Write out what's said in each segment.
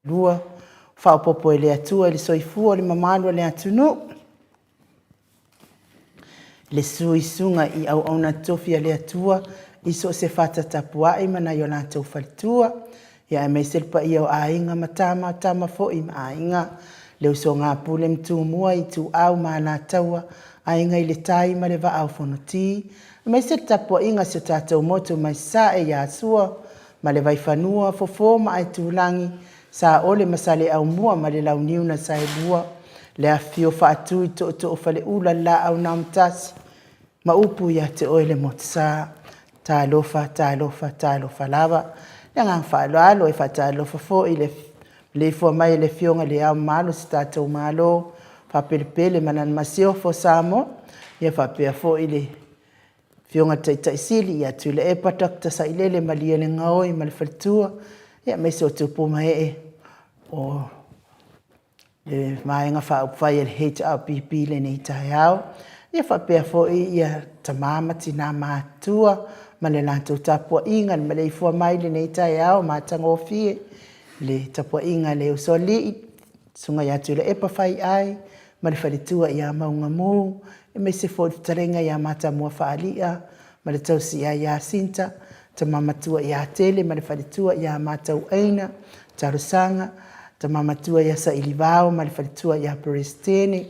Lua, faaopoopo e le Atua i le soifua o le mamalu o le atunuu. Le suisuga i auauna totofi a le Atua i so o se fata tapuai ma nai o latou faletua, ia aemaise le paia o Aiga ma Tama, o Tama foi ma Aiga, le usoga a Pule ma Tumua, Ituau ma Alataua, Aiga i le Tai ma le Vaa o Fonoti, aemaise le tapuaiga a si o tatou motu mai Sasae ia Sua ma le Vaifanua, Fofo ma Aitulagi, Saole ma Saleaaumua ma le Launiu na Saelua, le afifio o Faatui, Tootoo o Faleula, le Laau na Amotasi ma upu ia te oe le Motusa. Talofa, talofa, talofa lava. Le agaga faaaloalo e faatalofa foi i le maleifua mai o le Afioga i Le Ao Mamalu o si o tatou Malo, faapelepele ma lana Masiofo Samoa, ia faapea foi le Afioga i le Taitai Sili ia Tuilaepa Dr. Sailele Malielegaoi ma le faletua, aemaise o tupu ma ee o le Vaega Faaupufai a le HRPP i lenei taeao. Ia faapea foi ia tama ma tina matutua ma le latou tapuaiga i le maleifua mai i lenei taeao matagofie, le tapuaiga a le Usoalii, Susuga ia Tuilaepa Faiai ma le faletua ia Maugamu, aemaise foi le fetalaiga ia Matamua Faalia ma le tausia ia Sinta, tama matua ia Tele ma le faletua ia Matauaina Talosaga, tama matua ia Sailivao ma le faletua ia Peresetene,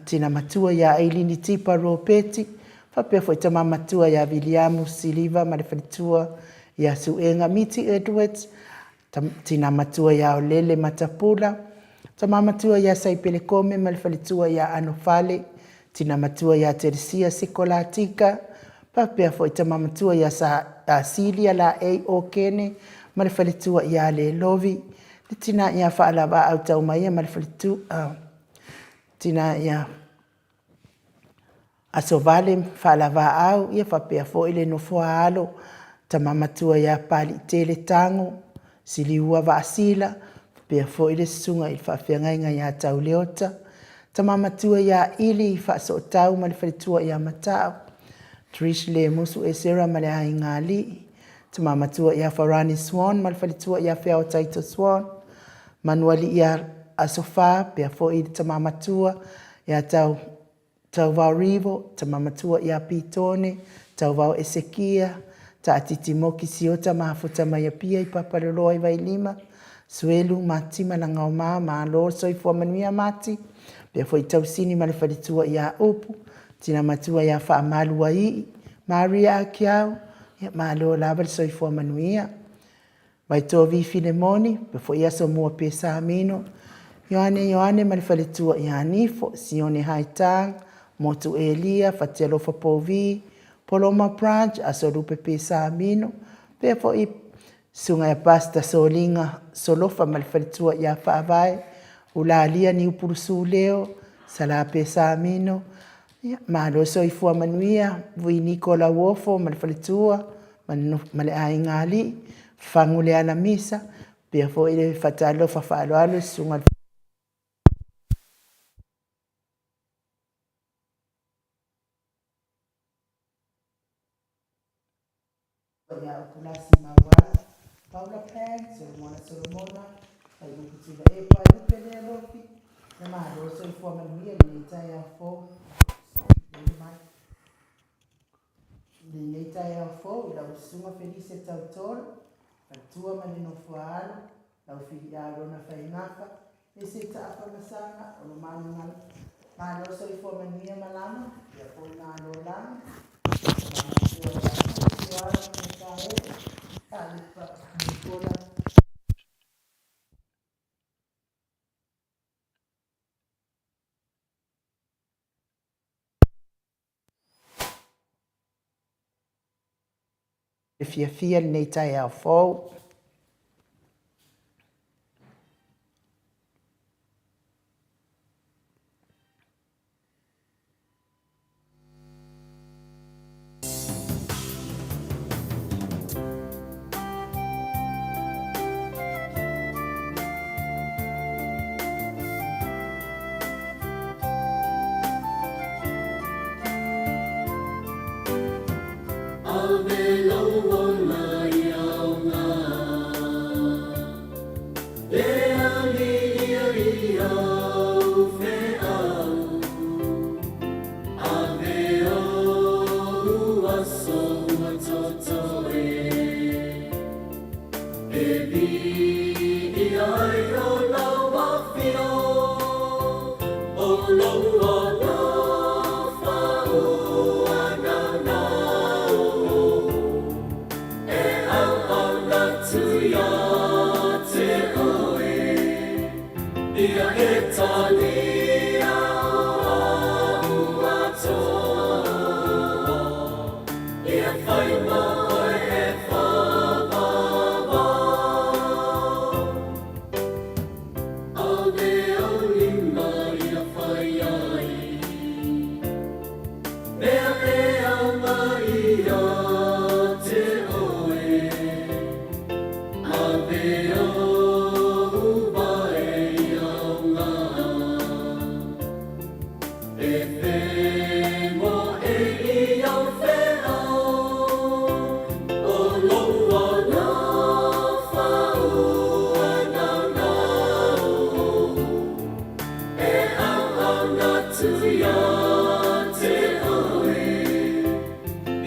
tina matua ia Ailini Tipa Ropeti, faapea foi tama matua ia Viliamu Siliva ma le faletua ia Suega Miti Edwards, tina matua ia Olele Matapula, tama matua ia Saipele Kome ma le faletua ia Anofale, tina matua ia Teresia Sekolatika, faapea foi tama matua ia Silia Laei Okene ma le faletua ia Lelovi, le tina ia Faalavaau Taumaia ma le faletua, tina ia Asovale Faalavaau, ia faapea foi le nofo a alo, tama matua ia Papaliitele Tago, Siliua Vaasila, faapea foi le susuga i le faafeagaiga ia Tauleota, tama matua ia Ili Faasootau ma le faletua ia Matao, Trish Lemusu Esera ma le aiga alii, tama matua ia Farani Swan ma le faletua ia Feao Taito Swan, Manualii Asofa, faapea foi le tama matua ia Tau Tauvao Rivo, tama matua ia Pitone, Tauvao Esekia, Taatiti Moki Siota Mafuta mai Apia i Papaloloa i Vailima, Suelu, Mati ma Lagaoma, Malo le soifua manuia Mati, faapea foi Tausini ma le faletua ia Upu, tina matua ia Faamalu Uaii, Maria Akiau, ia malo lava le soifua manuia. Vaitovi Filemoni, faapea foi Asomua Pesamino, Ioane Ioane ma le faletua ia Nifo, Sione Haitang, Motu Elia, Fatialofa Povi, Poloma Branch, Asolupe Pesamino, faapea foi Susuga ia Pastor Soliga Solofa ma le faletua ia Faavae, Ulalia Niupulusu Leo, Sala Pesamino, ia, malo soifua manuia, Vui Niko Lauofo ma le faletua ma le aiga alii, Fagu le Alamisa, faapea foi le faatalofa faaaloalo i le susuga ia Ukulasi Mauala, Paula Pan, Solomona Solomona, Faiupu Tuilaepa, Lupe Lealofi, ia malo soifua manuia i lenei taeao fou. Lenei taeao fou i lau Susuga Felise Tautolo, faletua ma le nofo a alo, lau filiao Lona Faigafa, Ese taafa ma saga o lo malomalo. Malo soifua manuia malama, ia foi malo lagi. Matua ia Ioana Mikaele, Kalipa Nicola. Fiafia lenei taeao fou.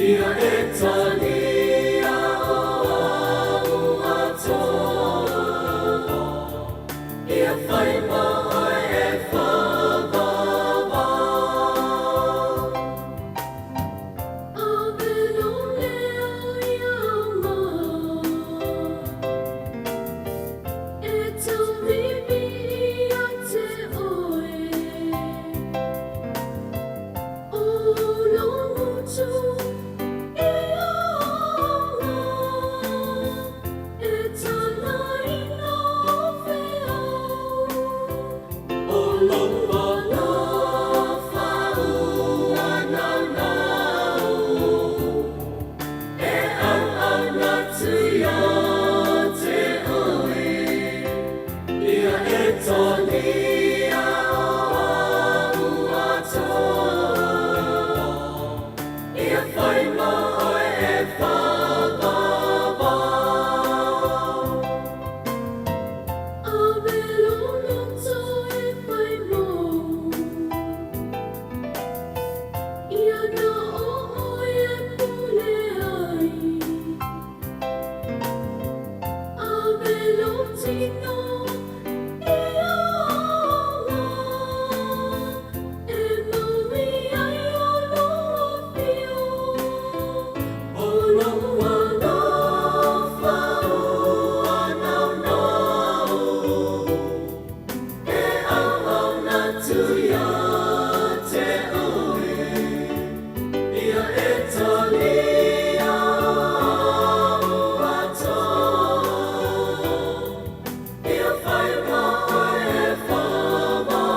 Ia e talia o au atoa, Ia whai mo oe e whawawao. Ave lou leo ia mau, E tauiwi ia te oe. O lou motu i aoga, E talaina o feau. O lou alofa ua naunau, E auauna atu ia te oe, Ia e talia o a'u atoa, Ia fai mo oe e whaawawao. Ave lou loto e fai mou, Ia na o oe e pule ai. Ave lou tino i aoga, E maui ai o lou afio. O lou alofa ua naunau, E auauna atu ia te oe, Ia e talia o a'u atoa, Ia whai mo oe e whawawao.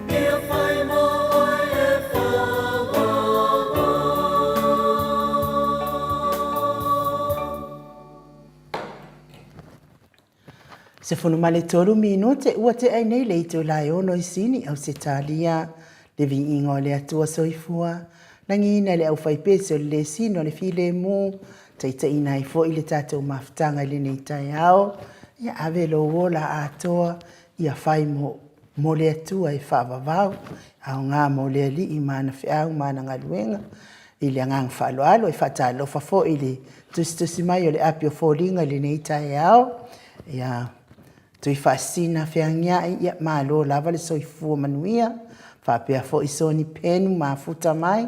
Ia whai mo oe e whawawao. 13 minute ua tea ai nei le itula e ono i Sini, Ausetalia, le viiga o le Atua Soifua, lagiina e le aufaipese o le lesina o le filemu, taitaiina ai foi le tatou mafutaga i lenei taeao, ia ave lou ola atoa ia fai mo mo le Atua e faavavau, aoga mo le Alii ma ana feau ma ana galuega. I le agaga faaaloalo, e faatalofa foi i le tusitusi mai o le api o foliga i lenei taeao, ia Tuifaasisina Feagiai, ia malo lava le soifua manuia, faapea foi Soni Penu Mafuta mai,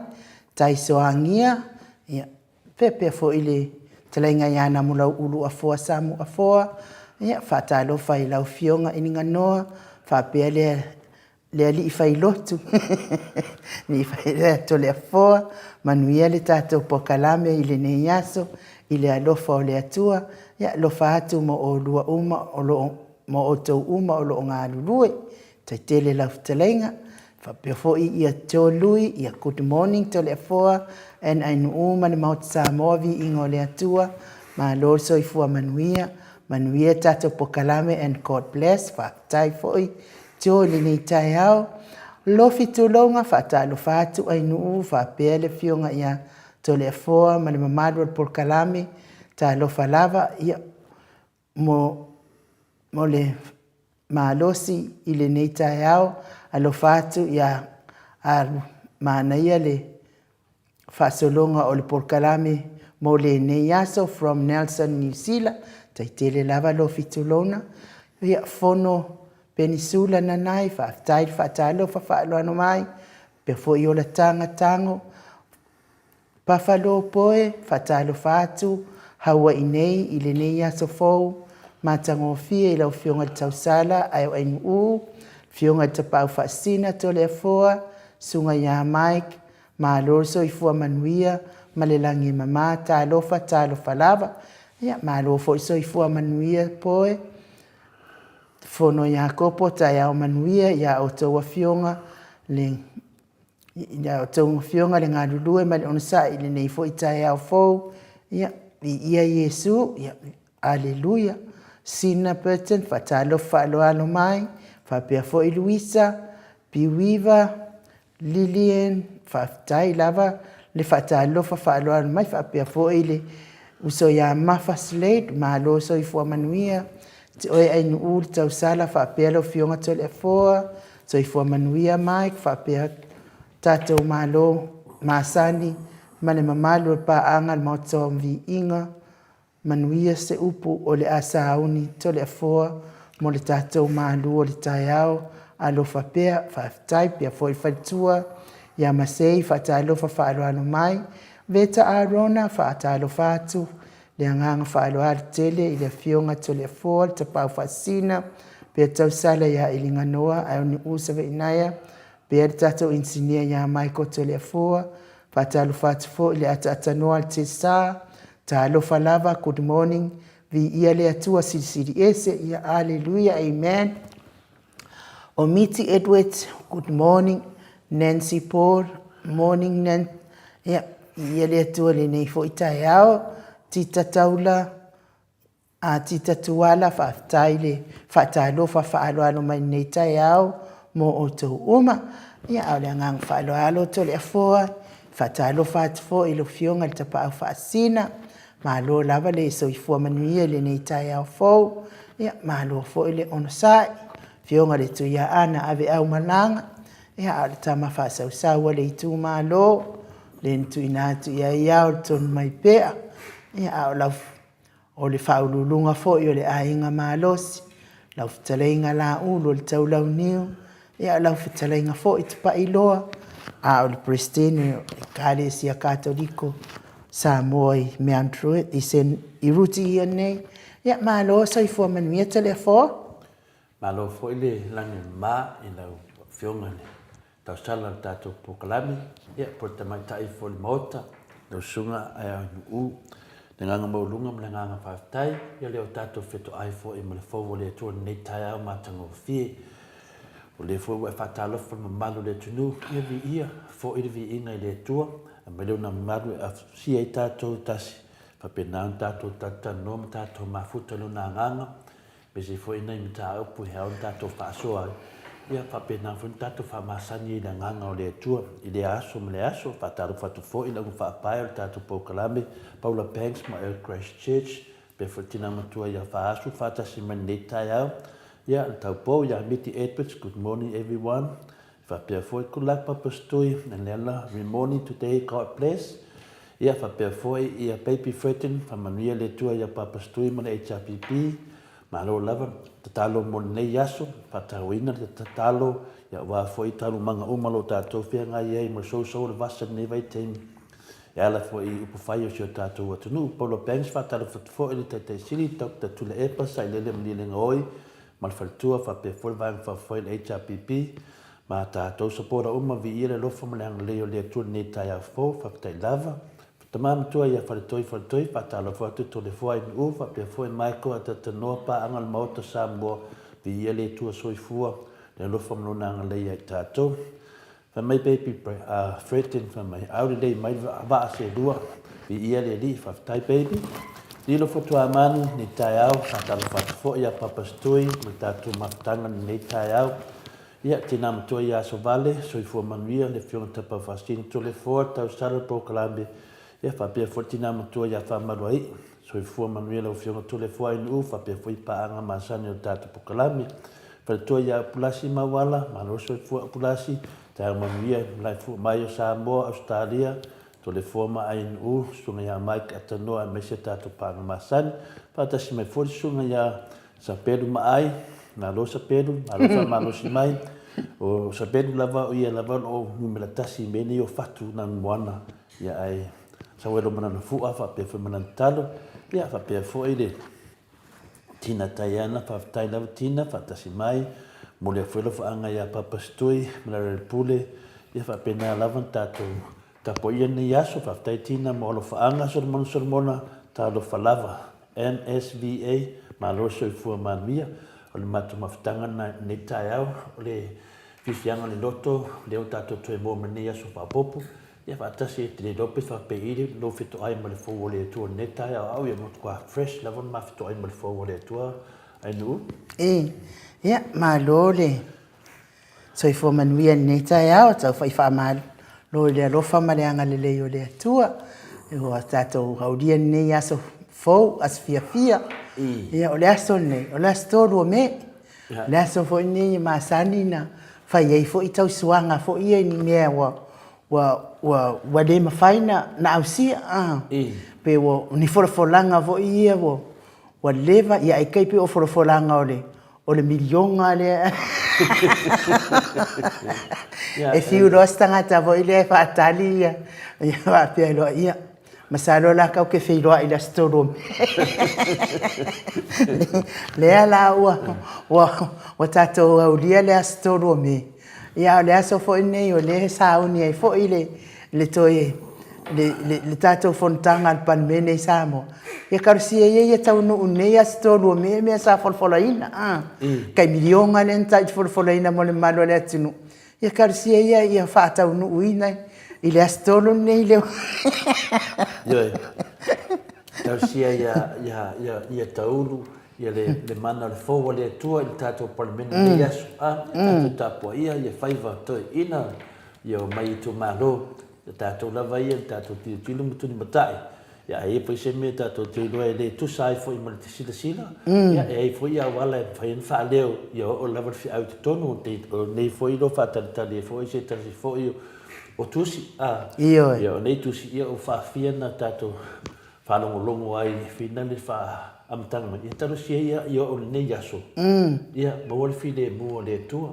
Taisoagia, ia faapea foi le fetalaiga ia Namulauulu Afoa Samu Afoa, ia faatalofa i lau Afioga i Niganoa, faapea le le alii failotu, alii failotu Toleafoa, manuia le tatou polokalame i lenei aso i le alofa o le Atua, ia alofa atu mo oulua uma o lo o mo outou uma o lo o galulue. Tai tele lau fetalaiga, faapea foi ia Joe Lui, ia good morning Toleafoa and Ainuu ma le Maota Samoa, viiga o le Atua, malo le soifua manuia, manuia tatou polokalame and God bless. Faafetai foi Joe i lenei taeao. Lofi tulouna, faatalofa atu Ainuu faapea le afioga ia Toleafoa ma le mamalu o le polokalame, talofa lava ia mo mo le malosi i lenei taeao, alofa atu ia alu manaia le faasologa o le polokalame mo lenei aso from Nelson Niu Sila, tai tele lava Lofi tulouna, ia fono Penisula Nanai, faafetai le faatalofa faaaloalo mai, faapea foi Olataga Tago, Buffalo Poe, faatalofa atu Hawaii nei i lenei aso fou, matagofie i lau Afioga i le Tausala ae o Ainuu, Afioga i le Tapaau Faasisina Toleafoa, Susuga ia Mike, malo le soifua manuia ma le lagi e mama, talofa, talofa lava. Ia, malo foi le soifua manuia Poe. Fono Iakopo, taeao manuia ia outou afioga le ia outou afioga le galulue ma le onosai i lenei foi taeao fou. Ia, viia Iesu, ia, aleluia. Sina Burton, faatalofa faaaloalo mai, faapea foi Luisa, Piuiva, Lilian, faafetai lava le faatalofa faaaloalo mai, faapea foi le uso ia Mafa Slade, malo soifua manuia, te oe Ainuu le tausala, faapea lau Afioga Toleafoa, soifua manuia Mike, faapea tatou Malo masani ma le mamalu o le paaga a le Maota o Viiga. Manuia se upu o le a sauni Toleafoa mo le tatou malu o le taeao. Alofa pea, faafetai pea foi le faletua ia Masei, faatalofa faaaloalo mai. Veta Arona, faatalofa atu le agaga faaaloalo tele i le afioga Toleafoa le Tapaau Faasisina, pea tausala ia Iliganoa ae o Nu'u Savaiinaia, pea le tatou inisinia ia Michael Toleafoa. Faatalofa atu foi i le ataatanoa a le Tesa, talofa lava, good morning, viia le Atua Silisili Ese, ia Aleluia, amen. O Miti Edwards, good morning. Nancy Paul, morning Nan, ia, viia le Atua i lenei foi taeao. Tita Taula, A Tita Tuala, faafetai le faatalofa faaaloalo mai lenei taeao mo outou uma. Ia, a o le agaga faaaloalo Toleafoa, faatalofa atu foi i le Afioga i le Tapaau Faasisina, malo lava le soifua manuia i lenei taeao fou. Ia, malo foi le onosai, Afioga i le Tuiaana Aveaumalaga, ia, a o le tama faasausau a le itumalo, le na tuuina atu i ai ao le Tonumaipea, ia, a o lau O le faauluuluga foi o le Aiga Malosi, lau fetalaiga Laulu o le Taulauniu, ia o lau fetalaiga foi Tupailoa, a o le Peresetene o le Ekalesia Katoliko Samoa i Mount Druitt, i Ruti ia nei. Ia malo, soifua manuia Toleafoa. Malo foi le lagi e mama i lau Afioga i le tausala o le tatou polokalame, ia po o le tamaitai foi o le Maota, lau Susuga Aeau, le agaga maualuga ma le agaga faafetai, ia lea ua tatou fetoai foi ma le fou o le Atua i lenei taeao matagofie. O lea foi ua e faatalofa i le mamalu o le atunuu, ia viia foi le viiga i le Atua, aumai Lona mamalu e afusia ai tatou e tasi, faapena ona tatou talatalanoa ma tatou mafuta i Lona Agaga, Aemaise foi nai mataupu e ao ona tatou faasoa ai, ia faapena foi ona tatou faamasani ai i le Agaga o le Atua i lea aso ma lea aso. Faatalofa atu foi i le augafaapae o le tatou polokalame, Paula Banks ma Earl Christ Church, faapea foi le tina matua ia Faasu faatasi mai lenei taeao. Ia, le taupou ia Miti Edwards, good morning everyone. Faapea foi, good luck Papa Stui and Leala, every morning today, God bless. Ia faapea foi ia Baby Fredin, faamanuia le Atua ia Papa Stui ma le HRPP. Malo lava, tatalo mo lenei aso, faatauaina le tatalo, ia aua foi taualumaga uma o lo o tatou feagai ai ma le sousou o le vasa i lenei vaitaimi. E ala foi i upufai o si o tatou atunuu. Paula Banks, faatalofa atu foi i le Taitai Sili, Doctor Tuilaepa Sailele Malielegaoi, ma le faletua faapea foi le Vaega Faaupufai le HRPP ma tatou supporter uma viia le alofa ma le agalelei o le Atua i lenei taeao fou faafetai lava Tama matua ia Faletoi Faletoi faatalofa atu Toleafoa Ainuu faapea foi Michael Atatanoa paaga o le Maota Samoa viia le Atua soifua le alofa ma lona agalelei ia i tatou Fai mai baby Fredin fai mai au lelei mai vaa selua viia le Alii faafetai baby Lilo Fotuamanu nei taeao faatalofa atu foi ia Papa Stui ma le tatou mafutaga lenei taeao ia tina matua ia Asovale soifua manuia le afioga Tapaufasina Toleafoa Tausala Polokalame ia faapea foi le tina matua ia Faamaluai'i Soifua manuia lau Afioga Toleafoa Ainuu faapea foi paaga masani o le tatou pokalame. Faletua ia Upulasi Mauala, malo soifua Upulasi, taeao manuia i malaefua mai o Samoa, Ausetalia, Toleafoa ma Ainuu, Susuga ia Mike Atanoa aemaise tatou paaga masani. Faatasi mai foi le Susuga ia Sapelu Maai, malo Sapelu, malo faamalosi mai. O Sapelu lava o ia lava o lo o numera tasi i mea nei o fatu nanu moana. Ia ae sau ai loa ma lana fua faapea foi ma lana talo, ia faapea foi le Tina Taiana, faafetai lava Tina, faatasi mai, momoli atu foi alofaaga ia Papa Stui ma le Pule, ia faapena lava ona tatou tapuaia lenei aso, faafetai Tina mo alofaaga, Solomona Solomona, talofa lava. MSVA, malo le soifua manuia, o le matou mafutaga lena i lenei taeao, o le fiafiaga o le loto, lea ua tatou toe maua mai lenei aso faaopoopo, Ia faatasi e te le iloa pe faapei le lou fetoai ma le fou o le Atua i lenei taeao au ia matua fresh lava le ma fetoai ma le fou o le Atua Ainuu. E, ia, malo le soifua manuia i lenei taeao, tau fai faamalo i le alofa ma le agalelei o le Atua. Ua tatou aulia lenei aso fou, aso fiafia. Ia, o le aso lenei, o le aso 3 o Me. O le aso foi lenei e masani na fai ai foi tausuaga foi ia i ni mea ua Ua, ua, ua le mafai na, na ausia, a. Pe ua, o ni folafolaga foi ia ua, ua leva, ia ai kai pei o folafolaga o le, o le miliona lea. E fiu loa se tagata foi lea e faatali ia, ia faapea loa, ia, masalo la kau ke feiloai i le aso 3 o Me. Lea la ua, ua, ua tatou aulia le aso 3 o Me, Ia, a o le aso foi lenei o lea e sauni ai foi le, le toe, le, le, le tatou fonotaga a le Palemene i Samoa. Ia talosia ia ia taunuu nei aso 3 o Me mea sa folafolaina, a. Tai miliona lea na tai folafolaina mo le mamalu o le atunuu. Ia talosia ia ia faataunuuina i le aso 3 lenei le. Ioe. Talosia ia, ia, ia, ia taulu Ia le, le mana o le fou a le Atua i le tatou Palemene i lenei aso, a, ia tatou tapuaia ia faiva toeaiina, ia omai i itumalo, ia tatou lava ia le tatou tilotilo ma tulimatai, ia a i ai foi se mea tatou te iloa e le tusa ai foi ma le silasila, ia e i ai foi auala e mafai ona faaleo ia oo lava le feau i totonu o lenei foi lo faatalitali ai foi se tasi foi o tusi, a, ia o nei tusi, ia ua faafia na tatou faalogologo ai i fina le faa-amataga mai, ia talosia ia ia oo i lenei aso, ia maua le filemu o le Atua.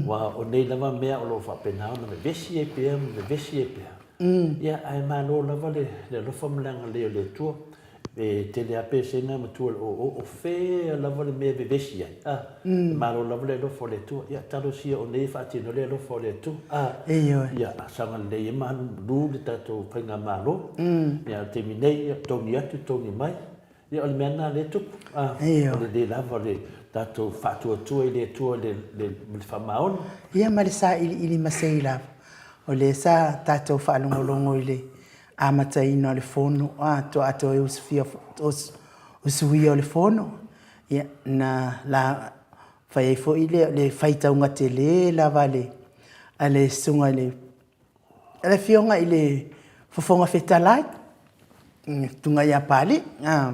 Aua o nei lava mea o lo o faapena ona vevesi ai pea ma vevesi ai pea, ia ae malo lava le alofa ma le agalelei o le Atua. E tele lava pesega matua i le oo, o fea lava le mea e vevesi ai, a, e malo lava le alofa o le Atua. Ia talosia o nei e faatino le alofa o le Atua, a, ia saogalelei ai ma alu le tatou faigamalo. Ia, o le taimi nei, ia, togi atu, togi mai. Ia, o le mea lena o lea e tupu, a, o le le lava o le tatou faatuatua i le Atua i le faamaoni. Ia ma le sailiili masei lava, o lea sa tatou faalogologo i le amataina o le fono, a, toa toe usufia, usuia o le fono, ia, na la, fai ai foi lea o le faitauga tele lava a le, a le susuga i le, a le Afioga i le Fofoga Fetalai, le Susuga ia Papalii, a.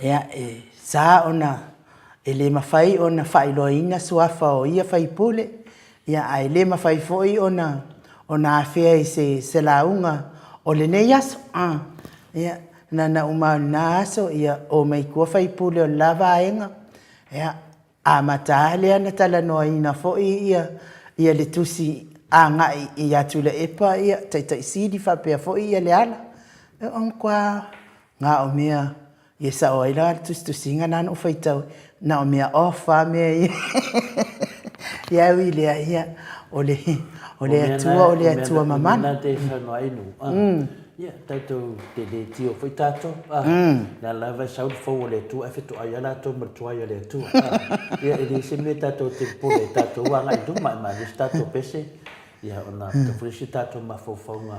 Ia, e sa ona e le mafai ona faailoaina suafa o ia sui usufono, ia ae le mafai foi ona ona afea i se se lauga o lenei aso. Ia, na ona uma lava o lena aso, ia omai i tua sui usufono o le la vaega, ia, amata lava lea ona talanoaina foi ia ia le tusi agai ia Tuilaepa ia Taitai Sili faapea foi ia Leala. Ia, ua matua Na o mea e sao ai la le tusitusiga na na ou faitau, na o mea off lava mea ia. Ia ae ui i lea, ia, o le, o le Atua o le Atua mamana. O mea na te saunoa ai Nu'u, ia, tatou te le tio foi tatou, a, lea lava e sau le fou a le Atua ae fetoai lava latou ma le tuai a le Atua, a. Ia, e leai se mea tatou te popole ai, tatou agai i luma, e manaia se tatou pese, ia ona foi se tatou mafaufauga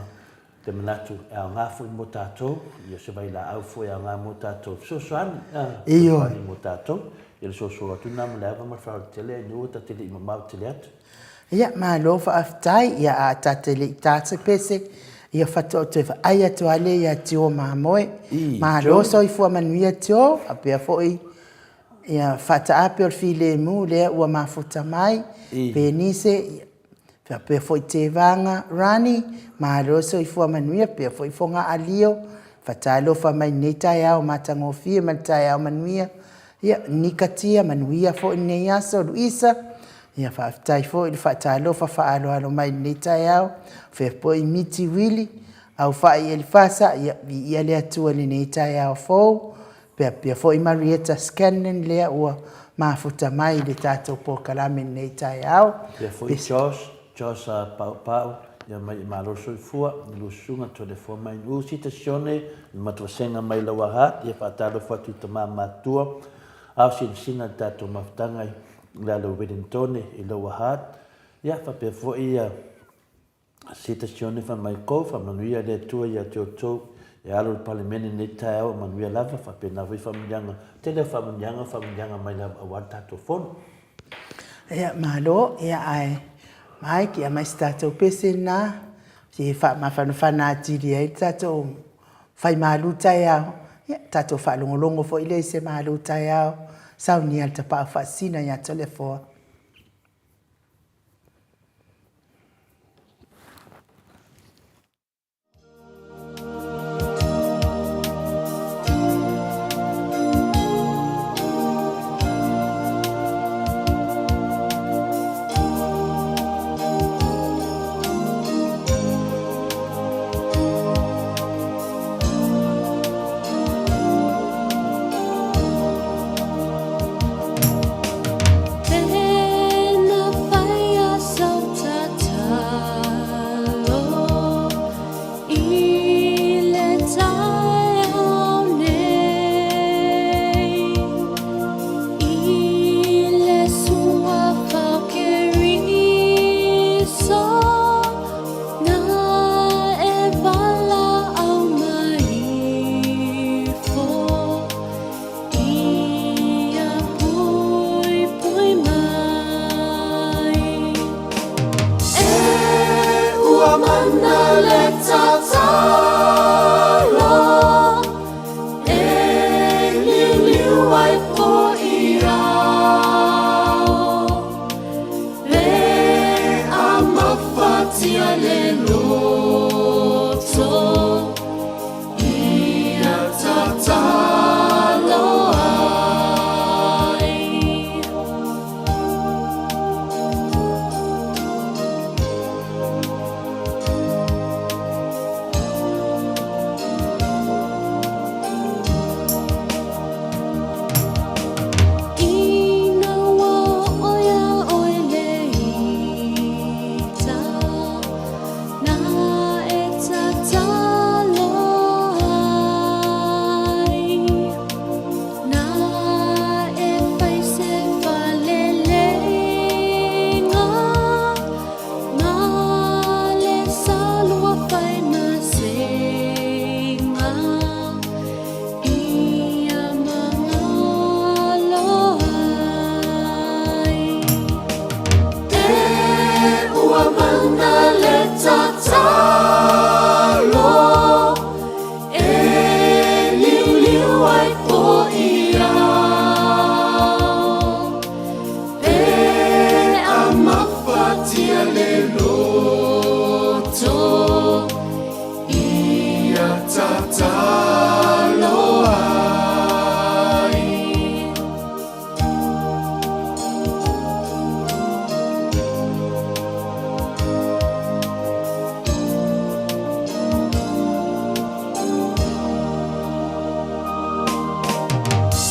te manatu e aoga foi mo tatou, ia o se vailaau foi e aoga mo tatou, fesoasoani, fesoasoani mo tatou, ia le soso atu lena ma le ava ma le faaaloalo tele, ai nuu ta te le i mamao tele atu. Ia, malo faafetai, ia a ta te le i ta se pese, ia faatoa ou toe vaai atu lava lea ia Tio Mamoe. Malo soifua manuia Tio, faapea foi ia faataape o le filemu lea ua mafuta mai, Penise, Faapea foi Tevaga Rani, malo soifua manuia, faapea foi Fogaalio, fatalofa mai lenei taeao matagofie ma le taeao manuia. Ia, Nikatia, manuia foi lenei aso, Luisa, ia faafetai foi le faatalofa faaaloalo mai lenei taeao. Faapea foi Miti Wili, Aufai Elifasa, ia viia le Atua i lenei taeao fou. Faapea foi Marietta Scanlan lea ua mafuta mai i le tatou polokalame i lenei taeao. Faapea foi Josh, Josh Paupau, ia mai i Malo le Soifua, i lua susuga Toleafoa Mainuu, Sita Sione, le matuasega mai Lauaha, ia faatalofa atu i tama matutua, ao sinasina le tatou mafutaga i lalo i Wellingtone i Lauaha, ia faapea foi ia Sita Sione fai mai kou, faamanuia le Atua ia te outou e alo i le Palemene i lenei taeao, manuia lava, faapena foi faamanuiaga, tele o faamanuiaga, faamanuiaga mai lava aua le tatou Fono. Ia, malo, ia ae Mike, ia aumai se tatou pese lena, se faamafanafana atili ai le tatou fai malu taeao, ia tatou faalogologo foi lea i se malu taeao, saunia le tapaau faasisina ia Toleafoa. mana le tatalo e liuliu ai po i ao. Pe a mafatia le loto ia tatalo ai. Ina ua oo iā ʻoe le ita, na e tatalo ai. Na e fai se faleleiga ma le salua fai masega ia magalo ai. E ua mana le tatalo E liuliu ai po i ao, Pe a mafatia le loto, Ia tatalo ai.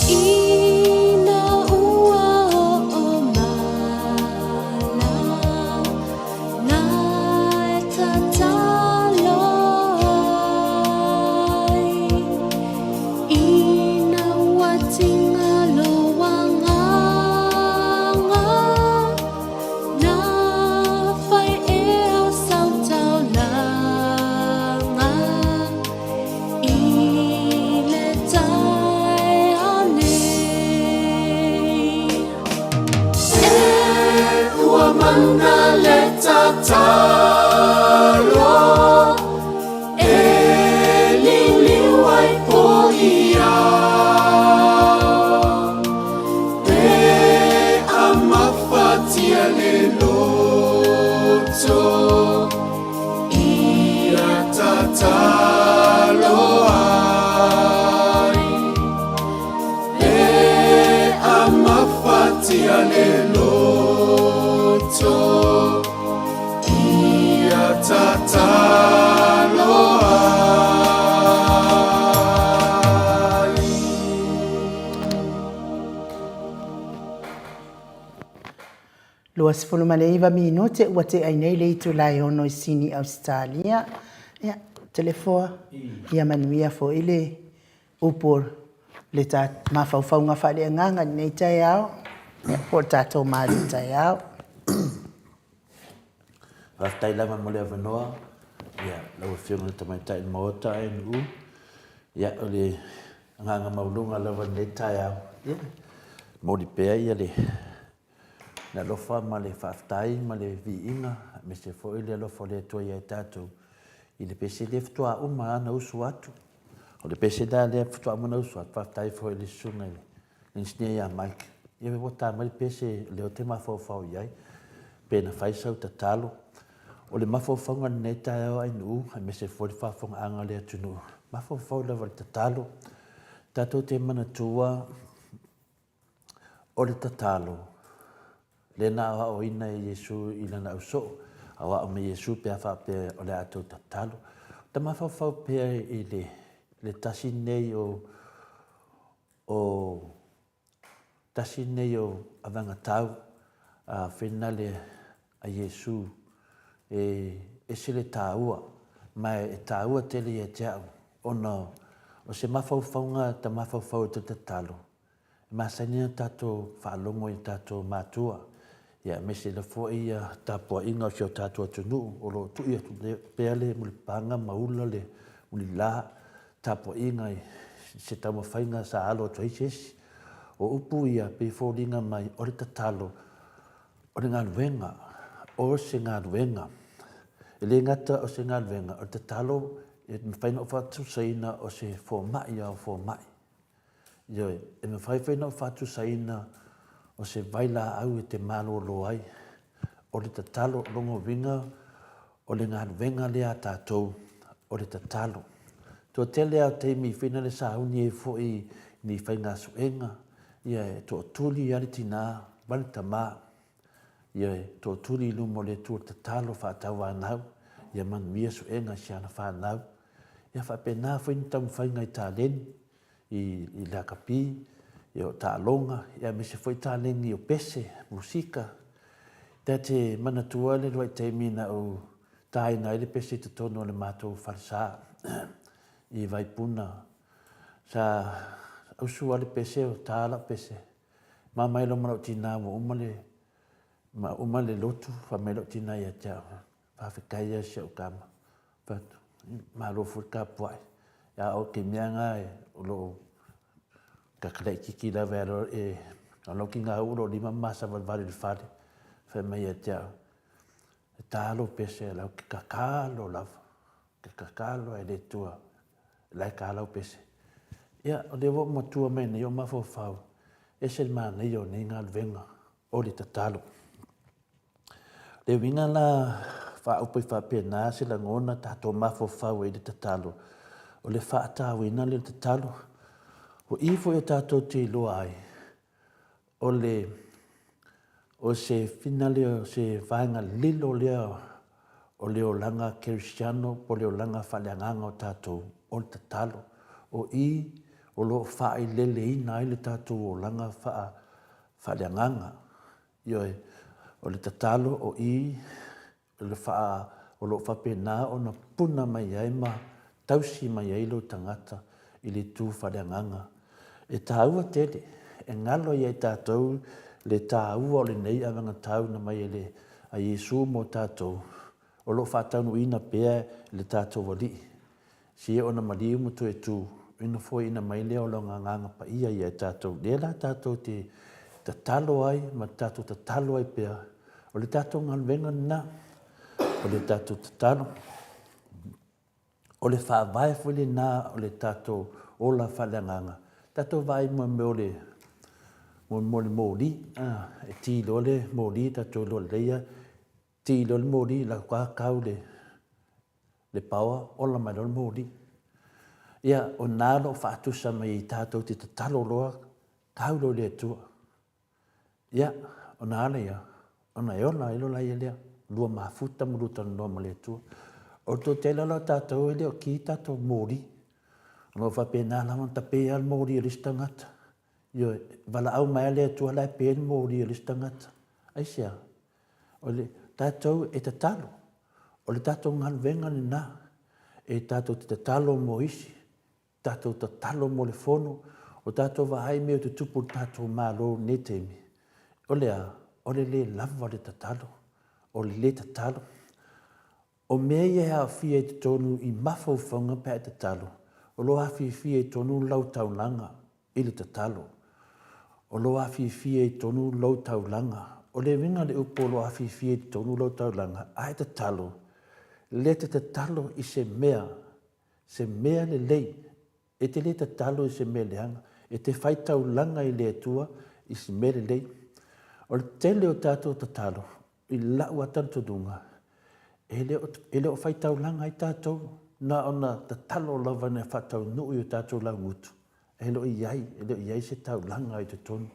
Ina ua oo mala, na e tatalo ai. Ina ua tiga lou agaga, Na fai ea sau taulaga i le taeao nei. E ua mana le tatalo e liuliu ai po i ao. Pe a mafatia le loto ia tatalo ai. Pe a mafatia le loto ia tatalo ai. 29 minute ua tea ai nei le itula e ono i Sini, Ausetalia. Ia, Toleafoa, ia manuia foi le upu o le ta mafaufauga faaleagaga i lenei taeao, ia, po o le tatou malu taeao. Faafetai lava mo le avanoa, ia, lau Afioga i le Tamaitai o le Maota ANU. Ia, o le agaga maualuga lava i lenei taeao, ia, momoli pea ia le alofa ma le faafetai ma le viiga, aemaise foi le alofa o le Atua ia i tatou i le pese lea faatoa uma lava ona usu atu. O le pese la lea faatoa uma ona usu atu, faafetai foi i le susuga i le Inisinia ia Mike, ia ua ta mai le pese lea ou te mafaufau i ai, pe na fai sau tatalo. O le mafaufauga o lenei taeao Ainuu, aemaise foi le faafofogaaga a le atunuu, mafaufau lava i le tatalo. Tatou te manatua o le tatalo, lea na aoaoina e Iesu i lana ausoo, aoao mai Iesu pe a faapea o le a tou tatalo. Ta mafaufau pea i le tasi nei o O tasi lenei o avagatau a whenale a Iesu e ese le tāua, ma e tāua tele ia te au, ona o se mafaufauga ta mafaufau e te tatalo, e masani ona tatou faalogo i tatou matua, ia aemaise la foi ia tapuaiga o si o tatou atunuu o lo o tui atu pea le mulipapaga ma ula le mulila tapuaiga i se taumafaiga sa alo atu ai se isi. O upu ia pei e foliga mai o le tatalo, o le galuega, o se galuega. E le gata o se galuega, o le tatalo e mafai ona ou faatusaina o se fomai ao fomai. Ioe, e mafai foi ona ou faatusaina o se vailaau e te malolo ai. O le tatalo, o lona uiga o le galuega lea a tatou, o le tatalo. Toatele lava o taimi foi na le sauni ai foi i ni faigasuega, ia e toatuli lava le tina ma le tama. Ioe, toatuli i luma o le Atua tatalo faatauanau, ia manuia suega i si ana fanau. Ia faapena foi ni taumafaiga i taleni, i lakapi, ia o taaloga, ia aemaise foi taleni o pese, musika. Ta te manatua le uluai taimi na ou taina ai le pese i totonu o le matou falesa i Vaipuna. Sa usu lava le pese o ta lau pese. Mama ai loa ma lou tina ua uma le, ma uma le lotu, fai mai lou tina ia te au, faafetai ia si au tama. Fai atu, malo foi le tapuai. A o ke mea na o lo o kakalaititi lava e alo e alo tina u lo lima ma savalivali i le fale. Fai mai ia te au, e ta lou pese lau ke tatalo lava, ke tatalo e le Atua la e ta lau pese. Ia, o lea ua ou matua mai nei o mafaufau, ese le manaia o nei galuega o le tatalo. Le uiga la faaupu ai faapena se lagona tatou mafaufau ai i le tatalo, o le faatauina lea o le tatalo. O i foi o tatou te iloa ai, o le o se fina lea, o se vaega lilo lea o le olaga kerisiano po o le olaga faaleagaga o tatou, o le tatalo. O i o lo o faaileleina ai le tatou olaga faaleagaga. Ioe, o le tatalo o i o le faa, o lo o faapena ona puna mai ai ma tausi mai ai lou tagata i le itu faaleagaga. E taua tele, e galo ia i tatou le taua o lenei avagatau na mai e le a Iesu mo tatou, o lo o faataunuuina pea e le tatou Alii. Sia ona maliu ma toe tu, ona foaiina mai lea o Lona Agaga Paia ia i tatou. Lea la tatou te tatalo ai ma tatou tatalo ai pea, o le tatou galuega lena, o le tatou tatalo. O le faavae foi lena o le tatou ola faaleagaga. Tatou vaai mo mea o le mo mea o le moli, e ti loa le moli tatou iloa lelei lava, ti loa le moli, la faatoa tau le le paoa, ola mai loa le moli. Ia, o na o lo o faatusa mai ai tatou te tatalo loa, tau loa i le Atua. Ia, ona a lea, ona e ola ai loa lea, lua mafuta ma lua talanoa ma le Atua. O le toatele la o tatou e le o ki tatou moli. O lo o faapena lava ona tape lava le moli a le isi tagata. Ioe, valaau mai lava le Atua la e pe le moli a le isi tagata. Aisea? O le tatou e tatalo. O le tatou galuega lena, e tatou te tatalo mo isi, tatou tatalo mo le Fono, o tatou vaai mea o tutupu i le tatou Malo i lenei taimi, o le a? O le le lava o le tatalo, o le le tatalo. O mea ia e aofia i totonu i mafaufauga pe a e tatalo, o lo o afiafia i totonu lau taulaga i le tatalo. O lo o afiafia i totonu lou taulaga. O le uiga o le upu o lo o afiafia i totonu lou taulaga, a e tatalo, le te tatalo i se mea se mea lelei, e te le tatalo i se mea leaga, e te fai taulaga i le Atua i se mea lelei. O le tele o tatou tatalo, i lau lava talitonuga, e le o, e le o fai taulaga ai tatou, na ona tatalo lava ina faataunuu i o tatou laugutu, e le o i ai, e le o i ai se taulaga i totonu.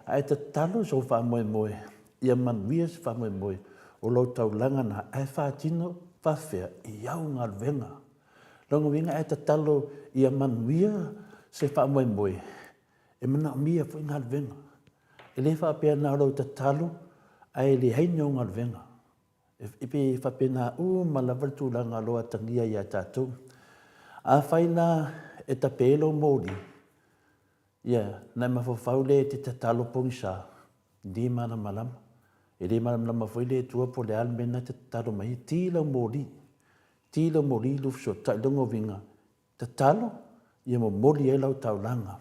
Ae tatalo sou faamoemoe, ia manuia se faamoemoe o lou taulaga na, ae faatino faafefea i au galuega. Lona uiga e tatalo ia manuia se faamoemoe, e manaomia foi galuega. E le faapea na o lou tatalo ae leai ni au galuega. E pei e faapena uma lava le tulaga o lo o atagia ia tatou. Afai la e tape lou moli, ia, ona e mafaufau lea e te tatalo pogisa, le malamalama. E le malamalama foi le Atua po o le a le mea lena e te tatalo mai ai. Ti lau moli, ti lau moli lou fesootai, lona uiga, Tatalo, ia momoli ai lau taulaga.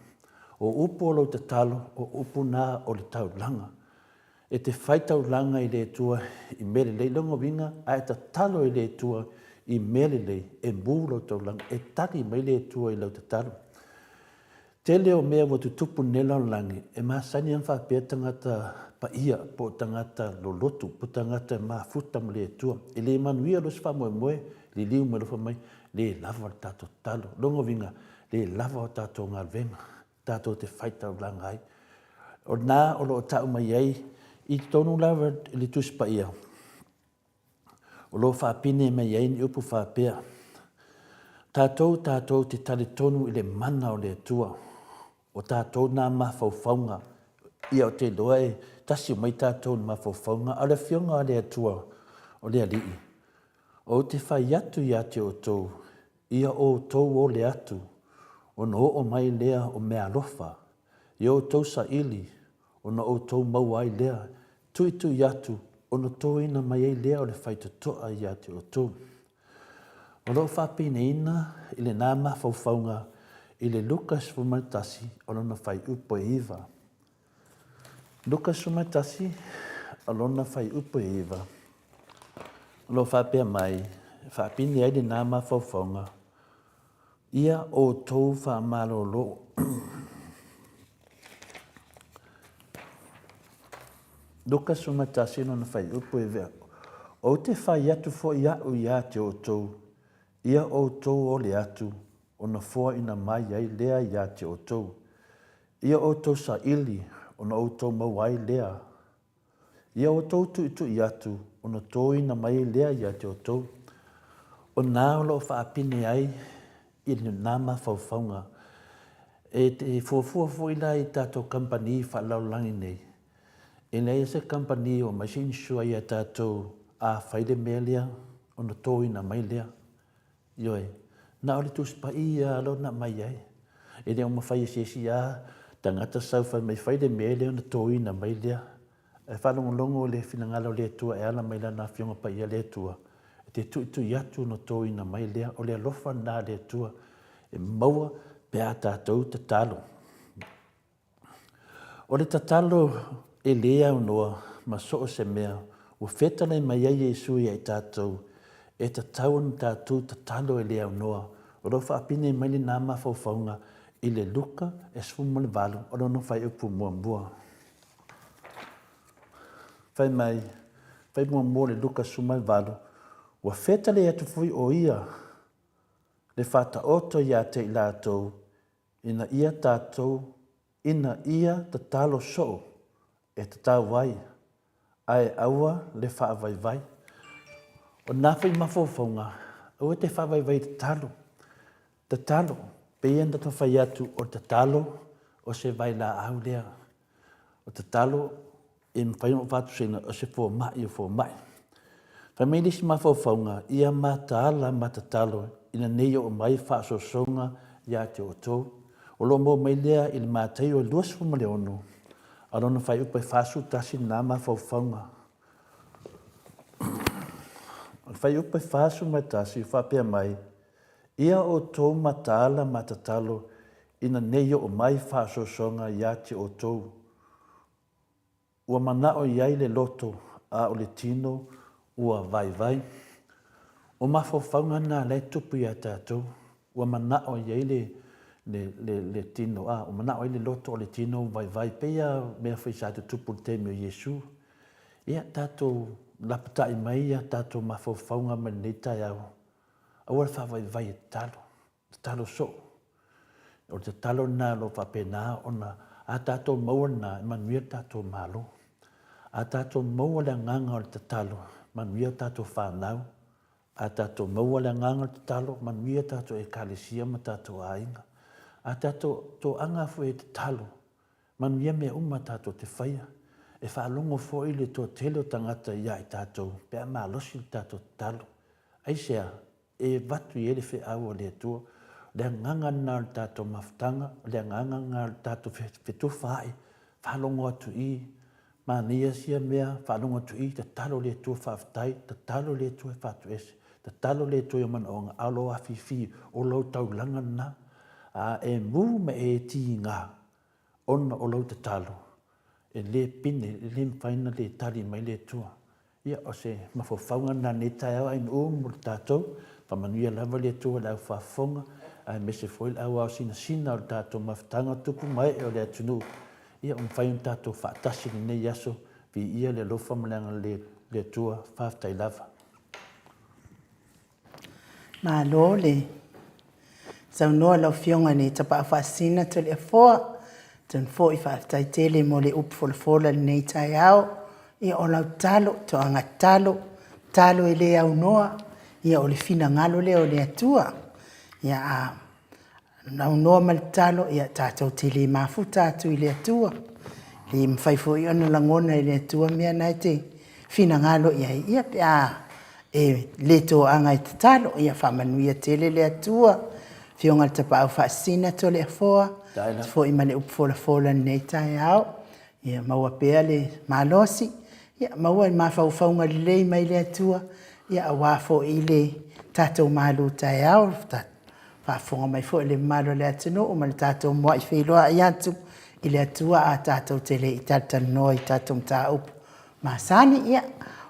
O upu o lou tatalo, o upu na o le taulaga. E te whai taulanga i le Atua i mea lelei lona uiga, a e tatalo i le Atua i mea lelei, e mū lau taulaga, e tali mai le Atua i lau tatalo. Tele o mea ua tutupu i lenei lalolagi, e masani ona faapea tagata paia po o tagata lolotu po o tagata e mafuta ma le Atua. E le manuia loa se faamoemoe, liliu mai loa fai mai, le lava le tatou tatalo. Lona uiga, le lava o tatou galuega tatou te faitaulaga ai. O lena o lo o tau mai ai i totonu lava i le Tusi Paia, o lo o faapine mai ai ni upu faapea, Tatou tatou te talitonu i le mana o le Atua, o tatou nā mafaufauga, ia ou te iloa e tasi mai tatou i le mafaufauga, a o le Afioga a le Atua, o le Alii, ou te fai atu ia te outou, ia outou ole atu, ona oo mai lea o meaalofa, ia outou saili, ona outou maua ai lea, tuitui atu, ona toina mai ai lea o le faitotoa ia te outou. O lo o faapineina i lena mafaufauga i le Luka 11 o lona fuaiupu e 9. Luka 11 o lona fuaiupu e 9, o lo o faapea mai, e faapine ai lena mafaufauga, Ia outou faamalolo. Luka 11 lona fuaiupu e vea. Ou te fai atu foi au ia te outou, ia outou ole atu, ona foaina mai ai lea ia te outou. Ia outou saili, ona outou maua ai lea. Ia outou tuitui atu, ona toina mai ai lea ia te outou. O na o lo o faapine ai i lena mafaufauga. E te fuafua foi la i tatou kamupani faalelalolagi nei, e leai se kamupani o aumai se insure ia tatou a fai le mea lea ona toina mai lea. Ioe, na o le Tusi Paia lava lea na aumai ai. E le o mafai e se isi lava tagata sau fai mai fai le mea lea ona toina mai lea. Ae faalogologo i le finagalo o le Atua e ala mai Lana Afioga Paia le Atua, e te tuitui atu ona toina mai lea. O le alofa lena a le Atua e maua pe a tatou tatalo. O le tatalo e lē aunoa ma so o se mea ua fetalai mai ai Iesu ia i tatou, e tatau ona tatou tatalo e lē aunoa. O lo o faapine mai lena mafaufauga i le Luka e 18 o lona fuaiupu muamua. Fai mai, fai muamua le Luka 18, ua fetalai atu foi o ia le faataoto ia te i latou Ina ia tatou, ina ia tatalo soo e tatau ai, ae aua le faavaivai. O na foi mafaufauga, aua te faavaivai tatalo. Tatalo, pei ona tatou fai atu o le tatalo o se vailaau lea. O tatalo e mafai ona ou faatusaina o se fomai o fomai. Fai mai le isi mafaufauga, ia mataala ma tatalo ina nei oo mai faasoasoga ia te outou. O lo o maua mai lea i le Mataio e 26, a lona fuaiupu e 41 lena mafaufauga. O le fuaiupu e 41 e faapea mai, Ia outou mataala ma tatalo ina nei oo mai faasoasoga ia te outou. Ua manao i ai le loto, a o le tino ua vaivai. O mafaufauga na la e tupu ia tatou, ua manao i ai le, le, le, le tino, a, ua manao ai le loto o le tino ua vaivai, pei a mea foi sa tutupu i le taimi o Iesu. Ia, tatou lapatai mai ia tatou mafaufauga mai lenei taeao, aua le faavaivai e tatalo. Tatalo soo. O le tatalo lena o lo o faapena ona a tatou maua lena, e manuia le tatou Malo. A tatou maua le agaga o le tatalo, manuia tatou fanau. A tatou maua le agaga o le tatalo, manuia tatou Ekalesia ma tatou aiga. A tatou toaga foi e tatalo, manuia mea uma tatou te faia. E faalogo foi le toatele o tagata ia i tatou pe a malosi le tatou tatalo. Aisea? E avatu i ai le feau a le Atua. O le agaga lena o le tatou mafutaga, o le agaga lena o le tatou fetufaai, faalogo atu i, manaia sia mea, faalogo atu i, tatalo i le Atua faafetai, tatalo i le Atua e faatuese, tatalo i le Atua i ou manaoga, a o lou afifi, o lau taulaga lena, a e mu ma e tiga ona o lau tatalo. E le pine, e le mafai ona le tali mai le Atua. Ia, o se mafaufauga lena i lenei taeao ainuu mo le tatou. Faamanuia lava le Atua i le aufaafofoga, aemaise foi le auao sinasina o le tatou mafutaga tupu ma ee o le atunuu. Ia, ua mafai ona tatou faatasi i lenei aso. Viia le alofa ma le agalelei o le Atua. Faafetai lava. Malo le saunoa lau Afioga i le Tapaau Faasisina Toleafoa. Atonu foi faafetai tele mo le upu folafola i lenei taeao. Ia o lau tatalo, toaga tatalo, tatalo e le aunoa, ia o le finagalo lea o le Atua. Ia a aunoa ma le tatalo, ia tatou te le mafuta atu i le Atua. E le mafai foi ona lagona e le Atua mea na e te finagalo i ai, ia pe a e le toaga e tatalo. Ia faamanuia tele le Atua. Afioga i le Tapaau Faasisina Toleafoa, foi ma le upu folafola i lenei taeao. Ia maua pea le malosi, ia maua le mafaufauga lelei mai le Atua, ia aua foi le tatou malu taeao, faafofoga mai foi le mamalu o le atunuu ma le tatou muai feiloai atu i le Atua ae tatou te le i talatalanoa i tatou mataupu masani. Ia,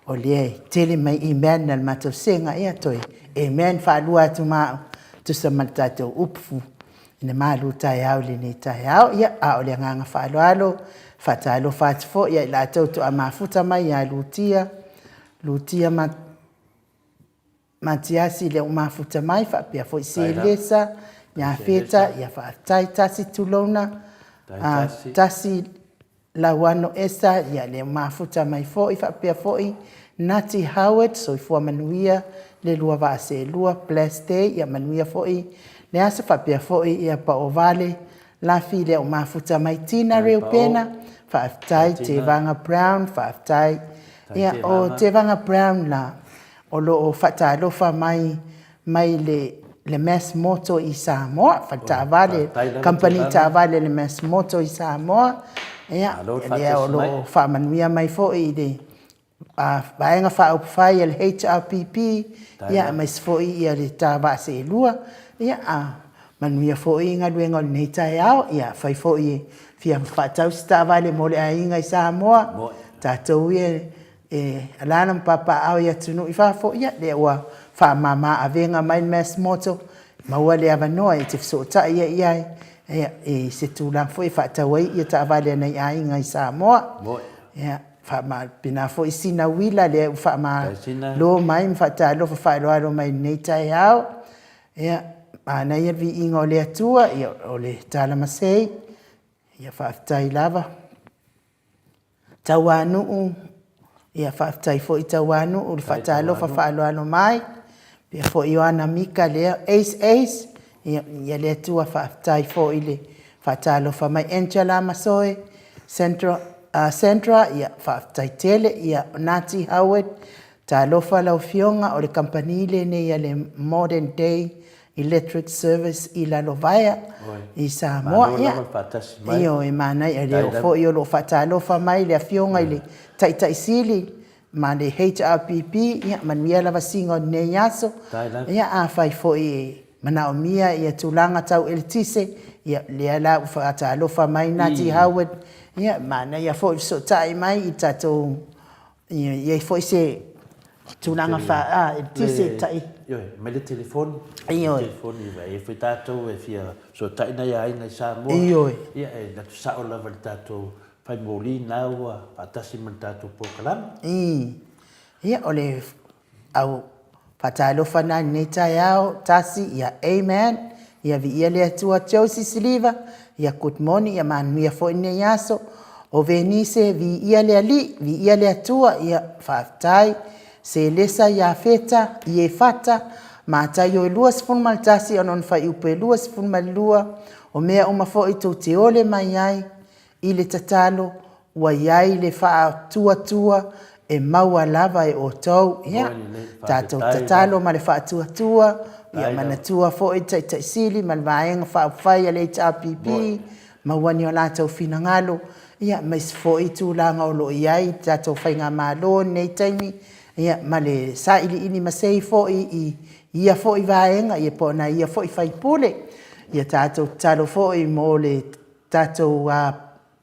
o lea e tele mai amen a le matou sega, ia toe amen faalua atu ma au, tusa ma le tatou upu i le malu taeao i lenei taeao. Ia, a o le agaga faaaloalo, faatalofa atu foi ia i latou toa mafuta mai ia Lutia, Lutia Matiasi lea ua mafuta mai, faapea foi Selesa, Iafeta, ia faafetai Tasi Tulouna, Tasi Lauano Esa, ia lea ua mafuta mai foi, faapea foi Nati Howard, soifua manuia le lua vaa seelua, blessed day, ia manuia foi le aso, faapea foi ia Paovale Lafi lea ua mafuta mai, Tina Reupena, faafetai Tevaga Brown, faafetai. Ia, o Tevaga Brown la, o lo o faatalofa mai mai le le Mass Moto i Samoa, faletaavale, kamupani taavale le Mass Moto i Samoa. Ia, lea o lo o faamanuia mai foi i le Vaega Faaupufai a le HRPP, ia, aemaise foi ia le ta vaa seelua. Ia, a manuia foi galuega o lenei taeao. Ia, afai foi e fia faatau se taavale mo le aiga i Samoa, tatou ia e alaala ma papaaao i atunuu i fafo, ia, lea ua faamama avega mai le Mass Moto, maua le avanoa e te fesootai ai i ai, ia, i se tulaga foi e faatau ai taavale a nai aiga i Samoa. Ia, faapena foi sina uila lea ua faamalo mai ma faatalofa faaaloalo mai i lenei taeao. Ia, manaia le viiga o le Atua, ia, o le tala masei, ia faafetai lava. Tauanuu, ia faafetai foi Tauanuu i le faatalofa faaaloalo mai. Faapea foi Ioana Mika lea, Ace Ace, ia, ia le Atua faafetai foi i le faatalofa mai. Angela Masoe, Sandra, Sandra, ia faafetai tele. Ia Nati Howard, talofa lau Afioga, o le kamupani lenei a le Modern Day Electric Service i Lalovaea i Samoa. Ia, ioe, manaia, lea foi o lo o faatalofa mai le Afioga i le Taitai Sili ma le HRPP, ia manuia lava siga o lenei aso. Ia, afai foi e manaomia ia tulaga tau eletise, ia lea la ua faatalofa mai Nati Howard, ia manaia foi fesootai mai i tatou ia i ai foi se tulaga faa eletise tai. Ioe, mai le telefoni. Ioe. Telefoni e i ai foi tatou e fia fesootai nai aiga i Samoa. Ioe. Ia e alu atu sao lava i le tatou fai moli na ua faatasi ma le tatou polokalame. Ii. Ia o le au faatalofa na i lenei taeao, tasi, ia Amen, ia viia le Atua Josie Siliva, ia good morning, ia manuia foi lenei aso. O Venise, viia le Alii, viia le Atua, ia faafetai. Selesa, Iafeta, Iefata, Mataio e 21 ona ona fuaiupu e 22, o mea uma foi tou te ole mai ai, I le tatalo, ua i ai le faatuatua e maua lava e outou. Ia, tatou tatalo ma le faatuatua, ia manatua foi le Taitai Sili ma le Vaega Faaupufai a le HRPP, maua ni o latou finagalo, ia, aemaise foi tulaga o lo o i ai le tatou Faigamalo i lenei taimi, ia, ma le sailiili masei foi i ia foi vaega, ia, po o nai ia foi sui usufono. Ia tatou tatalo foi mo le tatou.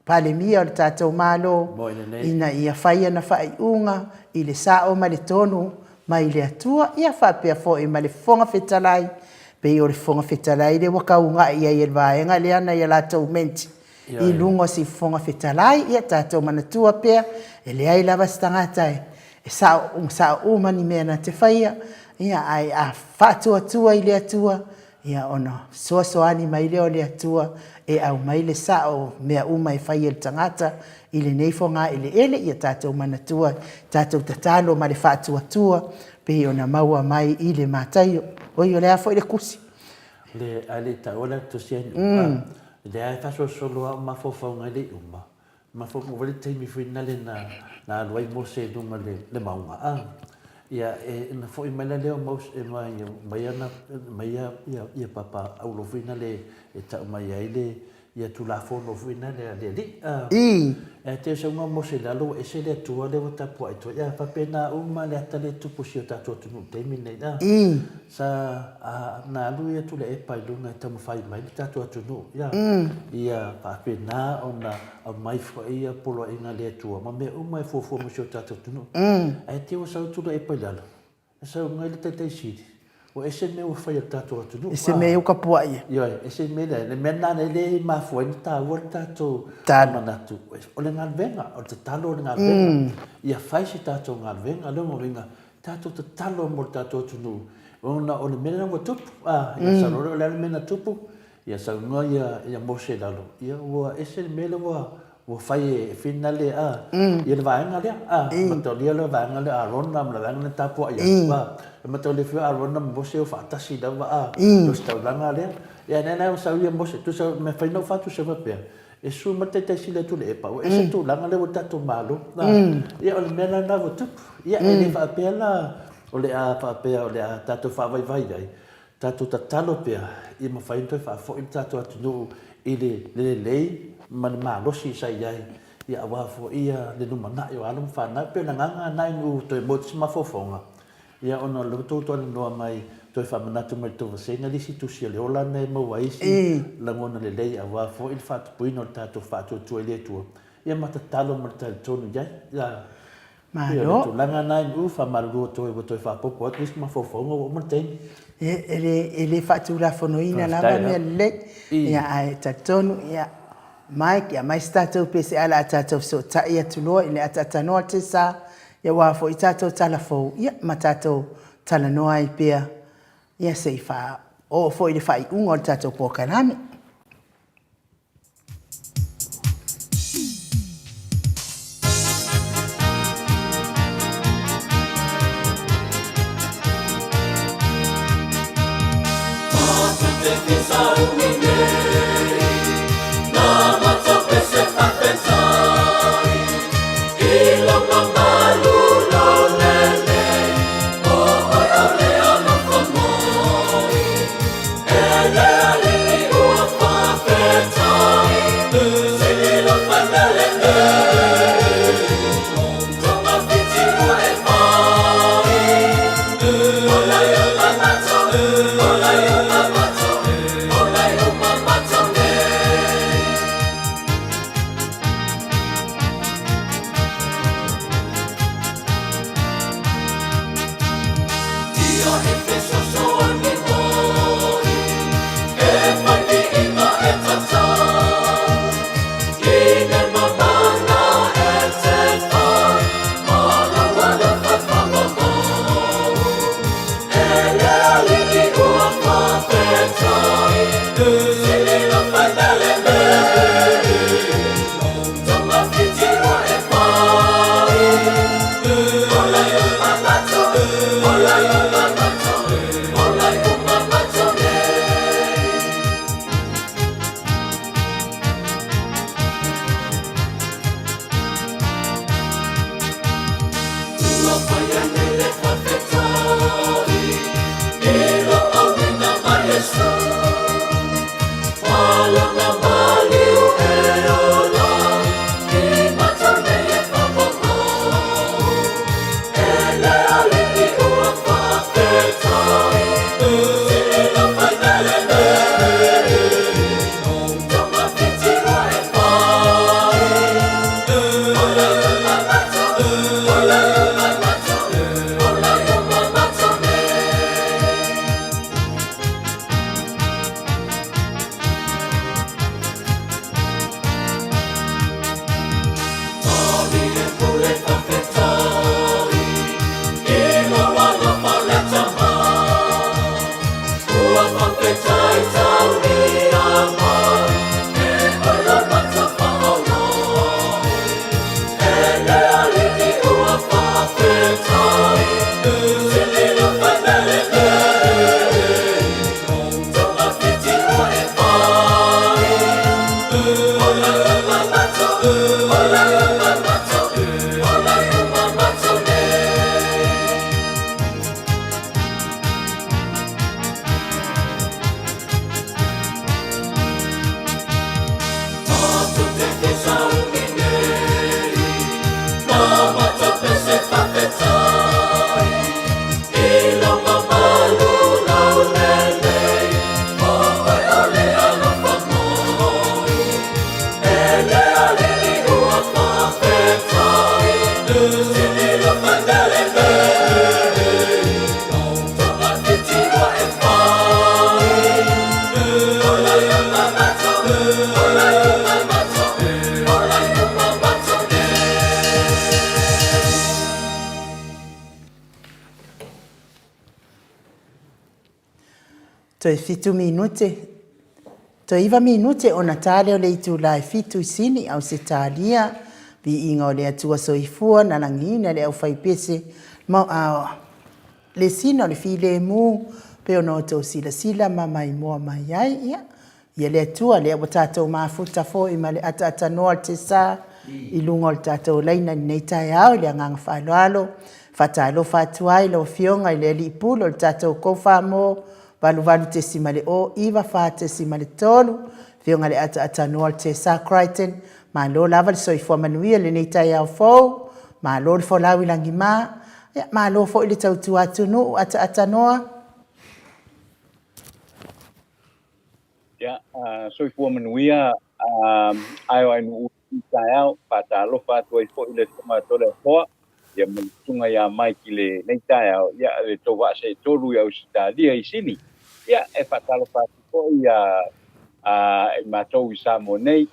Palemia o le tatou Malo ina ia fai ana faaiuga i le sao ma le tonu mai le Atua, ia faapea foi ma le Fofoga Fetalai, pei o le Fofoga Fetalai lea ua tauga'i i ai e le vaega lea nai a latou menti i luga o si Fofoga Fetalai. Ia tatou manatua pea, e leai lava se tagata e sao, sao uma ni mea na te faia, ia ae a faatuatua i le Atua, ia ona fesoasoani mai lea o le Atua e aumai le sao o mea uma e fai e le tagata i lenei fogaeleele. Ia tatou manatua, tatou tatalo ma le faatuatua pei ona maua mai i le Mataio. Oi, o le a foi le tusi? Le, a le i taua la le tusi a Iupa, lea e faasolosolo lava ou mafaufauga e le i uma, Mafaufau foi le taimi foi nale na na alu ai Mose i luga le le mauga a ia e na foi mai la lea o Mose e mai mai ana mai ia ia ia papa aulo foi nale e tau mai ai le ia Tulafono foi nale a le Alii a I. E te saunoa Mose i lalo ua ese le Atua lea ua tapuai atu ai a faapena uma le ata lea e tupu i si o tatou atunuu i le taimi lenei a I. Sa na alu ia Tuilaepa i luga e taumafai mai le tatou atunuu, ia, ia faapena ona aumai foi ia poloaiga a le Atua ma mea uma e fuafua mo si o tatou atunuu. Ae te i ua sau Tuilaepa i lalo, e sau mai le Taitai Sili, ua ese mea ua fai e le tatou atunuu. Ese mea ua tapuai ai. Ioe, ese mea lea, le mea lena lea e mafua ai ona taua le tatou manatu, o le galuega, o le tatalo o le galuega, ia fai se tatou galuega. O lona uiga, Tatou tatalo mo le tatou atunuu ona o le mea lena ua tupu. A, ia sau loa lea o le a le mea na tupu, ia saunoa ia, ia Mose i lalo, ia ua ese le mea lea ua, ua fai e finale, a, ia le vaega lea, a, mataulia le vaega lea a Arona ma le vaega lea na tapuai atu, a, e mataulia foi Arona ma Mose o faatasi lava, a, i ositaulaga lea. Ia lea la ua sau ia Mose, tusa, mea fai na ou faatusa faapea, E sue mai le Taitai Sili atu le Epa, ua ese tulaga lea ua tatou Malo. Ia o le mea la lena ua tupu. Ia e le faapea la o le a faapea o le a tatou faavaivai ai, tatou tatalo pea ia mafai ona toe faafoi le tatou atunuu i le lelei ma le malosi sa i ai, ia aua foi le lumanai o alo ma fanau. E pei o le agaga lena ina ua toe motu se mafaufauga, Ia ona o lea ua outou talanoa mai, toe faamanatu mai i le tou vasega le isi tusi o le ola na e maua ai isi lagona lelei aua foi le faatupuina o le tatou faatuatua i le Atua, ia ma tatalo ma le talitonu i ai. Ia, pei o le tulaga lena i faamalulu atu ai ua toe faaopoopo atu isi mafaufauga ua uma le taimi. E le, e le faatulafonoina lava mea lelei, ia ae talitonu, ia, Mike, ia aumai se tatou PSA o le a tatou fesootai atu loa i le ataatanoa o le sa, ia aua foi tatou tala fou, ia ma tatou talanoa ai pea, ia se i faaoo foi i le faaiuga o le tatou polokalame. Toe fitu minute, toe iva minute ona ta lea o le itula e fitu i Sini, Ausetalia, Viiga o le Atua Soifua, na lagiina le aufaipese, ma a, le sina o le filemu, pei ona outou silasila ma maimoa mai ai. Ia, Ia le Atua, lea ua tatou mafuta foi ma le ataatatanoa o le tesa i luga o le tatou laina i lenei taeao i le agaga faaaloalo. Faatalofa atu ai lau Afioga i le Alii Pule o le tatou Kofamo 88.0 94.3, Afioga i le Ataatatanoa o le Tesa Crichton, malo lava le soifua manuia i lenei taeao fou, malo le folau i lagima, ia malo foi le tautua atunuu Ataatanoa. Ia, soifua manuia ae o ae nuu i taeao, faatalofa atu ai foi le Susuga Toleafoa, ia ma le Susuga ia Mike i lenei taeao, ia le tou vaa seetolu i Ausetalia i Sini. Ia, e faatalofa atu foi ia i matou i Samoa nei,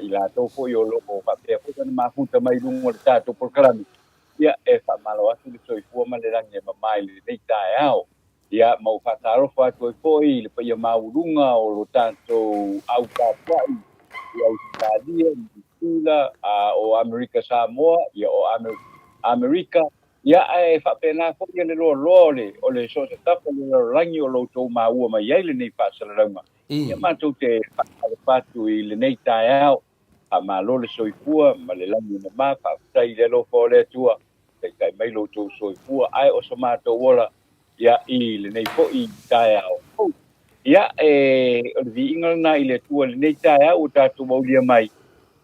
i latou foi o lo o faapea foi ona mafuta mai i luga o le tatou polokalame. Ia, e faamalo atu le soifua ma le lagi e mama i lenei taeao. Ia, ma ou faatalofa atu ai foi i le paia maualuga o lo tatou au tapuai i Ausetalia, Niu Sila, o Amerika Samoa, ia o Amerika, ia ae faapena foi ia le loaloa o le o le so o se tafa o le lalolagi o lo outou maua mai ai lenei faasalalauga. Ia matou te faatalofa atu i lenei taeao, faamalo le soifua ma le lagi e mama, faafetai i le alofa o le Atua Taitai mai lo outou soifua ae o so matou ola ia i lenei foi taeao fou. Ia, e, o le viiga lena i le Atua i lenei taeao ua tatou aulia mai,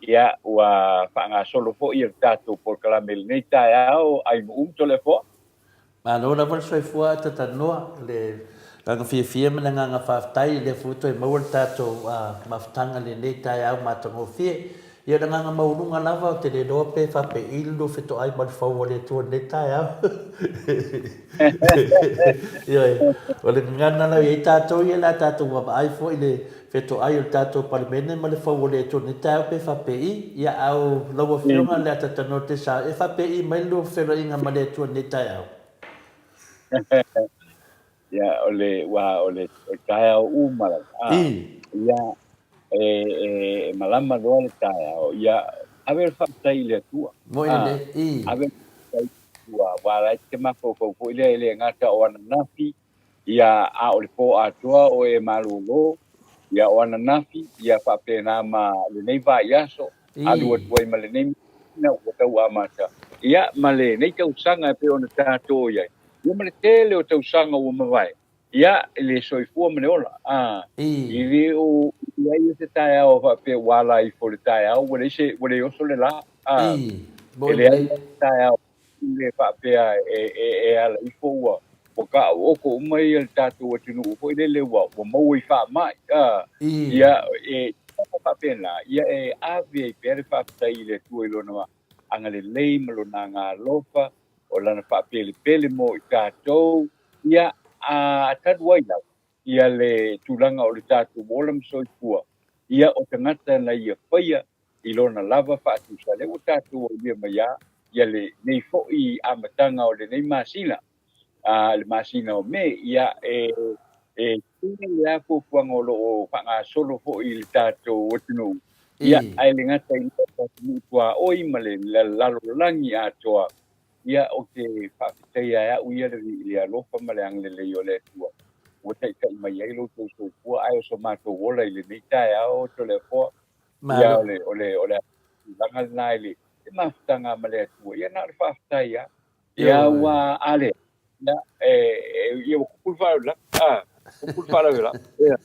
ia, ua faagasolo foi le tatou polokalame i lenei taeao, ai Nu'u ma Toleafoa. Malo lava le soifua ae tatanoa le agaga fiafia ma le agaga faafetai lea foi ua toe maua le tatou mafutaga i lenei taeao matagofie. Ia o le agaga maualuga lava ou te le iloa pe faapei le lua fetoai ma le fau a le Atua i lenei taeao. Ioe, o le gagana la e i ai tatou ia o le a tatou vaavaai foi i le fetoai o le tatou Palemene ma le fau a le Atua i lenei taeao pe faapei. Ia a o lau Afioga le Atatanoa Tesa, e faapei mai le lua feiloaiga ma le Atua i lenei taeao? Ia, o le, ua, o le, o le taeao uma lava. Ah, ia, e, e, e malama loa le taeao. Ia, ave le faafetai i le Atua. Moi ah, le, i. Ave le faafetai i le Atua. Ua la e te mafaufau foi lea e le gata o ananafi, ia, a o le pō atoa o e malōlō, ia, o ananafi, ia faapena ma lenei vaiaso, alu atu ai ma lenei masina ua tau amata, ia, ma lenei tausaga e pei ona tatou i ai. Ia ma le tele o tausaga ua mavae, ia, i le soifua ma le ola. A, e le o i ai se taeao faapea ua ala ifo i le taeao ua leai se, ua le oso le la. A, e leai se taeao le faapea e, e, e ala ifo ua, ua kaaooko uma ia le tatou atunuu foi lele ua, ua maua i faamai. A, ia, e faapena, ia e ave ai pea le faafetai i le Atua i Lona agalelei ma Lona agaalofa, o Lana faapelepele mo i tatou, ia, a talu ai lava ia le tulaga o le tatou ola ma soifua, ia o tagata na ia faia i lona lava faatusa, lea ua tatou aulia mai a ia lenei foi amataga o lenei masina, a le masina o Me, ia e e tele lava fuafuaga o lo o faagasolo foi i le tatou atunuu, ia ae le gata i lea o atunuu tuaoi ma le lalolagi atoa, ia ou te faafetaia e au ia le alofa ma le agalelei o le Atua ua taitai mai ai lo outou soifua ae o so matou ola i lenei taeao Toleafoa. Ia o le o le o le tulaga lena i le mafutaga ma le Atua, ia na o le faafetai lava. Ia ua a lea, ia, e, e, ia ua kupu le faalavelave. Ah, kupu le faalavelave. Ia.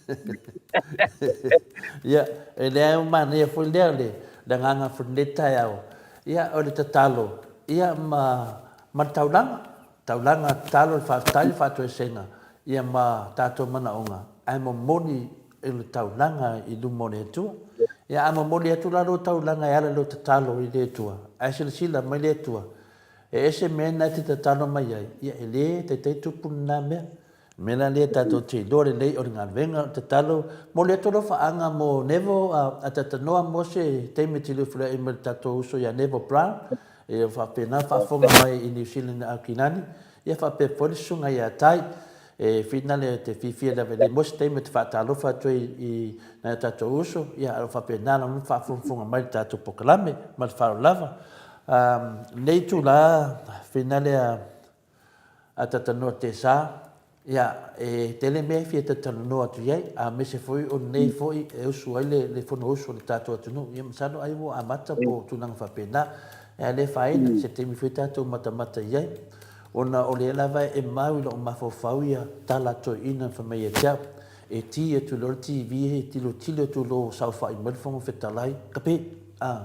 Ia, e leai ua manaia foi lea le, le agaga foi lenei taeao. Ia, o le tatalo, ia ma, ma le taulaga. Taulaga, tatalo, le faafetai, le faatoesega, ia ma tatou manaoga, ae momoli i le taulaga i luma o le Atua. Ia, a momoli atu la lou taulaga e ala i lou tatalo i le Atua, ae silasila mai le Atua, E ese mea na e te tatalo mai ai, ia e le taitai tupu lena mea. O le mea la lea tatou te iloa lelei o le galuega o le tatalo. Momoli atu alofaaga mo Neville a tatanoa mo se taimi e te liufulai ma le tatou uso ia Neville Brown, e faapena faafofoga mai i New Zealand i Aukilani, ia faapea foi le susuga ia Tai. E finale te fiafia lava e le maua se taimi ou te faatalofa atu ai i nai o tatou uso, ia o lo o faapena lava ona faafogafoga mai i le tatou polokalame ma le faaaloalo lava. Lenei itula finale a a Talanoa Tesa, ia e tele mea e fia talatalanoa atu i ai, aemaise foi o lenei foi e usu ai le le Fonousu a le tatou atunuu. Ia masalo ai ua amata po o tulaga faapena. Ae le afaina, se taimi foi tatou matamata i ai. Ona o lea lava e mau i lou mafaufau ia tala a toeaiina fai mai ia te au, e ti atu loa le TV e tilotilo atu loa ua saofai mai le Fofoga Fetalai, kape! A.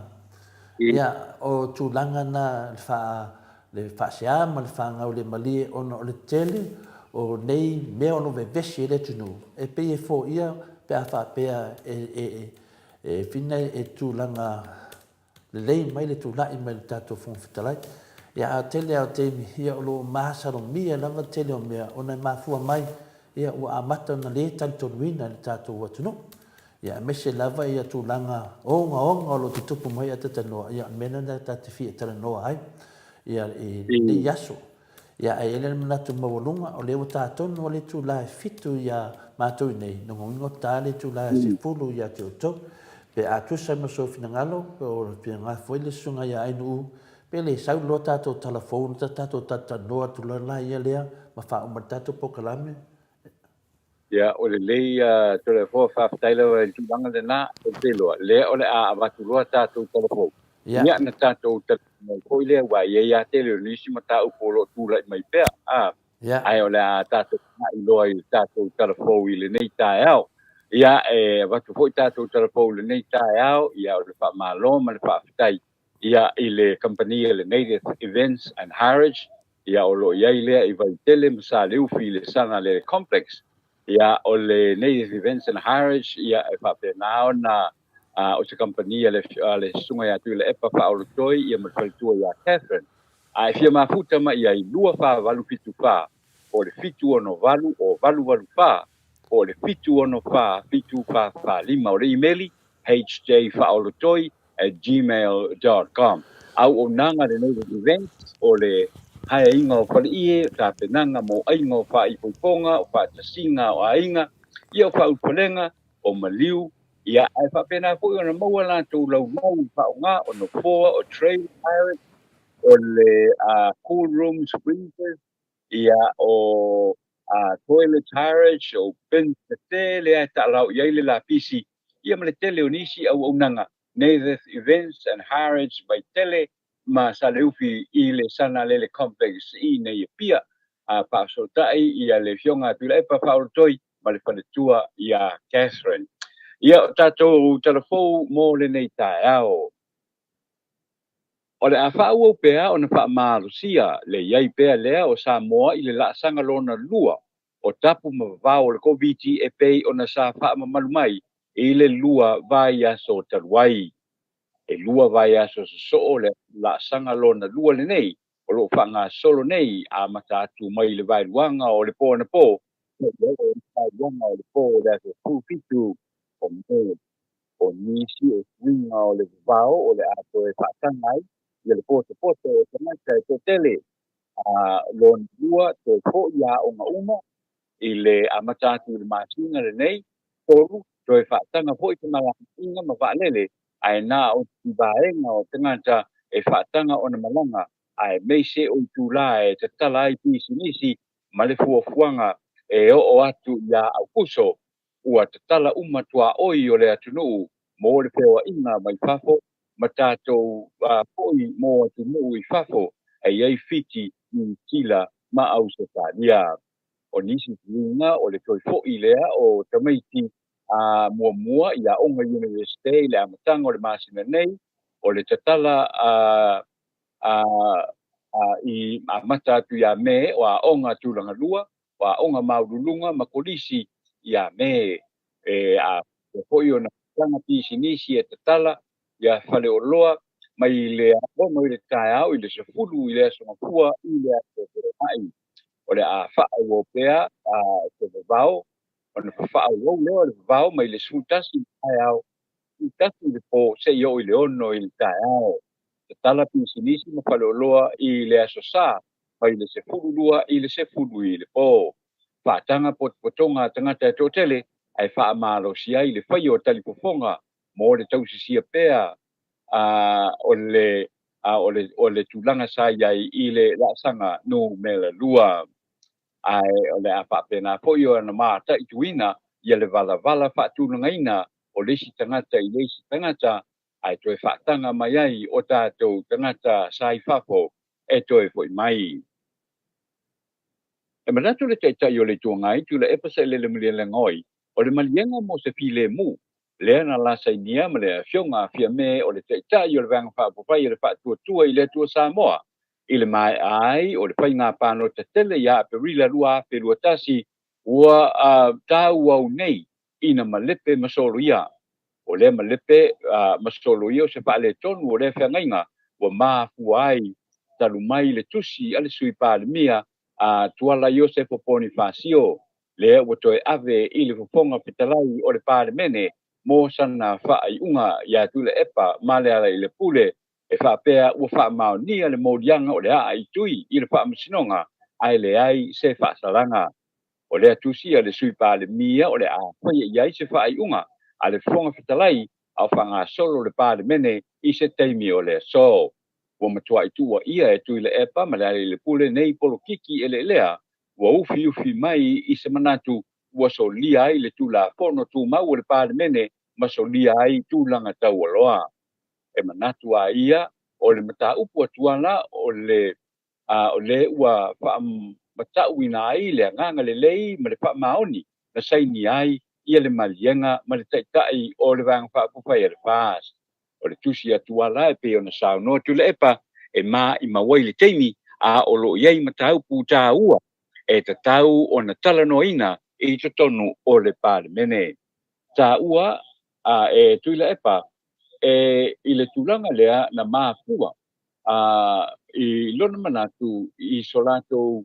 Ia, o tulaga na le faa, le faasea ma le faagaulemalie ona o le tele o nei mea o lo o vevesi ai le atunuu, e pei e foia pe a faapea e, e, e, e fina e tulaga lelei mai le tulai mai o le tatou Fofoga Fetalai. Ia, a o tele lava o taimi, ia, o lo o masalomia lava le tele o mea ona e mafua mai, ia, ua amata ona le talitonuina e le tatou atunuu. Ia, aemaise lava ia tulaga ogaoga o lo o tutupu mai a talanoa, ia, o le mea lena ta te fia talanoa ai, ia, i lenei aso. Ia, ae i ai le manatu maualuga, o lea ua ta tonu lava le itula e 7 iā matou i nei, lona uiga ua ta le itula e 10 ia te outou. Pe a tusa ai ma sou finagalo, pe o finagalo foi le susuga ia Ainuu, pe le sau loa tatou tala fou ona tatou talatalanoa atu loa laia lea ma faauma le tatou polokalame. Ia, o lelei Toleafoa, faafetai lava i le tulaga lena, ou te iloa, lea o le a avatu loa tatou tala fou. Ia, na tatou talanoa ai foi lea, aua e i ai lava tele o nisi mataupu o lo o tulai mai pea, a, ae o le a tatou agai loa i le tatou tala fou i lenei taeao. Ia, e avatu foi tatou tala fou i lenei taeao, ia, o le faamalo ma le faafetai ia i le kamupani a le Native Events and Hirage, ia o lo o i ai lea i Vaitele ma Saleufi i le Sagalele Complex. Ia o le Native Events and Hirage, ia e faapena ona o se kamupani a le, a le Susuga ia Tuilaepa Faaolotoi ia ma le faletua ia Catherine. A e fia mafuta mai i ai, 24874 po o le 768 o 884 po o le 764 7445. O le imeli, hjfaaolotoi at gmail dot com. Auaunaga le Native Events o le haeaiga o faleie, o tapenaga mo aiga o faaipoipoga, o faatasiga o aiga, ia o faaulufalega, o maliu, ia ae faapena foi ona maua latou laulau i faaaoga o nofoa, o trailer hire, o le cool rooms, freezers, ia o toilet hirage, o bins tetele lava e taalao i ai le lapisi, ia ma le tele o nisi auaunaga Native Events and Hirage Vaitele ma Saleufi i le Sanalele Complex i nei Apia, a faafesootai ia le Afioga a Tuilaepa Faaolotoi ma le faletua ia Catherine. Ia, o tatou tala fou mo lenei taeao. O le a faaauau pea ona faamalosia le i ai pea lea o Samoa i le laasaga lona lua o tapu ma vavao o le Koviti e pei ona sa faamamalu mai i le lua vaiaso talu ai. E lua vaiaso sosoo le laasaga lona lua lenei o lo o faagasolo nei amata atu mai i le vaeluaga o le po anapo seia oo i le vaeluaga o le po o le aso 17 o Me. O nisi o suiga o le vavao o le a toe faataga ai ia le potopoto o tagata e toatele. A lona lua, toe foi i aoga uma i le amata atu i le masina lenei. Tolu, toe faataga foi femalagaaiga ma vaalele, ae na o ni vaega o tagata e faataga ona malaga, aemaise o itula e tatala ai pisinisi ma le fuafuaga e oo atu ia Aukuso ua tatala uma tuaoi o le atunuu mo le feoaiga mai fafo ma tatou foi mo atunuu i fafo e i ai Fiti, Niu Sila ma Ausetalia. O nisi suiga o le toe foi lea o tamaiti a muamua i aoga Iunivesite i le amataga o le masina nei, o le tatala a i amata atu ia Me o aoga tulaga lua, o aoga maualuluga ma kolisi ia Me e a foi ona taga pisinisi e tatala ia faleoloa mai le 6 i le taeao i le 10 i le Aso Gafua i le Aso Feiloai. O le a faaauau pea se vavao ona faaauau lea o le vavao mai le 11 i le taeao, 11 i le po seia oo i le 6 i le taeao. Tatala pisinisi ma faleoloa i le Aso Sa mai le 12 i le 10 i le po. Faataga potopotoga a tagata e toatele ae faamalosi ai le faia o talifofoga mo le tausisia pea o le o le tulaga sa i ai i le laasaga numera 2. Ae o le a faapena foi ona mataituina ia le valavala faatulagaina o le isi tagata i le isi tagata ae toe faataga mai ai o tatou tagata sa i fafo e toe foi mai. E manatu le Taitai o le Itu Agai, Tuilaepa Sailele Malielegaoi, o le maliega mo se filemu, lea na lasainia ma le Afioga a Fiame o le Taitai o le Vaega Faaupufai a le Faatuatua i le Atua Samoa, i le maea ai o le faiga palota tele ia Aperila 2021, ua tauau nei ina malepe ma soloia. O lea malepe ma soloia o se faaletonu o lea feagaiga ua mafua ai talu mai le tusi a le Sui Palemia a Tuala Iosefo Ponifasio, lea ua toe ave i le Fofoga Fetalai o le Palemene mo sana faaiuga ia Tuilaepa ma Lealailepule, e faapea ua faamaonia le moliaga o le aa i tui i le Faamasinoga ae leai se faasalaga. O lea tusi a le Sui Palemia o le a faia i ai se faaiuga a le Fofoga Fetalai a o faagasolo le Palemene i se taimi o le aso. Ua matuai tuuaia e Tuilaepa ma Lealailepule nei polokiki eleelea ua ufiufi mai i se manatu ua solia ai le Tulafono Tumau o le Palemene ma solia ai tulaga taualoa. E manatu a ia o le mataupu a Tuala o le a o le ua faamatauina ai le agaga lelei ma le faamaoni na saini ai ia le maliega ma le Taitai o le Vaega Faaupufai a le FAST. O le tusi a Tuala e pei ona saunoa Tuilaepa e maimau ai le taimi a o lo o i ai mataupu taua e tatau ona talanoaina i totonu o le Palemene. Taua a e Tuilaepa e i le tulaga lea na mafua i lona manatu i so latou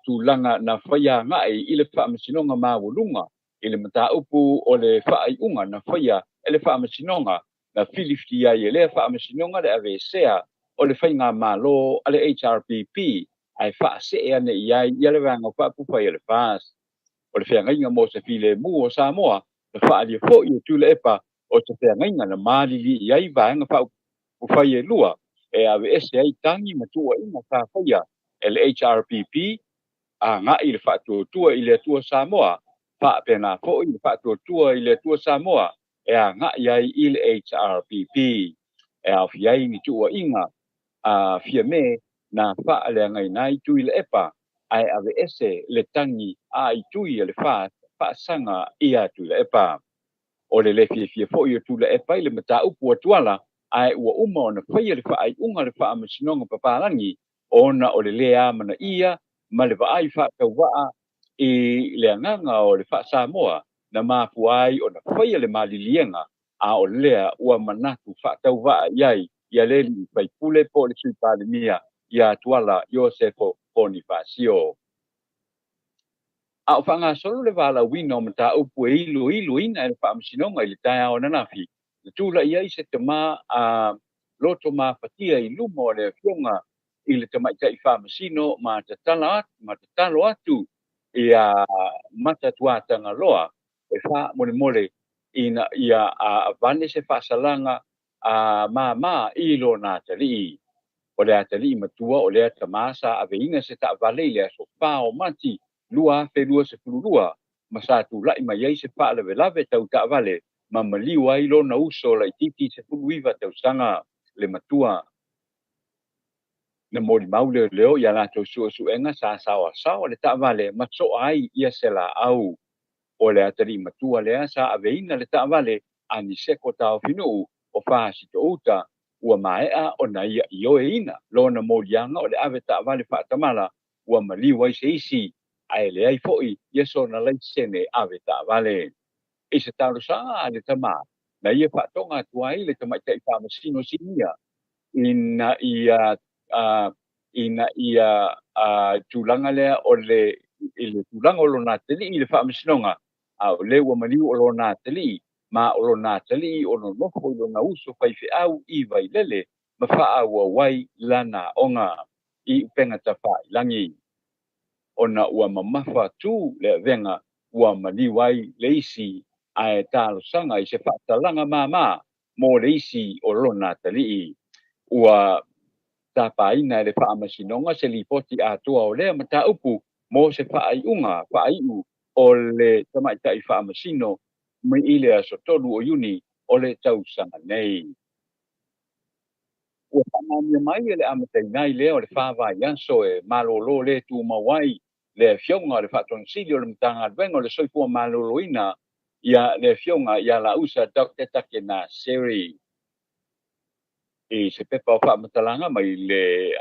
tulaga na faia agai i le Faamasinoga Maualuga i le mataupu o le faaiuga na faia e le Faamasinoga na filifilia ai e lea Faamasinoga le aveesea o le faigamalo a le HRPP ae faasee ane i ai ia le Vaega Faaupufai a le FAST. O le feagaiga mo se filemu o Samoa na faaalia foi e Tuilaepa o se feagaiga na malili i ai Vaega Faaupufai e lua e aveese ai tagi ma tuuaiga sa faia e le HRPP agai i le faatuatua i le Atua Samoa, faapena foi le faatuatua i le Atua Samoa e agai ai i le HRPP, e aofia ai ni tuuaiga a Fiame na faaleagaina ai Tuilaepa ae aveese le tagi a Itui a le faasaga ia Tuilaepa. O le le fiafia foi o Tuilaepa i le mataupu a Tuala ae ua uma ona faia le faaiuga a le Faamasinoga Papalagi ona o le le amanaia ma le vaai faatauvaa i le agaga o le faa-Samoa na mafua ai ona faia le maliliega a o lea ua manatu faatauvaa i ai ia le alii faipule po o le Sui Palemia ia Tuala Iosefo Ponifasio. A o faagasolo le valaauina o mataupu e iloiloina e le Faamasinoga i le taeao ananafi, na tulai ai se tama a loto mafatia i luma o le Afioga i le Tamaitai Faamasino ma tatalo atu ia Matatuatagaloa e faamolemole ina ia avane se faasalaga a māmā i lona atalii. O le atalii matua o lea tama sa aveina se taavale i le aso 4 o Mati 2022 ma sa tulai mai ai se faalavelave tau taavale ma maliu ai lona uso laitiiti 19 tausaga le matua. Na molimau leoleo i a latou suesuega sa saoasaoa le taavale ma soa ai ia se laau. O le atalii matua lea sa aveina le taavale a Niseko Taofinuu o Fasitouta ua maea ona ia ioeina lona moliaga o le ave taavale faatamala ua maliu ai se isi ae leai foi ia sona laisene ave taavale. I se talosaga a le tama na ia faatoga atu ai le tamaitai faamasino sinia ina ia ina ia tulaga lea o le i le tulaga o lona atalii i le faamasinoga, a o lea ua maliu o lona atalii, ma o lona atalii o nonofo i lona uso faifeau i Vailele ma faaauau ai lana aoga i upega tafailagi. ona ua mamafa tu le avega ua maliu ai le isi ae talosaga i se faatalaga māmā mo le isi o lona atalii. Ua tapaina e le Faamasinoga se lipoti atoa o lea mataupu mo se faaiuga faaiu o le Tamaitai Faamasino mai i le aso 3 o Iuni o le tausaga nei. Ua faamaonia mai e le amataina ai lea o le fa vaiaso e malolo le tumau ai le Afioga o le Faatonesili o le Matagaluega o le Soifua Maloloina ia le Afioga ia Lausa Doctor Takena Seri. I se pepa o faamatalaga mai le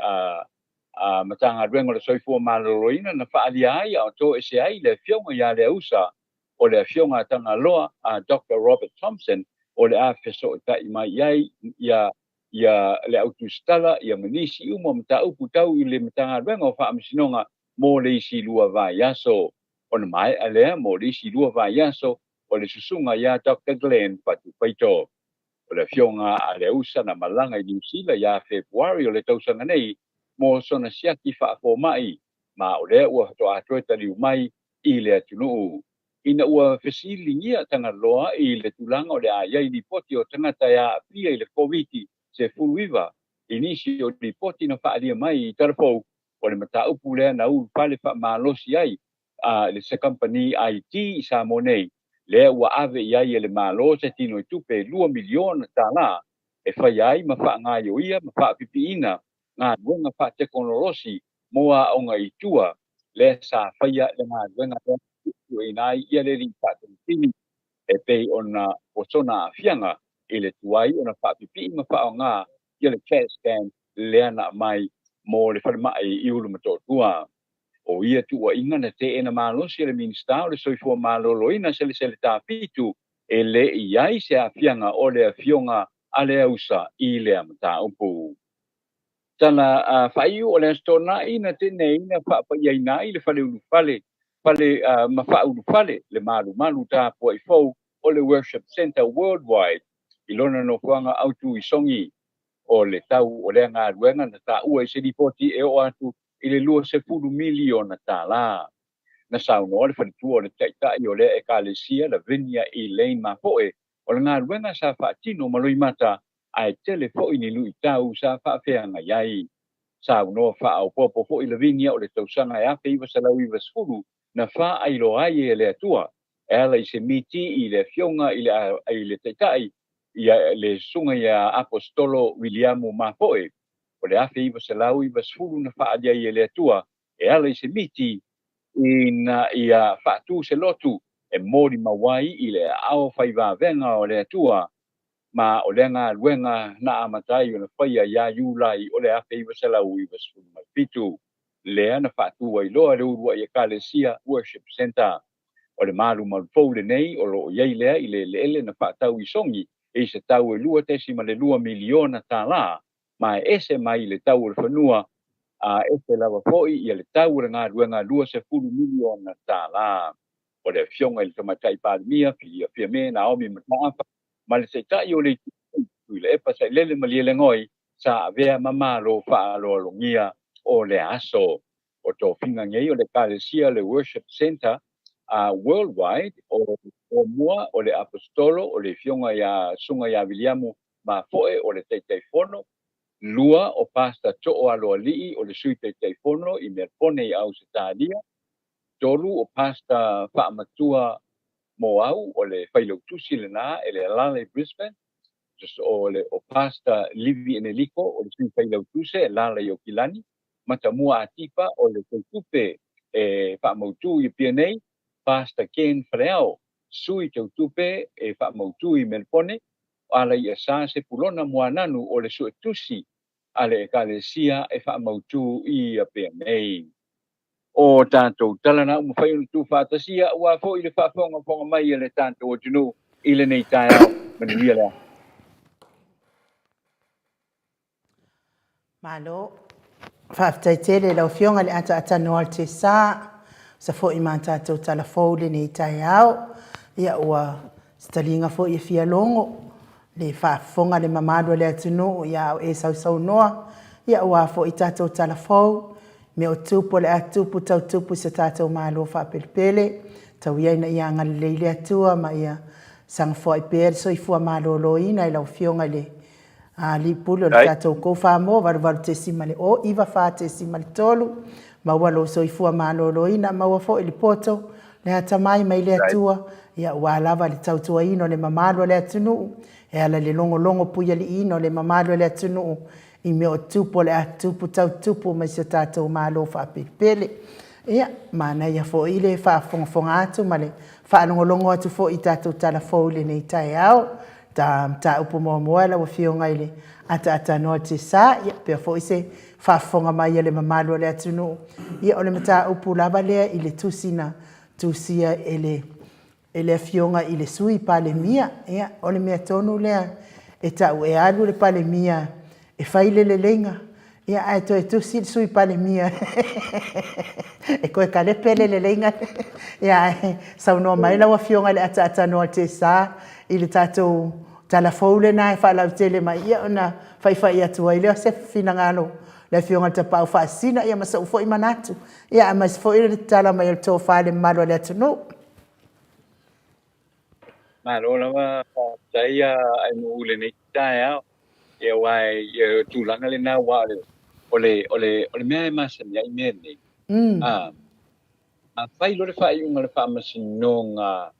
Matagaluega o le Soifua Maloloina na faaalia ai a o toese ai le Afioga ia Leausa o le Afioga a Tagaloa a Doctor Robert Thompson o le a fesootai mai i ai ia ia le au tusitala ia ma nisi uma o mataupu tau i le Matagaluega o Faamasinoga mo le isi lua vaiaso. Ona maea lea mo le isi lua vaiaso o le susuga ia Doctor Glenn Fatupaito. O le Afioga a Leausa na malaga i Niu Sila ia Fepuari o le tausaga nei mo sona siaki faafomai ma o lea ua faatoa toe taliu mai i le atunuu. Ina ua fesiligia Tagaloa i le tulaga o le a i ai lipoti o tagata e aafia i le Koviti-19 i nisi o lipoti na faaalia mai i Talafou, o le mataupu lea na ulufale faamalosi ai a le se kamupani IT i Samoa nei, lea ua ave i ai e le Malo se tinoitupe e $2 miliona e faia ai ma faagaioia ma faapipiina galuega faatekonolosi mo aoga i tua, lea sa faia le galuega lea e tuuina ai ia le alii faatonutini e pei ona o sona aafiaga i le tuai ona faapipii ma faaaoga ia le CAT scan lea na aumai mo le falemai i Ulumotootua. O ia tuuaiga na teena malosi e le Minisita o le Soifua Maloloina Selesele Tapitu e le i ai se aafiaga o le Afioga a Leausa i lea mataupu. Tala faaiu o le Aso Toonai na teneina faapaiaina ai le fale ulufale, fale ma faaulufale le malumalu tapuai fou o le Worship Centre Worldwide i lona nofoaga autu i Sogi. O le tau o lea galuega na taua i se lipoti e oo atu i le $20 miliona. Na saunoa le faletua o le taitai o lea ekalesia Lavinia Elaine Mafoe o le galuega sa faatino ma loimata ae tele foi ni luitau sa faafeagai ai. Saunoa faaopoopo foi Lavinia o le tausaga e 1990 na faailoa ai e le Atua e ala i se miti i le afioga i le taitai ia le susuga ia Aposetolo Wiliamu Mafoe. O le 1990 na faaalia ai e le Atua e ala i se miti ina ia faatu se lotu e molimau ai i le aao faivavega o le Atua, ma o lea galuega na amata ai ona faia ia Iulai o le 1997, lea na faatu ai loa le uluai ekalesia Worship Centre. O le malumalu fou lenei o lo o i ai lea i le eleele na faatau i Sogi i se tau e $2.2 miliona ma e ese mai le tau o le fanua a ese lava foi ia le tau o le galuega $20 miliona. O le Afioga i le Tamaitai Palemia Fiame Naomi Mataafa ma le Taitai o le Itu Tuilaepa Sailele Malielegaoi sa avea ma malo faaaloalogia o le aso. O tofiga nei o le ekalesia le Worship Centre Worldwide o mua o le Aposetolo o le Afioga ia Susuga ia Viliamu Mafoe o le Taitaifono, lua o Pastor Too Aloalii o le Sui Taitaifono i Melpone i Ausetalia, tolu o Pastor Faamatua Moau o le Failautusi lena e le alala i Brisbane, o le o Pastor Livi Eneliko o le Sui Failautusi e alala i Okilani, Matamua Atipa o le tautupe e faamautu i Apia nei, Pastor Ken Faleao, sui tautupe e faamautu i Melpone, ala i asa Sepulona Moananu o le suetusi a le ekalesia e faamautu i Apia nei. O tatou tala na ua mafai ona tuufaatasia aua foi le faafogafoga mai a le tatou atunuu i lenei taeao. Manuia le aso. Malo. Faafetai tele i lau Afioga i le ataatanoa o le Tesa, sa foi ma tatou tala fou i lenei taeao. Ia ua se taliga foi e fia logo le faafofoga le mamalu o le atunuu ia a o e sausaunoa, ia aua foi tatou tala fou. mea o tupu o le a tupu tau tupu i so tatou Malo faapelepele, tau ia ina ia agalelei le Atua ma ia sagafoai pea le soifua maloloina i lau Afioga i le Alii Pule o le tatou Koufamoa 88.0 94.3, maua lou soifua maloloina, maua foi le poto, le atamai mai le Atua, ia aua lava le tautuaina o le mamalu o le atunuu, e ala i le logologo puialiiina o le mamalu o le atunuu i mea o tupu o le a tupu tau tupu mai si o tatou Malo faapelepele. Ia, manaia foi le faafogafoga atu ma le faalogologo atu foi i tatou tala fou i lenei taeao. Ta mataupu muamua lau Afioga i le Ataatanoa Jesa, ia, pea foi se faafofoga mai a le mamalu o le atunuu. Ia, o le mataupu lava lea i le tusi na tusia e le e le Afioga i le Sui Palemia. Ia, o le mea tonu lea e ta'u e alu le Palemia e fai le leleiga, ia ae toe tusi le Sui Palemia e toe kalepe le leleiga. Ia ae saunoa mai lau Afioga i le ataatanoa Tesa i le tatou tala fou lena e faalautele mai, ia ona faifai atu ai lea o se finagalo le Afioga i le Tapaau Faasisina, ia ma so'u foi manatu, ia aemaise foi le tatala mai o le tofa i le mamalu o le atunuu. Malo lava faafetai a Aimuu i lenei taeao. Ia aua ia o tulaga lena aua o le o le o le o le mea e masani ai mea nei. A afai loa le faaiuga a le Faamasinoga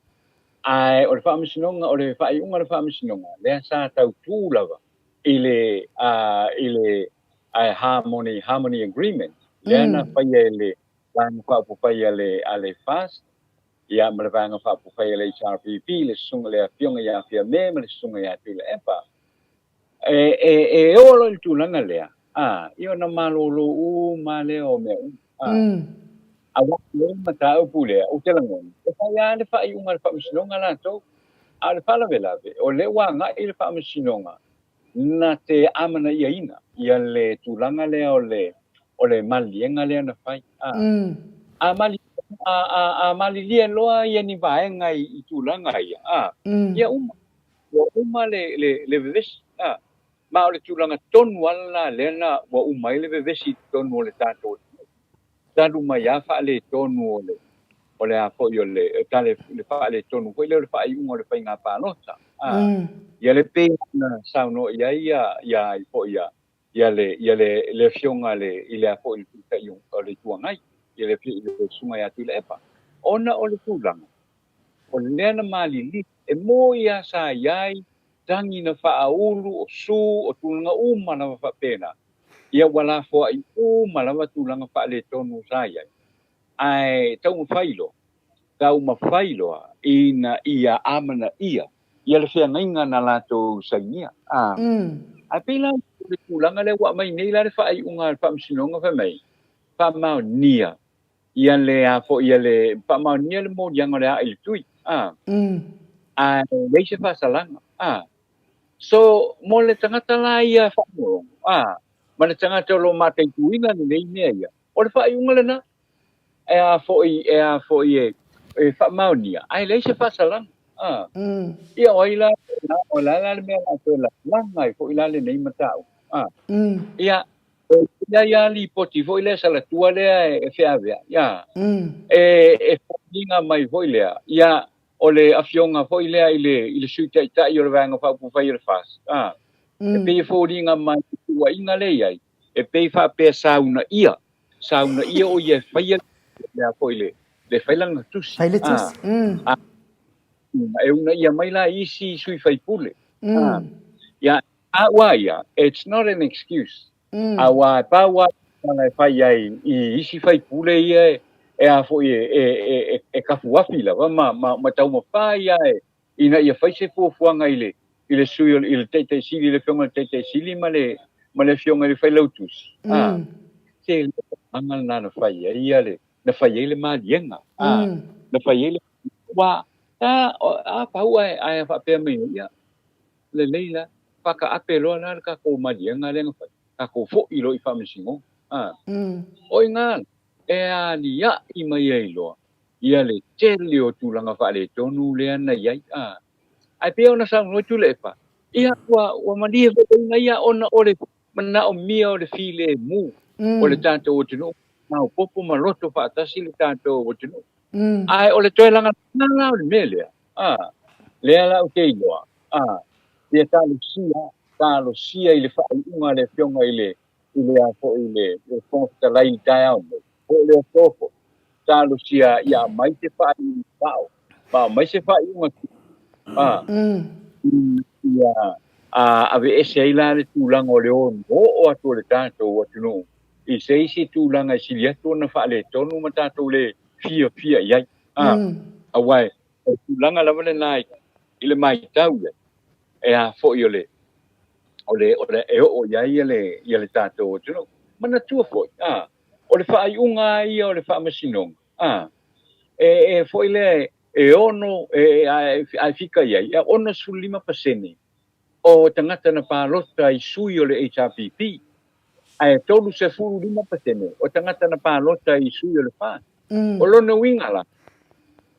ae o le Faamasinoga o le faaiuga a le Faamasinoga lea sa tautu lava i le a i le a harmony harmony agreement lea na faia e le Vaega Faaupufai a le a le FAST ia ma le Vaega Faaupufai a le HRPP, le susuga le Afioga ia Fiame ma le susuga ia Tuilaepa. E, e, e oo loa i le tulaga lea, a, ia ona malolo uma lea o mea uma. A, aua o le mataupu lea, ou te lagona, e fai lava le faaiuga a le Faamasinoga latou. A o le faalavelave, o lea ua agai le Faamasinoga na te amanaiaina ia le tulaga lea o le o le maliliega lea na fai. A, a, mali, a, a, a malilie loa ia ni vaega i, i tulaga ia, a, ia uma, ua uma le, le, le vevesi. A, ma o le tulaga tonu lava la lea na ua uma ai le vevesi i totonu o le tatou atunuu. Talu mai lava faaletonu o le, o le a foi o le, tale, le faaletonu foi lea o le faaiuga o le faiga palota. A, ia le pei ona saunoa i ai ia, ia ai foi ia, ia le, ia le, le afioga le, i le a foi le Taitai o le Itu Agai, ia le, le Susuga ia Tuilaepa. Ona o le tulaga, o lea na malilie, e moi lava sa i ai tagi na faaulu, o su, o tulaga uma lava faapena, ia ua lafoai uma lava tulaga faaletonu sa i ai. Ae taumafai loa, taumafai loa ina ia amanaia ia le feagaiga na latou sainia. A, ae pei la o le tulaga lea ua aumai nei la le faaiuga a le Faamasinoga fai mai, faamaonia ia le a foi ia le faamaonia le moliaga o le a i le tui. A, ae leai se faasalaga. A, so mo le tagata la ia faalogologo, a, ma le tagata o lo o mataituina lenei mea ia, O le faaiuga lena, e a foi, e a foi e, e faamaonia, ae leai se faasalaga. A. Ia, o ai la, o le a la le mea o le a toe lalaga ai foi la lenei mataupu? A. Ia, e i ai lava lipoti foi lea salatua lea e feaveai, a. E, e foliga mai foi lea, ia, o le afioga foi lea i le, i le Sui Taitai o le Vaega Faaupufai o le FAST, a. E pei e foliga mai i le tuuaiga lea e i ai, e pei faapea sa uunaia, sa uunaia o ia e faia le a foi le, le fai lana tusi. Fai le tusi. A, e uunaia mai la isi sui faipule. A, ia, a ua ia, it's not an excuse. A ua pau a tala e fai ai i isi faipule ia e, e a foi e, e, e, e, e kafuafi lava ma, ma, ma taumafai ia e, ina ia fai se fuafuaga i le i le sui i le Taitai Sili, le Afioga i le Taitai Sili ma le ma le Afioga i le Failautusi. A, se le aga lena na fai ai ia le na fai ai le maliega. A, na fai ai le ua a a pau ae ae faapea mai ia lelei la faakaape loa la le tatou maliega lea na fai tatou foi loa i Faamasinoga. A, o i ina e aliaʻi mai ai loa ia le tele o tulaga faaletonu lea na i ai. A, ae pei ona saunoa Tuilaepa, ia ua, ua malie foi le ia ona o le manaomia o le filemu o le tatou atunuu. maopoopo ma loto faatasi le tatou atunuu. Ae o le toe lagalaga la o le mea lea, a, lea la ou te iloa, a, ia talosia, talosia i le faaiuga a le Afioga i le, i le a foi i le, le Fofoga Fetalai i le taeao nei, po o le aso foi, talosia ia aumai se faaiuga sao, ma aumai se faaiuga a, ia a aveese ai la le tulaga o le ono oo atu o le tatou atunuu i se isi tulaga e sili atu ona faaletonu ma tatou le fiafia i ai. A, aua e, o le tulaga lava lena i le matau i ai, e a foi o le, o le, o le, e oo i ai ia le, ia le tatou atunuu. Manatua foi, a, o le faaiuga lava ia o le faamasinoga, a, e, e foi lea e ono, e, a e fika i ai, e 65% o tagata na palota i sui o le HRPP, ae 35% o tagata na palota i sui o le FAST. O lona uiga la,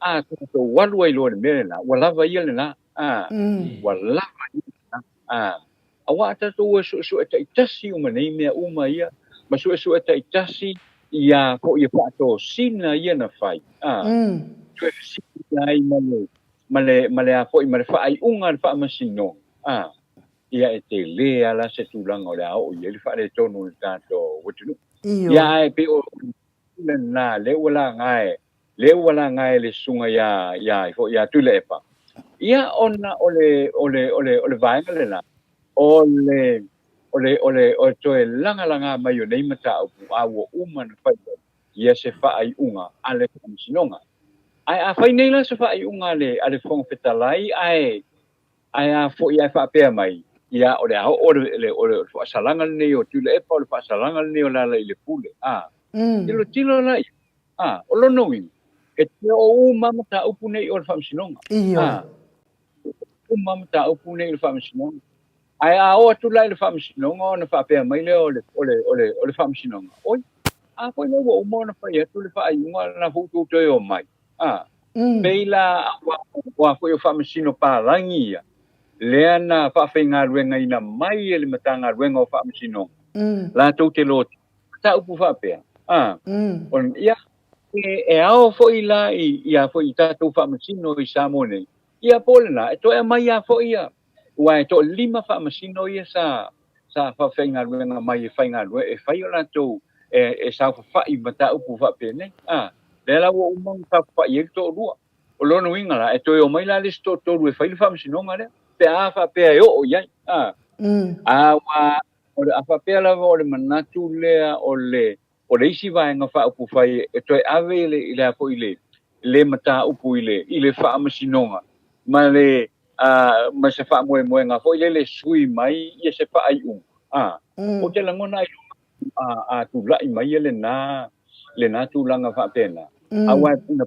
a tatou alu ai loa i le mea lena, ua lava ia lena, a, ua lava ia lena, a. Aua a tatou o e suesue taitasi uma nei mea uma ia, ma suesue taitasi ia foi e faatosina ia na fai, a, toe fesili ai ma le, ma le, ma le a foi, ma le faaiuga a le faamasinoga, a, ia e tele lava la se tulaga o le a oo i ai le faaletonu o le tatou atunuu. Ioe. Ia ae pei o lena lea ua laga e, lea ua laga e le susuga ia, ia, foi ia Tuilaepa, ia ona o le, o le, o le, o le vaega lena, o le, o le, o le, o le toe lagalaga mai o nei mataupu a ua uma ona fai ai ia se faaiuga a le Faamasinoga. Ae a fai nei la se faaiuga a le, a le Fofoga Fetalai ae, Ae a foi ae faapea mai, ia, o le a oo le, le, o le faasalaga lenei o Tuilaepa, o le faasalaga lenei o Lealailepule, a. Tilotilo la ia, a, o lona uiga, e te oo uma mataupu nei o le Faamasinoga. Ioe. A, uma mataupu nei i le Faamasinoga. Ae a oo atu la i le Faamasinoga ona faapea mai lea o le, o le, o le, o le Faamasinoga, oi, a foi lea ua uma ona fai atu le faaiuga, lena foi ua outou toe omai. A, pei la aua foi o Faamasino palagi ia, lea na faafaigaluegaina mai e le Matagaluega o Faamasinoga, latou te lotea mataupu faapea. A, o, ia, e, e ao foi la i, ia foi i tatou Faamasino i Samoa nei, ia po o lena, e toe aumai lava foi ia, aua e toalima Faamasino ia sa, sa faafaigaluega mai e faigaluega, e fai o latou, e, e saofafai i mataupu faapenei. A, lea la ua uma ona saofafai ai le toalua. O lona uiga la, e toe omai la le isi toatolu e fai le faamasinoga lea, pe a faapea e oo i ai. A, a ua, o le, a faapea lava o le manatu lea o le, o le isi Vaega Faaupufai e toe ave i le, i le a foi le, le mataupu i le, i le Faamasinoga ma le, a, ma se faamoemoega foi lele e sui mai ia se faaiuga, a, ou te lagona ai loa a, a tulai mai ia lena, lena tulaga faapena. Aua na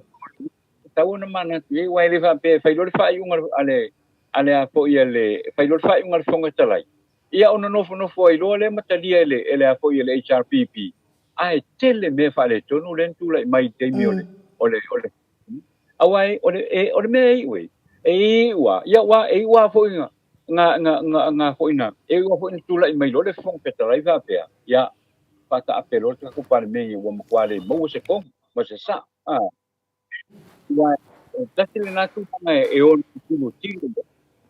tatau ona manatu i ai, aua e le faapea e fai loa le faaiuga a le, a le a foi a le, fai loa le faaiuga a le Fofoga Fetalai, ia ona nofonofo ai loa lea ma talia e le, e le a foi e le HRPP, ae tele mea faaletonu lea na tulai mai i le taimi o le, o le, o le, aua e, o le, e, o le mea e iu ai, e iu lava, ia aua e iu lava foi na, na, na, na, na foi na, e iu lava foi na tulai mai loa le Fofoga Fetalai faapea, ia, faataape loa le tatou Palemene ua matua le maua se tonu ma se sa, a. Aua e tasi lena tulaga e ono tilotilo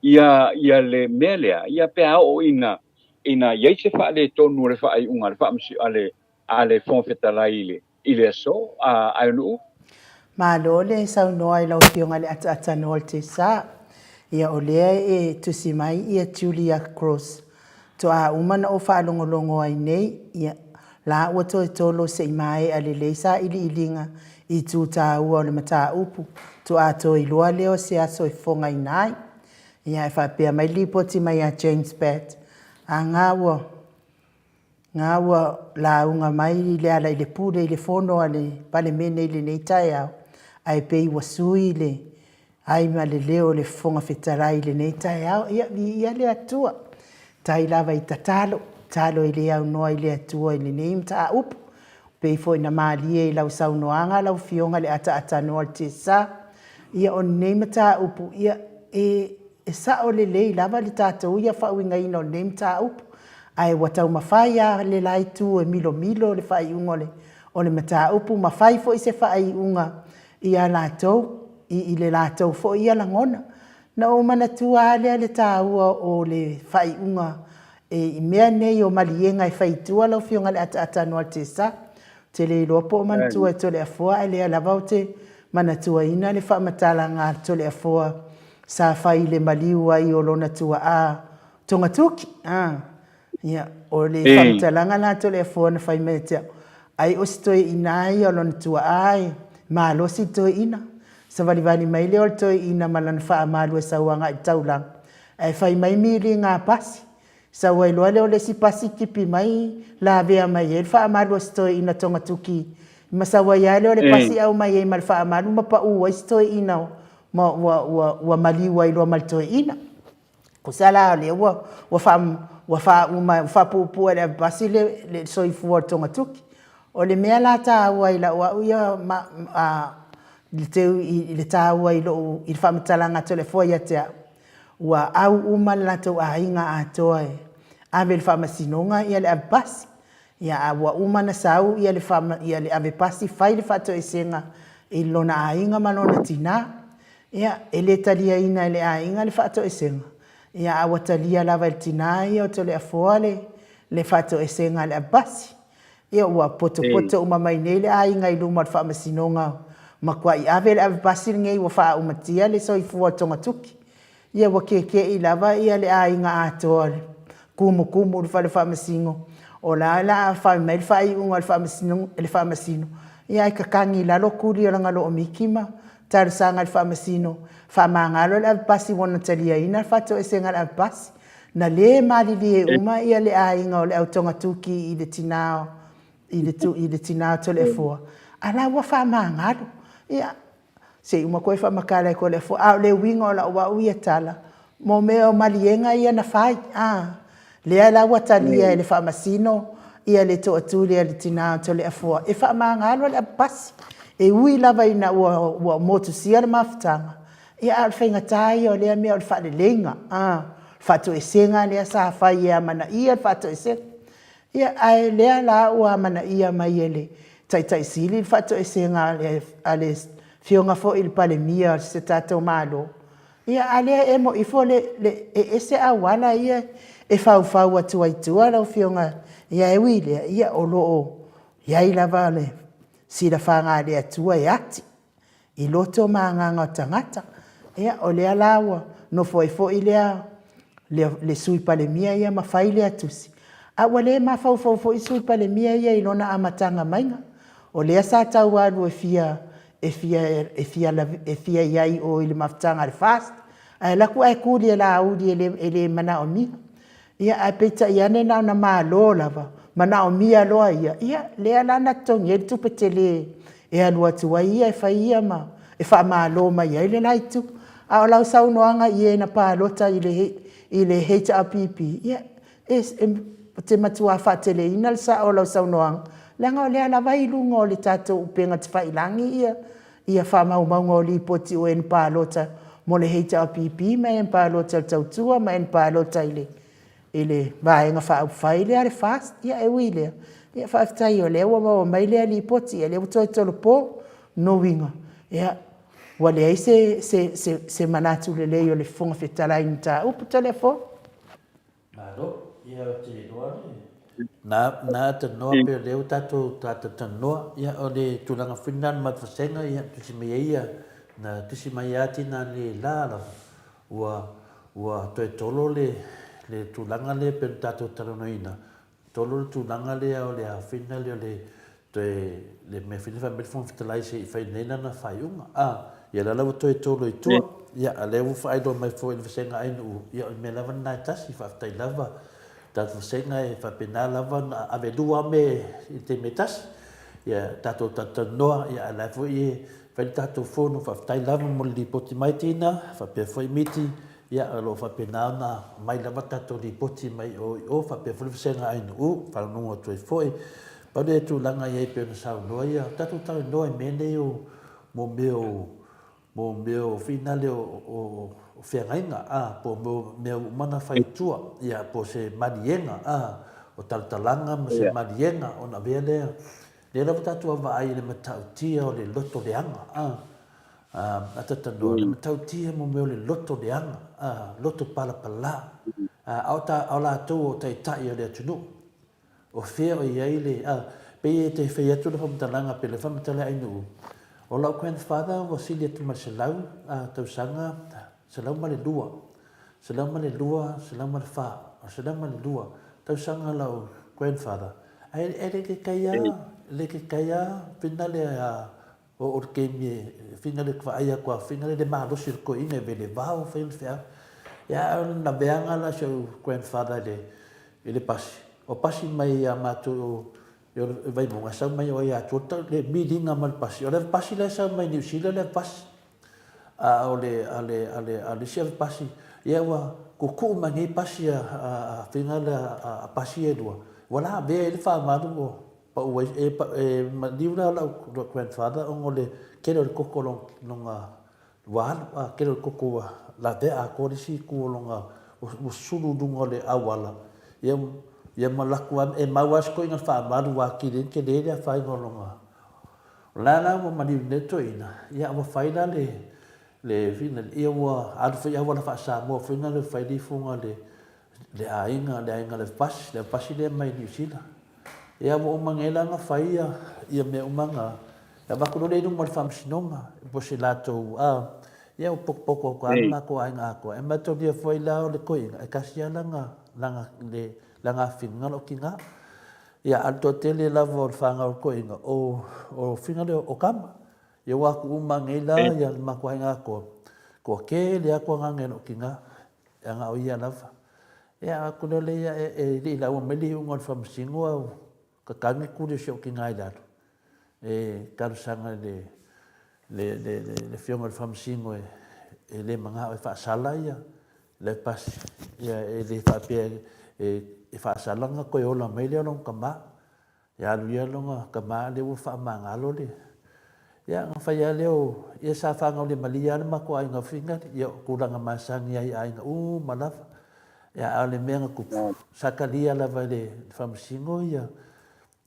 ia, ia le mea lea, ia pe a oo ina, ina i ai se faaletonu o le faaiuga a le faamasino, a le, a le Fofoga Fetalai i le, i le aso, a, Aenu'u. Malo le saunoa i lau Afioga i le Ataatanoa o le Tesa. Ia o lea e tusi mai ia Julia Cross Toa uma na ou faalogologo ai nei, ia, la ua toe tolo se i maea lelei sailiiliga i itu taua o le mataupu, toa toe iloa lea o se aso e fofogaina ai. Ia, e faapea mai le lipoti mai a James Batt, a nga ua, nga ua lauga mai Lealailepule i le fono a le Palemene i lenei taeao, ae pei ua sui le Ai ma le leo o le Fofoga Fetalai i lenei taeao, ia viia le Atua. Tai lava i tatalo, tatalo i le aunoa i le Atua i lenei mataupu. Pei foi na malie i lau saunoaga lau Afioga le ataaatanoa o le Tesa, ia o lenei mataupu, ia e, e sao lelei lava le tatou ia faauigaina o lenei mataupu, ae ua taumafai lava le la itu e milomilo le faaiuga o le. o le mataupu ma fai foi se faaiuga ia latou i i le latou foi ia lagona. Na ou manatua lava lea le taua o le faaiuga i mea nei o maliega e fai i tua lau Afioga i le ataata noa o le tesa. Ou te le iloa po o manatua e Toleafoa ae lea lava ou te manatuaina le faamatalaga a Toleafoa sa fai i le maliu ai o lona tuaa Togatuki. Ia, o le faamatalaga la a Toleafoa na fai mai ia te au, ai o si toeaina ia o lona tuaa e malosi le toeaina. Savalivali mai lea o le toeaina ma lana faamalu e sau agai i le taulaga, ae fai mai miliga pasi. Sau ai loa lea o le isi pasi tipi mai lavea mai ai le faamalu a si toeaina togatuki ma sau ai lava lea o le pasi aumai ai ma le faamalu ma pau ai si toeaina ma ua maliu ai loa ma le toeaina. Tusa la o lea ua ua faa ua faauma ua faapuupuu e le avepasi le le soifua o le togatuki. O le mea la taua i lau au ia ma a le teu i le taua i lou i le faamatalaga a Toleafoa ia te au, ua au uma le latou aiga atoa e ave i le faamasinoga ia le avepasi. Ia a ua uma ona sau ia le ia le avepasi fai le faatoesega i lona aiga ma lona tina. Ia, e le taliaina e le aiga le faatoesega, ia a ua talia lava e le tina ia o Toleafoa le le faatoesega a le avepasi. Ia ua potopoto uma mai nei le aiga i luma o le faamasinoga, matuai ave le avepasi lenei ua faaumatia le soifua o le togatuki. Ia ua keke'i lava ia le aiga atoa i le tumutumu i le fale faamasino, o la e o le a fai mai le faaiuga a le faamasino, ia ae tatagi i lalo tuli o lana loomiti ma talosaga i le faamasino, faamagalo le avepasi ua na taliaina le faatoesega a le avepasi. Na le malilie uma ia le aiga o le au togatuki i le tina i le tina o Toleafoa, a la ua faamagalo. Ia, Se i uma koe faamatala e Toleafoa, a o le uiga o lau au ia tala, mo mea o maliega ia na fai, a, lea la ua talia e le Faamasino ia le toatuli a le tina o Toleafoa e faamagalo le avepasi. E ui lava ina ua, ua motusia le mafutaga, ia a o le faigata ia o lea mea o le faaleleiga, a, le faatoesega lea sa fai e amanaia le faatoesega. Ia, ae lea la ua amanaia mai e le Taitai Sili le faatoesega a le Afioga foi i le Palemia o se tatou Malo, ia a lea e emo ifo le, le, e ese auala ia e faufau atu ai tua lau Afioga, ia e ui i lea, ia o lo o i ai lava le silafaga a le Atua e ati i loto ma agaga o tagata. Ia, o lea la ua nofo ai foi lea, le, le Sui Palemia ia ma fai lea tusi, a ua le mafaufau foi Sui Palemia ia i lona amataga maiga. O lea sa tau alu e fia, e fia, e fia, e fia i ai i o i le mafutaga a le FAST, ae alu atu ae tuli e Laauli e le, e le manaomia. Ia, ae peitai ane na ona malo lava, manaomia loa ia, ia, lea la na totogi ai le tupe tele e alu atu ai ia e fai ia ma e faamalo mai ai le la itu. A o lau saunoaga i e na palota i le, i le HRPP, ia, e, e, ou te matua faateleina le sao o lau saunoaga, leaga o lea lava e i luga o le tatou upega tafailagi ia, ia faamaumauga o lipoti o e na palota mo le HRPP ma e na palota i le Tautua ma e na palota i le i le Vaega Faaupufai lea a le FAST. Ia e ui i lea, ia faafetai o lea ua maua mai lea lipoti, ia lea ua toe tolopo. Lona uiga, ia ua leai se se se manatu lelei o le Fofoga Fetalai i le mataupu Toleafoa. Malo, ia ou te iloa le. Na, na tanoa pei o lea ua tatou talatalanoa, ia o le tulaga foi lena o le matou vasega, ia tusi mai ai ia, na tusi mai lava tina le la lava, ua, ua toe tolo le, le tulaga lea pei ona tatou talanoaina, tolo le tulaga lea o le afina lea o le Toe le mea foi lea fai mai le Fofoga Fetalai se i fai nei lana faaiuga. A, ia la la ua toe tolo i tua. Ia, a lea ua faailoa mai foi i le vasega ainuu, ia o le mea lava lena e tasi. Faafetai lava tatou vasega e faapena lava ona ave lua lava mea i le taimi e tasi. Ia, tatou talatalanoa, ia a o la e foi e fai le tatou fono. Faafetai lava mo le lipoti mai Tina, faapea foi Miti, Ia, o lo o faapena ona aumai lava tatou lipoti mai o i o, faapea foi le vasega ainuu, faalogologo atu ai foi. Pau lea tulaga i ai pei ona saunoa ia, tatou talanoa i mea nei o mo mea o mo mea o finale o o feagaiga, a, po o mea uma na fai i tua, ia, po o se maliega, a, o talatalaga ma se maliega ona avea lea. Lea lava tatou vaavaai i le matautia o le loto leaga, a, a tatanoa, le matautia mo mea o le loto leaga, a, loto palapala, a, a o ta, a o latou o taitai o le atunuu. O fea o i ai le, a, pei e te fai atu le faamatalaga pe le faamatala ai nuu, o lau grandfather ua sili atu ma le 100 a, tausaga, 102, 102, 104, o 102 tausaga lau grandfather, ae e le ke kai a, le ke kai a finale a, o o le keimi e finale te vaai atu a finale le malosi o le toeaina e vele vao fai le feau. Ia a o le naveaga la si ou grandfather i le i le pasi, o pasi mai ia matou o i o le Vaimauga e sau mai o ai Atua le miliga mai le pasi. O le pasi la e sau mai Niu Sila le pasi. A o le a le a le a le isi pasi ia ua kukuu mai nei pasi a a faiga lea a pasi e lua ua lavea ai le faamalu ua pau ai e e maliu la lau grandfather ona o le tele o le koko lona ua alu a tele o le koko ua lavea atoa le isi itu o lona ua sulu i luga o le auala ia ia ma alu atu lava e mau lava si toeaina i le faamalu ua atili ai ona tele le afaina o lona. O la la ua maliu nei le toeaina, ia ua fai la le, le fina, ia ua alu foi auala faa-Samoa foi na le fai le ifuga le, le aiga, le aiga le pasi, le pasi lea mai Niu Sila. Ia ua uma nei la na fai ia, ia mea uma na, ia avatu loa lea i luma o le faamasinoga, po o se latou, a, ia ua potopoto atu lava le matou aiga atoa. E manatua foi la o le toeaina, e tasi lava lana, lana, le, lana afiga o tina. Ia, a o le toatele lava o le fanau a le toeaina, o, o figa lea o tama. Ia ua atu uma nei la ia le matou aiga atoa, toatele atu agaga e lou tina, leaga o ia lava. Ia, a atu loa lea e, e le i lauga mai le iuga o le faamasino a ua tatagi tuli o si ou tina i lalo, e talosaga i le, le, le, le, le afioga i le faamasino e, e le manao e faasala ia le pasi, ia e le faapea e faasala ona toe ola mai lea o lona tama. Ia alu ia lona tama lea ua faamagalo le... Ia ona fai lava lea o... Ia sa fangaulemalie lava le matou aiga fingali, ia o tulaga masani lava i aiga uma lava. Ia a o le mea na tupu, sa talia lava e le faamasino ia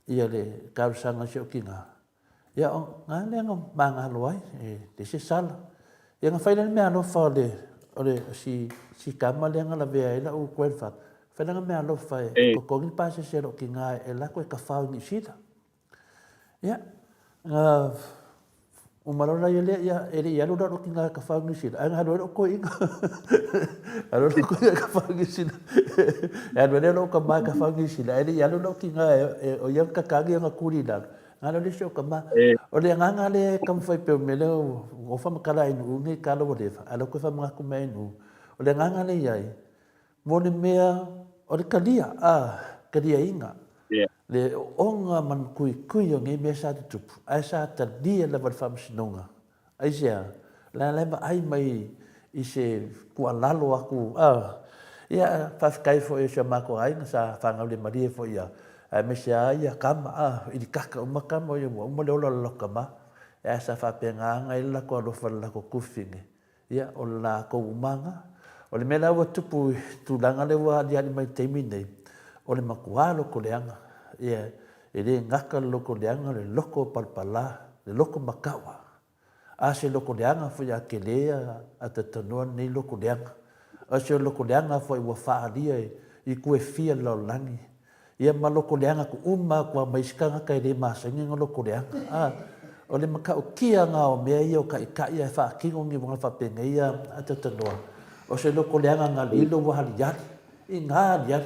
ia le talosaga a si ou tina. Ia, o na lea na magalo ai, e leai se sala. Ia na fai lea le meaalofa o le, o le, si, si tama lea na lavea ai lau grandfather. Fai lana meaalofa e totogi le pasese a lou tina e alu atu e tafao i Niu Sila. Ia, na uma loa la ia lea, ia, e le i alu la lou tina e tafao i Niu Sila, ae na alu ai lou toeaina. Alu ai lou toeaina e tafao i Niu Sila. E alu ai lea lou tama e tafao i Niu Sila, ae le i alu lou tina e, o ia na tatagi ana kuli i lalo. Galo le isi o tama. O le agaga lea e taumafai pea o mea lea ua ou faamatala ai nuu nei tala ua leva, a o lea ua toe faamanatu mai ai nuu. O le agaga lea i ai, mo le mea o le talia, a, taliaina le ooooga ma le matuikui o nei mea sa tutupu, ae sa talia lava e le Faamasinoga Aisea? La la e vaai mai i se tuualalo atu, a, ia, faafetai foi i si o matou aiga sa fangaulemalie foi ia, aemaise lava ia tama, a, i le kaka uma tama, ia ua uma le ola o le latou tama, ae sa faapena ona i ai le latou alofa i le latou tufine, ia, o le latou umaga. O le mea la ua tupu i le tulaga lea ua aliali mai i le taimi lenei, o le matua loto leaga, ia, E le gata le loto leaga, le loto palapala, le loto makaua. A se loto leaga foi a tele a tatanoa lenei loto leaga. A se loto leaga foi ua faaalia i itu e fia le lalolagi. Ia ma loto leaga atu uma atu a ma isi tagata e le masani ona loto leaga. A o le matautia na o mea ia o taitai ae faatino ni waga faapenei a tatanoa. O se loto leaga na lilo ua aliali i na aliali.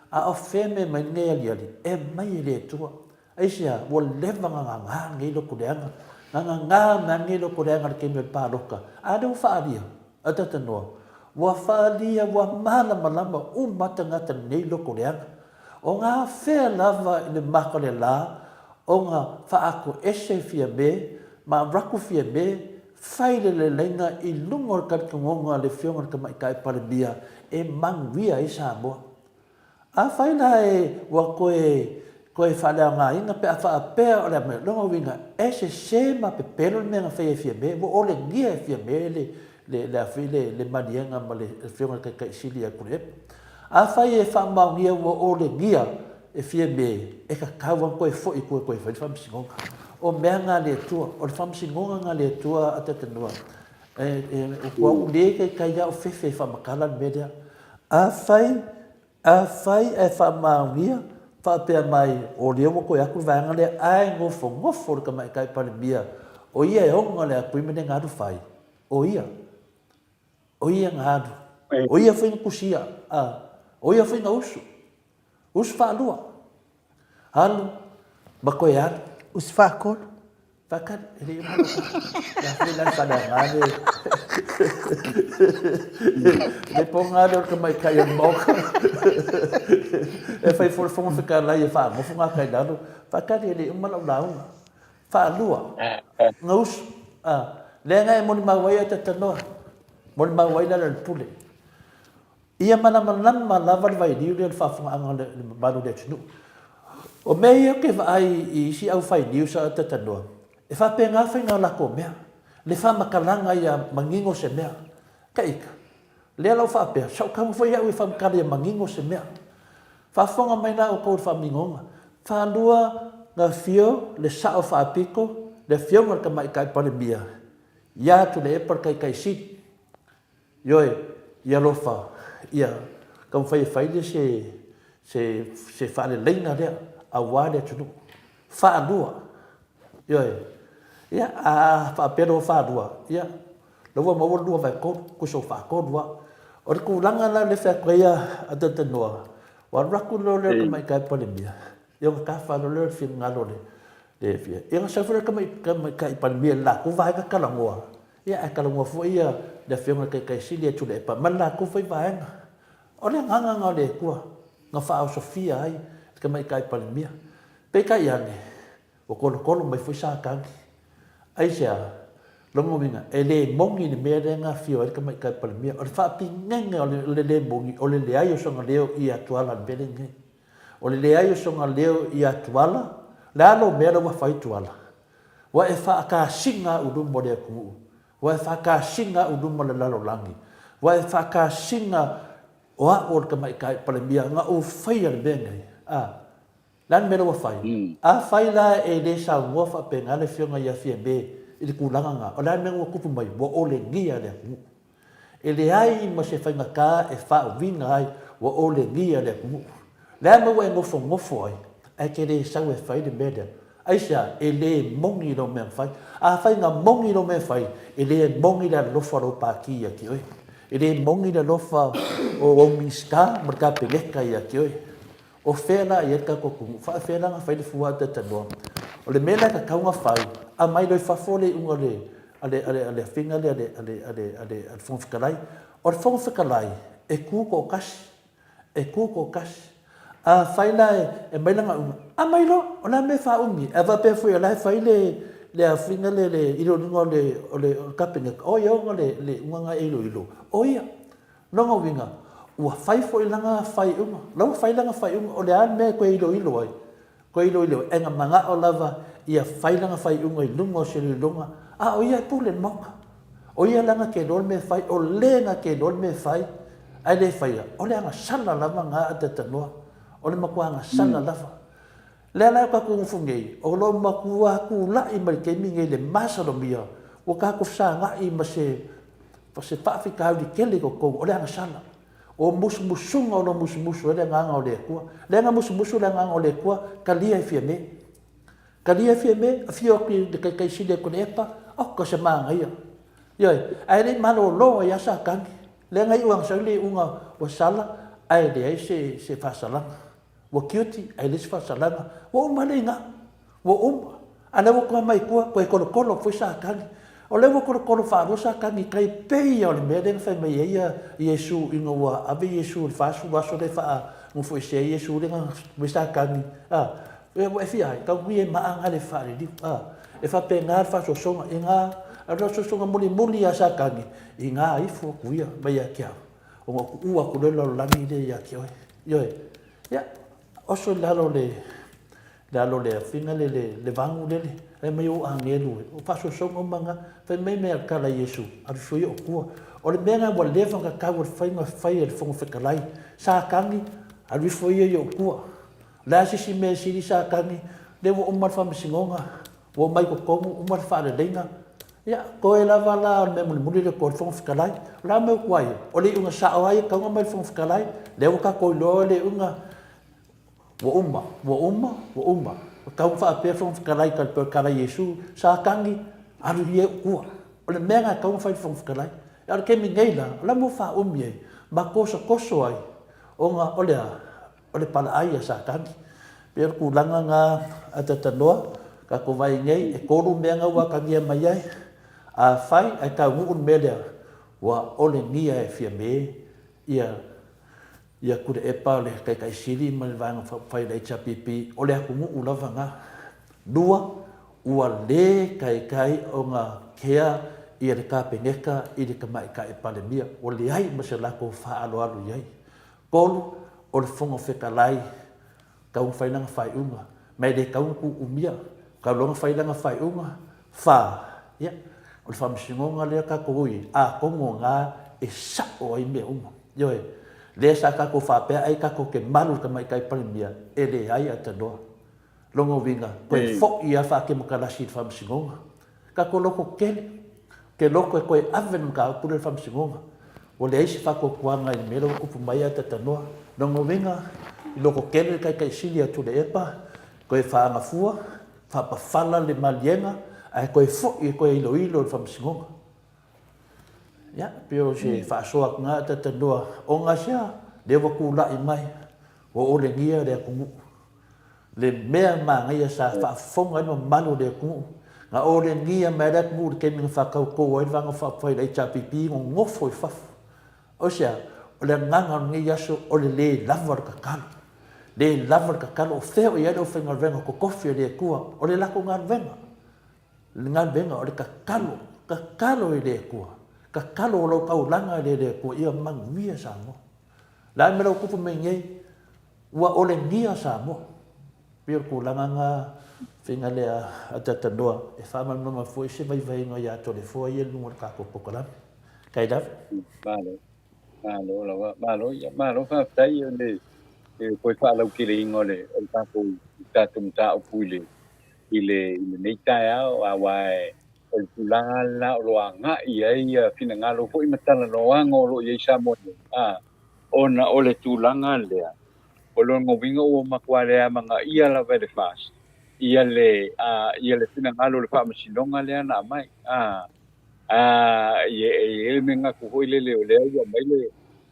A o fea mea mai lenei aliali? E mai e le Atua. Aisea? Ua leva ona gagā lenei loto leaga. Na gagā mai lenei loto leaga i le taimi o le palota. A lea ua faaalia? A talanoa. Ua faaalia, ua malamalama uma tagata i lenei loto leaga. O ngā fea lava i le maka o le lā ona faatoese Fiame ma raku Fiame fai le lelaiga i luga o le talitonuga a le Afioga i le Tamaitai Palemia e manuia ai Samoa. Afai la e ua toe toe faaleaogaina pe a faapea o le a mai, lona uiga e sese ma pepelo le mea na faia e Fiame, ua olegia e Fiame le le le a le le maliega ma le Afioga i le Taitai Sili ia Tuilaepa. Afai e faamaonia ua olegia E Fiame, e tatau lava ona toe foi i tua e toe fai le faamasinoga. O mea na a le Atua, o le faamasinoga na a le Atua a Tatanuā, ua ou le taitai lava o fefe e faamatala le mea lea. Afai, afai ae faamaonia, faapea mai, o lea ua toe atu le vaega lea, ae nofonofo le Tamaitai Palemia, o ia e ona le agreement lea na alu fai, o ia. O ia na alu. O ia foi na tusia, a, o ia foi na usu. Usu faalua. Alu ma toe alu. Usu faatolu. Faatali, e le i uma lou La foi la e faaleaga le le poga lea o le tamaitai o le Maota. E fai foi le Fofoga Fetalai e faanofo gata i lalo. Faatali, e le i uma lau lauga. Faalua, na usu, a, lea na e molimau ai Atatanoa, molimau ai Lealailepule. Ia malamalama lava le vailiu lea i le faafofogaaga a le mamalu o le atunuu. O mea ia ou te vaai i isi aufai news a Atatanoa, e faapena faiga o latou mea, le faamatalaga ia manino se mea. Taita, lea la ua faapea, sa ou tago foi au e faamatala ia manino se mea. Faafofoga mai la outou i le faamaninoga. Faalua na afio le Sao Faapito, le Afioga i le Tamaitai Palemia, ia Tuilaepa le Taitai Sili. Ioe, ia alofa, ia taumafai e fai le se, se, se faaleleiga lea aua le atunuu. Faalua, ioe, ia a faapea loa faalua, ia la ua maua le 2/3, tusa ua faatolu lava. O le tulaga la lea e fai atu ai a Talanoa, ua alu atu loa lea o le Tamaitai Palemia, ia ona tafa loa lea o le finagalo o le, le, ia ona sau foi lea o le Tamaitai Palemia i le latou vaega talanoa, Ia, ae talanoa foi ia le Afioga i le Taitai Sili ia Tuilaepa ma le latou foi vaega. O le agaga lena o le Atua na faaosofia ai le Tamaitai Palemia. Peitai ane, ua tolotolo mai foi Satani. Aisea? Lona uiga, e le moni le mea lea na afio ai le Tamaitai Palemia. O le faapinega o le le moni, o le leai o sona leo i Tuala i le mea lenei. O le leai o sona leo ia Tuala, le a lou mea la ua fai Tuala? Ua e faakasina au luma o le atunuu, ua e faakasina au luma o le lalolagi, ua e faakasina o au o le Tamaitai Palemia na ou faia le mea nei. A, le a le mea la ua fai? Afai la e le saunoa faapena le Afioga ia Fiame i le tulaga na, o le a le mea ua tupu mai? Ua olegia le atunuu. E leai ma se faigata e faauiga ai ua olegia le atunuu. Le a mea ua e nofonofo ai ae te le sau e fai le mea lea? Aisea? E le moni lou mea na fai. Afai na moni lou mea e fai, e le moni le alofa o lou Pati ia te oe. E le moni le alofa o ou Minisita ma le Kapeneta ia te oe. O fea la e i ai le tatou atunuu? Faafefea la ona fai le fua a Talanoa? O le mea la e tatau ona fai, aumai loa i fafo le iuga a le, a le, a le afiga lea a le, a le, a le, a le, a le Fofoga Fetalai. O le Fofoga Fetalai, e tu toatasi, e tu toatasi. Afai la e aumai lana iuga, aumai loa, o le a le mea e faaumi? Ae faapea foi o la e fai le, le afiga lea, le iloiloga o le, o le Kapeneta, o ai e ona le, le iuga lena e iloilo? O ia. Lona uiga, ua fai foi lana faaiuga. La ua fai lana faaiuga, o le a le mea e toe iloilo ai? Toe iloilo ai, e na manao lava ia fai lana faaiuga i luga o se iloiloga, a o ia e pule i le Maota. O ia la na te iloa le mea e fai, o le na te iloa le mea e fai, ae le faia, o le agasala lava na a Talanoa. O le matua agasala lava. Lea la e tatou nofo nei, o lo o matua tulai mai le taimi nei le masalomia, ua tatou fesagai ma se O se faafitauli tele i totonu, o le agasala. O musumusuga o lo o musumusu ai le Agaga o le Atua. Lea na musumusu le Agaga o le Atua, talia e Fiame. Talia e Fiame, afio atu i le Taitai Sili a Tuilaepa, oka se manaia. Ioe, ae le i malolo ai lava Satani. Lea na iu agasala le iuga ua sala, ae leai se, se faasalaga. Ua guilty, ae leai se faasalaga. Ua uma le iga. Ua uma. A lea ua toe mai tua, toe tolotolo foi Satani. O lea ua tolotolo faalua Satani i tai pei lava o le mea lea na fai mai ai Iesu ina ua ave Iesu i le 40 aso lea e faanofoesea ai Iesu lea na fai Satani, a, ua e fia ai, tau ia e maa na le faaliliu, a. E faapena le faasoasoga i na, a o le faasoasoga mulimuli a Satani, i na ifo atu ia mai ia te au, ona ou tuua atu loa le lalolagi lea ia te oe. Ioe. Ia, oso i lalo le, le alo le afiga le, le, le vagu lele, fai mai ou agelu e, o faasoasoga uma na, fai mai mea tala Iesu, alu ifo ia o tua. O le mea na ua leva ona tatau o le faiga fai e le Fofoga Fetalai, Satani, alu ifo ia i ou tua. Le a se isi mea e sili Satani, lea ua uma le faamasinoga, ua omai i totonu, uma le faaleleiga, ia, toe lava la o le mea mulimuli lea toe o le Fofoga Fetalai. O le a le mea ua tuai ai? O le iuga sao lava ia e tatau ona aumai i le Fofoga Fetalai, lea ua tatou iloa le iuga, ua uma, ua uma, ua uma. Ua tatau ona faapea le Fofoga Fetalai, tai pei o le tala a Iesu, Satani, alu ia i ou tua. O le mea lena e tatau ona fai e le Fofoga Fetalai. A o le taimi nei la, o le a le mea ua faaumi ai ma tosotoso ai, ona o le a? O le palaai a Satani. Pei o le tulaga na a Tatanoa, tatou vaai nei, e tolu mea na ua atagia mai ai, afai ae taunuu le mea lea, ua olegia e Fiame ia ia Tuilaepa le Taitai Sili ma le Vaega Faaupufai a le HRPP, o le atunuu lava na. Lua, ua le taitai ona kea ia le Kapeneta i le Tamaitai Palemia, ua leai ma se latou faaaloalo i ai. Tolu, o le Fofoga Fetalai, tau na fai lana faaiuga, ma e le tau na tuuumia, tau loa na fai lana faaiuga. Fa, ia, o le faamasinoga lea tatou o i ai, atonu o na e sao ai mea uma. Ioe, lea sa tatou faapea ai tatou te malu i le Tamaitai Palemia, e leai a tanoa. Lona uiga, toe foi lava faatemokarasi i le Faamasinoga. Tatou loto tele, te loto e toe ave le mataupu lea i le Faamasinoga. Ua leai se faatuatuaga i le mea lea ua tupu mai ae tatanoa. Lona uiga, i loto tele le Taitai Sili ia Tuilaepa, toe faagafua, faapafala le maliega ae toe foi e toe iloilo i le Faamasinoga. Ia, pei o se faasoa atu na tatanoa, ona sea, lea ua tulai mai, ua olegia le atunuu. Le mea manaia sa faafofoga ai le mamalu o le atunuu, na olegia mai ai le atunuu i le taimi na faatauto ai le Vaega Faaupufai a le HRPP, nonofo i fafo. Aisea? O le agaga o lenei aso o le le lava o le tatalo. Le lava le tatalo, o fea o i ai le aufaigaluega totofi a le Atua? O le latou galuega. Le galuega o le tatalo, tatalo i le Atua, tatalo o lau taulaga i le Atua ia manuia Samoa. Le a le mea la ua tupu mai nei? Ua olegia Samoa. Pei o le tulaga na faiga lea a Tatanoa e faamalamalama foi se vaivaiga ia Toleafoa ia i luga o le tatou polokalame. Kai lava. Malo. Malo lava. Malo ia. Malo faafetai o le toe faalauteleina o le o le tatou tatou mataupu i le i le i lenei taeao aua o le tulaga lena o lo o agai i ai finagalo foi ma talanoaga o lo o i ai Samoa nei. A ona o le tulaga lea, o lona uiga ua matua le amanaia lava e le FAST ia le, a, ia le finagalo o le faamasinoga lea na aumai. A, a, e, e i ai le manatu foi lele o lea ua aumai le,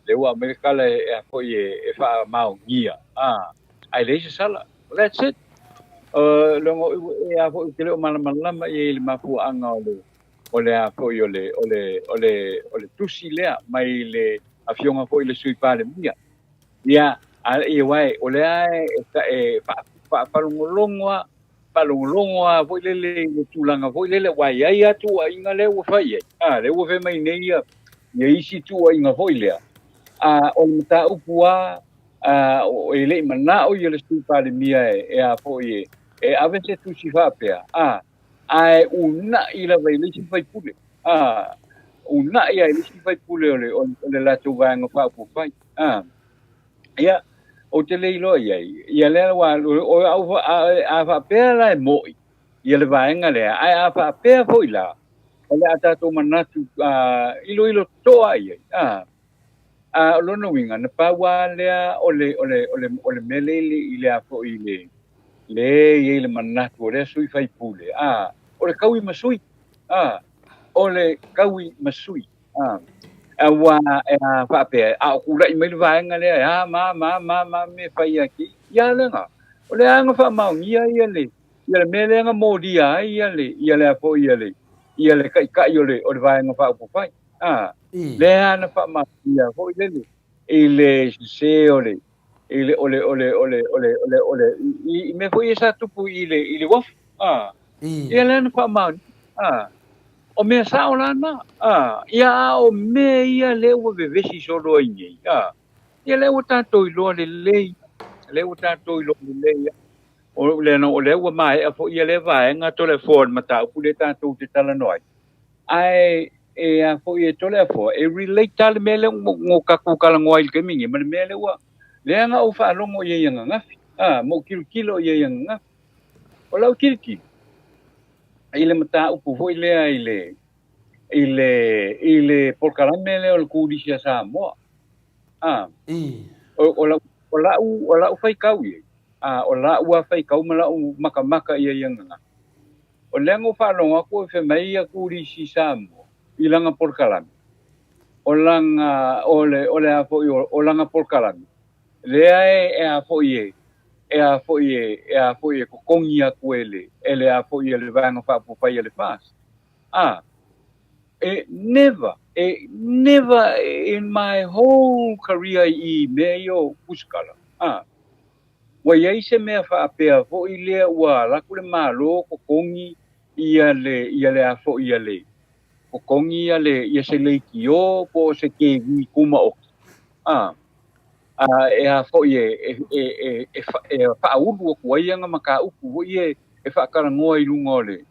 lea ua aumai le tala e, e, foi e, e faamaonia, a, ae leai se sala. That's it. Uh, lona, e a foi, ou te le o malamalama i ai i le mafuaaga o le, o le a foi o le, o le, o le, o le tusi lea mai le afioga foi i le Sui Palemia. Ia, a, ia uae, o lea e, e faalogologo a, faalogologo a foi lele i le tulaga foi lele, aua e i ai lava tuuaiga lea ua fai ai. A, lea ua fai mai nei ia, ia isi tuuaiga foi lea. A, o le mataupu lava, a, e le i manao ia le Sui Palemia e, e a foi e, e ave se tusi faapea, a, ae uunai lava i le isi faipule, a, uunai lava i le isi faipule o le, o le latou vaega faaupufai. A, ia, ou te le iloa i ai, ia lea ua, o au, a, a faapea la e mo'i, ia le vaega lea, ae a faapea foi la, o le a tatou manatu, a, iloilo toa i ai, a, a, o lona uiga, na pau lava lea o le, o le, o le, o le mea le i le a foi i le, le i ai le manatu o lea sui faipule, a, o le kaui ma sui, a, o le kaui ma sui, a, aua e a faapea, a o kulaʻi mai le vaega lea, e a ma, ma, ma, ma, me fai a ki, ia lenga, o le aga faamaonia ia le, ia le mea lea na molia ai ia le, ia le a foi ia le, ia le taitai o le, o le vaega faaupufai, a, lea na faamaonia foi lele, i le sese o le, i le o le o le o le o le o le o le i mea foi ia sa tupu i le i le uafu a ia lea na faamaoni a o mea sao la na a ia a o mea ia lea ua vevesi solo ai nei a ia lea ua tatou iloa lelei lea ua tatou iloa lelei o lea o lea ua maea foi ia lea vaega Toleafoa le mataupu lea tatou te talanoa ai ae e a foi e Toleafoa e relate lava le mea lea ua tatou talanoa ai i le taimi nei ma le mea lea ua lea na ou faalogo i ai ananafi. A, ma ou tilotilo i ai ananafi. O lau tilotilo, i le mataupu foi lea i le, i le, i le polokalame lea o le Kūlisi a Samoa. A, o, o lau, o lau, o lau faitau i ai, a, o lau lava faitau ma lau makamaka i ai ananafi, o lea na ou faalogo atu e fai mai ia Kūlisi Samoa i lana polokalame, o lana, o le, o le a foi, o lana polokalame, lea e, e a foi e, e a foi e, e a foi e totogi atu e le, e le a foi e le Vaega Faaupufai a le FAST. A, e never, e never in my whole career i mea ia o pusikala, a, ua i ai se mea faapea foi lea ua alu atu le Malo totogi ia le, ia le a foi ia le, totogi ia le, ia se leitio po o se TV tumaoti, a, a e a foi e, e, e, e, e, e faaulu atu ai ana mataupu foi e, e faatalanoa i luga o le,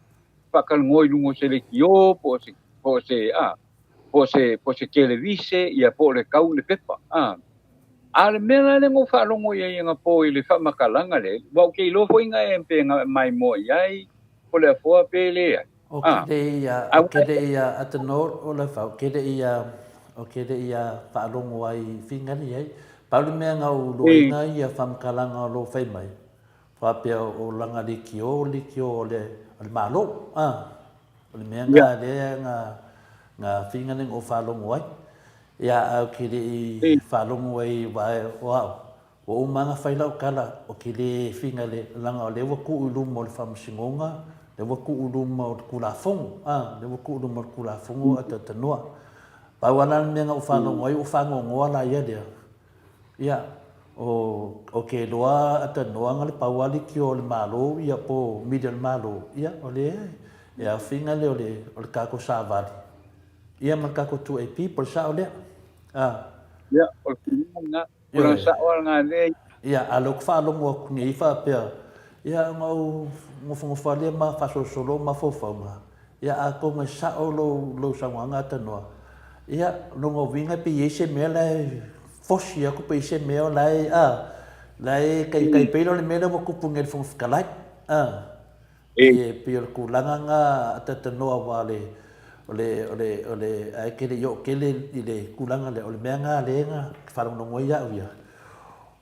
faatalanoa i luga o se leitio po o se, po o se, a, po o se, po o se televise, ia po o le kau i le pepa, a. A o le mea la lea na ou faalogo i ai anapo i le faamatalaga lea, aua ou te iloa foi na e pe na maimoa i ai, po o le afoa pe leai. O kele ia, o kele ia atanor o le fau, kele ia, o kele ia faalogo ai fingali ai. Pau le mea na ou loaina ia faamatalaga o lo o fai mai, faapea o lana leitio, leitio o le, o le Malo, a. O le mea na lea na, na fingali na ou faalogo ai. Ia, ae ou te le i faalogo ai aua o au, ua uma lava ona fai lau tala, ou te le fingali, leaga o lea ua tuu i luma o le Faamasinoga, lea ua tuu i luma o le Tulafono, a, lea ua tuu i luma o le Tulafono ae talatalanoa. Pau lava la le mea na ou faalogo ai ua faanoanoa la ia lea, ia, o ke loa atanoa na le pau lava leitio o le Malo ia po o mili a le Malo, ia, o lea e aofiga lea o le tatou savali. Ia ma le tatou 2AP, po o le sao lea. A. Ia, o le tulaga lena. O le sao lava lena lea. Ia, a o lea ou te faalogo atu nei faapea, ia ona ou nofonofo lava lea ma faasolosolo ou mafaufauga, ia atonu e sao lou, lou saunoaga Tanoa. Ia, lona uiga pe i ai se mea la e fosi atu pe i ai se mea o la e, a, la e tai pei la o le mea lea ua tupu nei i le Fofoga Fetalai. A. E pei o le tulaga lena a Talanoa aua o le, o le, o le, o le, ae ke le i oo tele i le tulaga lea, o le mea lena lea na faalogologo ai au ia,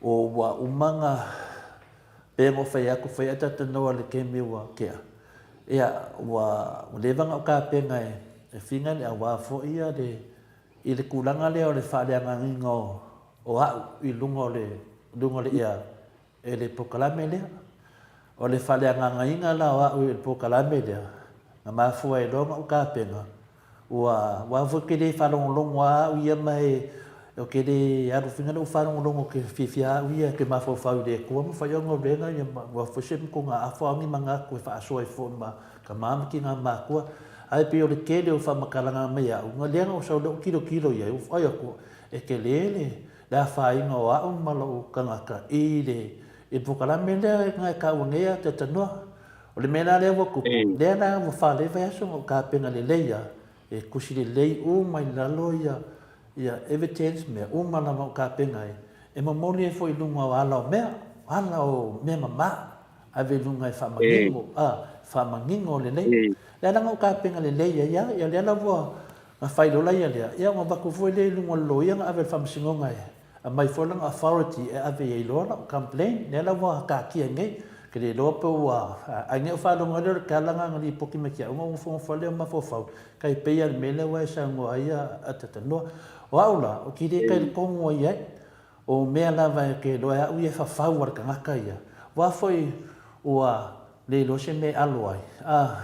o ua uma ona, pei ona ou fai atu, fai ae Talanoa i le taimi ua tea, ia, ua leva ona ou tapena e finga le aua foi ia le, i le tulaga lea o le faaleagaina o au i luga o le, luga o le ea e le polokalame lea. O le faaleagaga la o a'u i le polokalame lea, na mafua ai loa ona ou tapena, ua aua foi ou te le faalogologo a a'u ia ma e ou te le alu fina lou faalogologo ou te fiafia a'u ia ke mafaufau i le Atua ma fai ona galuega ia ma ua foi se motugaafa o ni manatu e faasoa ai foi ma tama ma tina matua. Ae pei o le tele o faamatalaga mai a'u, na lea na ou sau lea ou tilotilo i ai, ua vaai atu e tele le le afaina o a'u ma lo'u tagata i le i le polokalame lea na e taua nei a Talanoa. O le mea la lea ua tupu, lea la ua fale vaiaso na ou tapena lelei a, e tusi lelei uma i lalo ia ia evidence mea uma lava ou tapena ai, e momoli ai foi i luga o ala o mea, ala o mea mama, ave i luga e faamanino, a, faamanino lelei. Lea la na ou tapena lelei ai a, ia lea la ua Na fai lola ia lea, ia ona avatu foi lea i luga o le loia na ave i le faamasinoga e aumai foi lana authority e ave i ai loa lau complaint. Lea la ua taatia nei, ke le iloa pe ua, ai nei o faalogo ai lea o le tala na na lipoti mai ki au ona ou nofonofo lea o mafaufau, kai pei a le mea lea ua e saunoa ai a Talanoa. O au la, o ki le kai le tonu ai ai, o mea lava e ke iloa e au ia e fafau a le tagata ia, ua foi ua le iloa se mea e alo ai, a.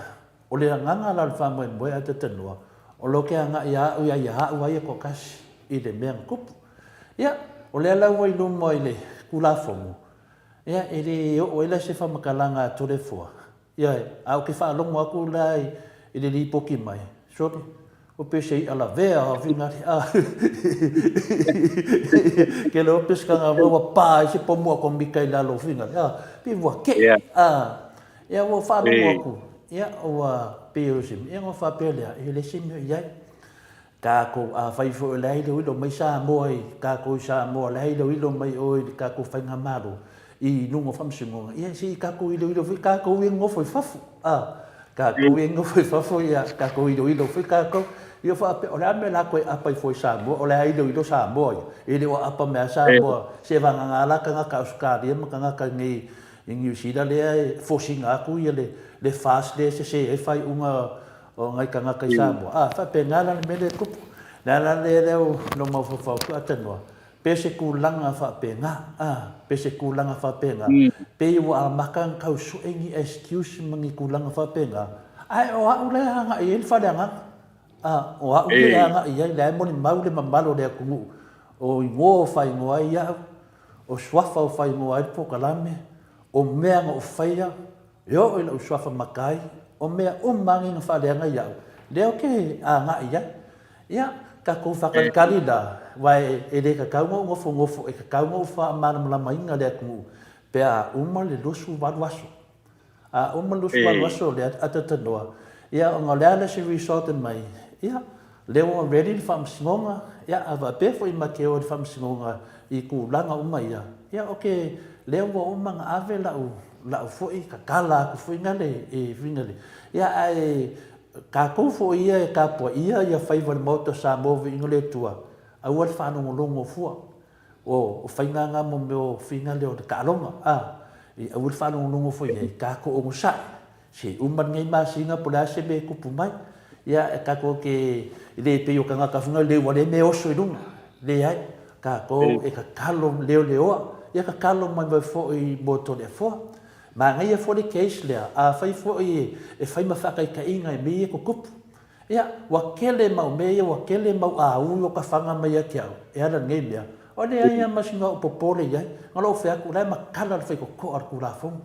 O le agaga la o le faamoemoe a Talanoa, o lo ke agaʻi a aʻu ia ia aʻu a ia toatasi i le mea na tupu. Ia, o lea la ua i luma i le Tulafono, ia, e le oo ai la se faamatalaga a Toleafoa, ia, a ou ke faalogo atu la i le lipoti mai, sole, ua pei se iʻa lavea o Vinali, a ke loa pe se kaga ua pa ai se pomu atomika i lalo o Vinali, a, pei ua keʻi, a, ia ua faalogo aku, ia ua pei o se mea, ona faapea lea, e leai se mea o i ai. Tatou, afai foi o la e iloilo mai Samoa i tatou i Samoa, o la e iloilo mai oe i le tatou faigamalo, i luga o faamasinoga, ia se i tatou iloilo foi tatou ia nonofo i fafo, a, tatou ia nonofo i fafo, ia tatou iloilo foi tatou. Ia faapea, o le a le mea o le a toe aapa ai fua i Samoa, o le a iloilo Samoa ia, e le o aapa mai lava Samoa, se vagana la tagata Ausetalia ma tagata i nei i Niu Sila lea e fosina atu ia le le FAST lea e sese ai faaiuga o nai tagata i Samoa, a, faapena la le mea lea e tupu. O le ala lea lea na ou mafaufau atu Atanua, Pe se tulaga faapena, a, pe se tulaga faapena, pei ua amata ona tau sue ni excuse ma ni tulaga faapena, ae o au la e agai i ai le faleagaga. A, o au lea e agai i ai, lea e molimau le mamalu o le atunuu, o igoa o faaigoa ai au, o suafa o faaigoa ai le polokalame, o mea na ou faia, E oo i lou suafa matai, o mea uma lava nei na faaleaga iaʻu, lea ou te agai i ai. Ia, tatou faatalitali la, aua e le tatau ona ou nofonofo, e tatau ona ou faamalamalamaina le atunuu pe a uma le 28 aso. A uma le 28 aso o lea atatanoa, ia ona o le a le isi result e mai, ia, Lea ua ready le faamasinoga, ia a faapea foi ma te o i le faamasinoga i tulaga uma ia, ia ok, lea ua uma ona ave lau, lau foi tatala atu foi na le, e uiga le, ia ae tatou foi ia e tapuaia ia faiva o le Maota o Samoa viiga o le Atua, aua le faalogologo fua. O faiga na mo mea o faiga lea o le taaloga, a, i aua le faalogologo foi i ai, tatou onosai, se i uma lenei masina po o le a se mea e tupu mai. Ia, e tatou te le pei o tagata foi nei ua le mea oso i luga, leai, tatou e tatalo leoleoa, ia tatalo mai mai foi mo Toleafoa. Manaia foi le case lea, afai foi e fai ma faataitaiga i mea ia e tutupu, Ia, ua tele mau mea ia, ua tele mau aui o ka faga mai ia te au, e ala i lenei mea. O leai lava ma sina ou popole i ai. Na lou fai atu, o la e matala le faitotoa o le Tulafono.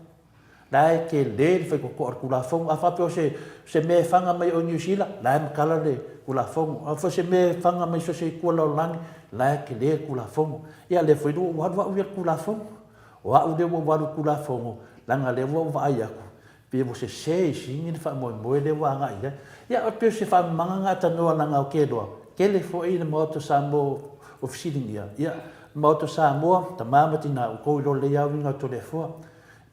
La e tele le faitotoa o le Tulafono. A faapea o se, se mea e faga mai o Niu Sila, la e matala le Tulafono. A faapea o se mea e faga mai so o se itu o le lalolagi, la e tele le Tulafono. Ia, lea foi ua ou alu au ia i le Tulafono. O au lea ua ou alu i le Tulafono, leaga lea ua ou vaai atu, Pe ua sese i sini le faamoemoe lea ua agai i ai. Ia, e pei o se faamamaga na atanoa leaga o Keloa, tele foi le Maota Samoa o fesiligia. Ia, Maota Samoa, tama ma tina, ua tou iloa lelei lava uiga o Toleafoa.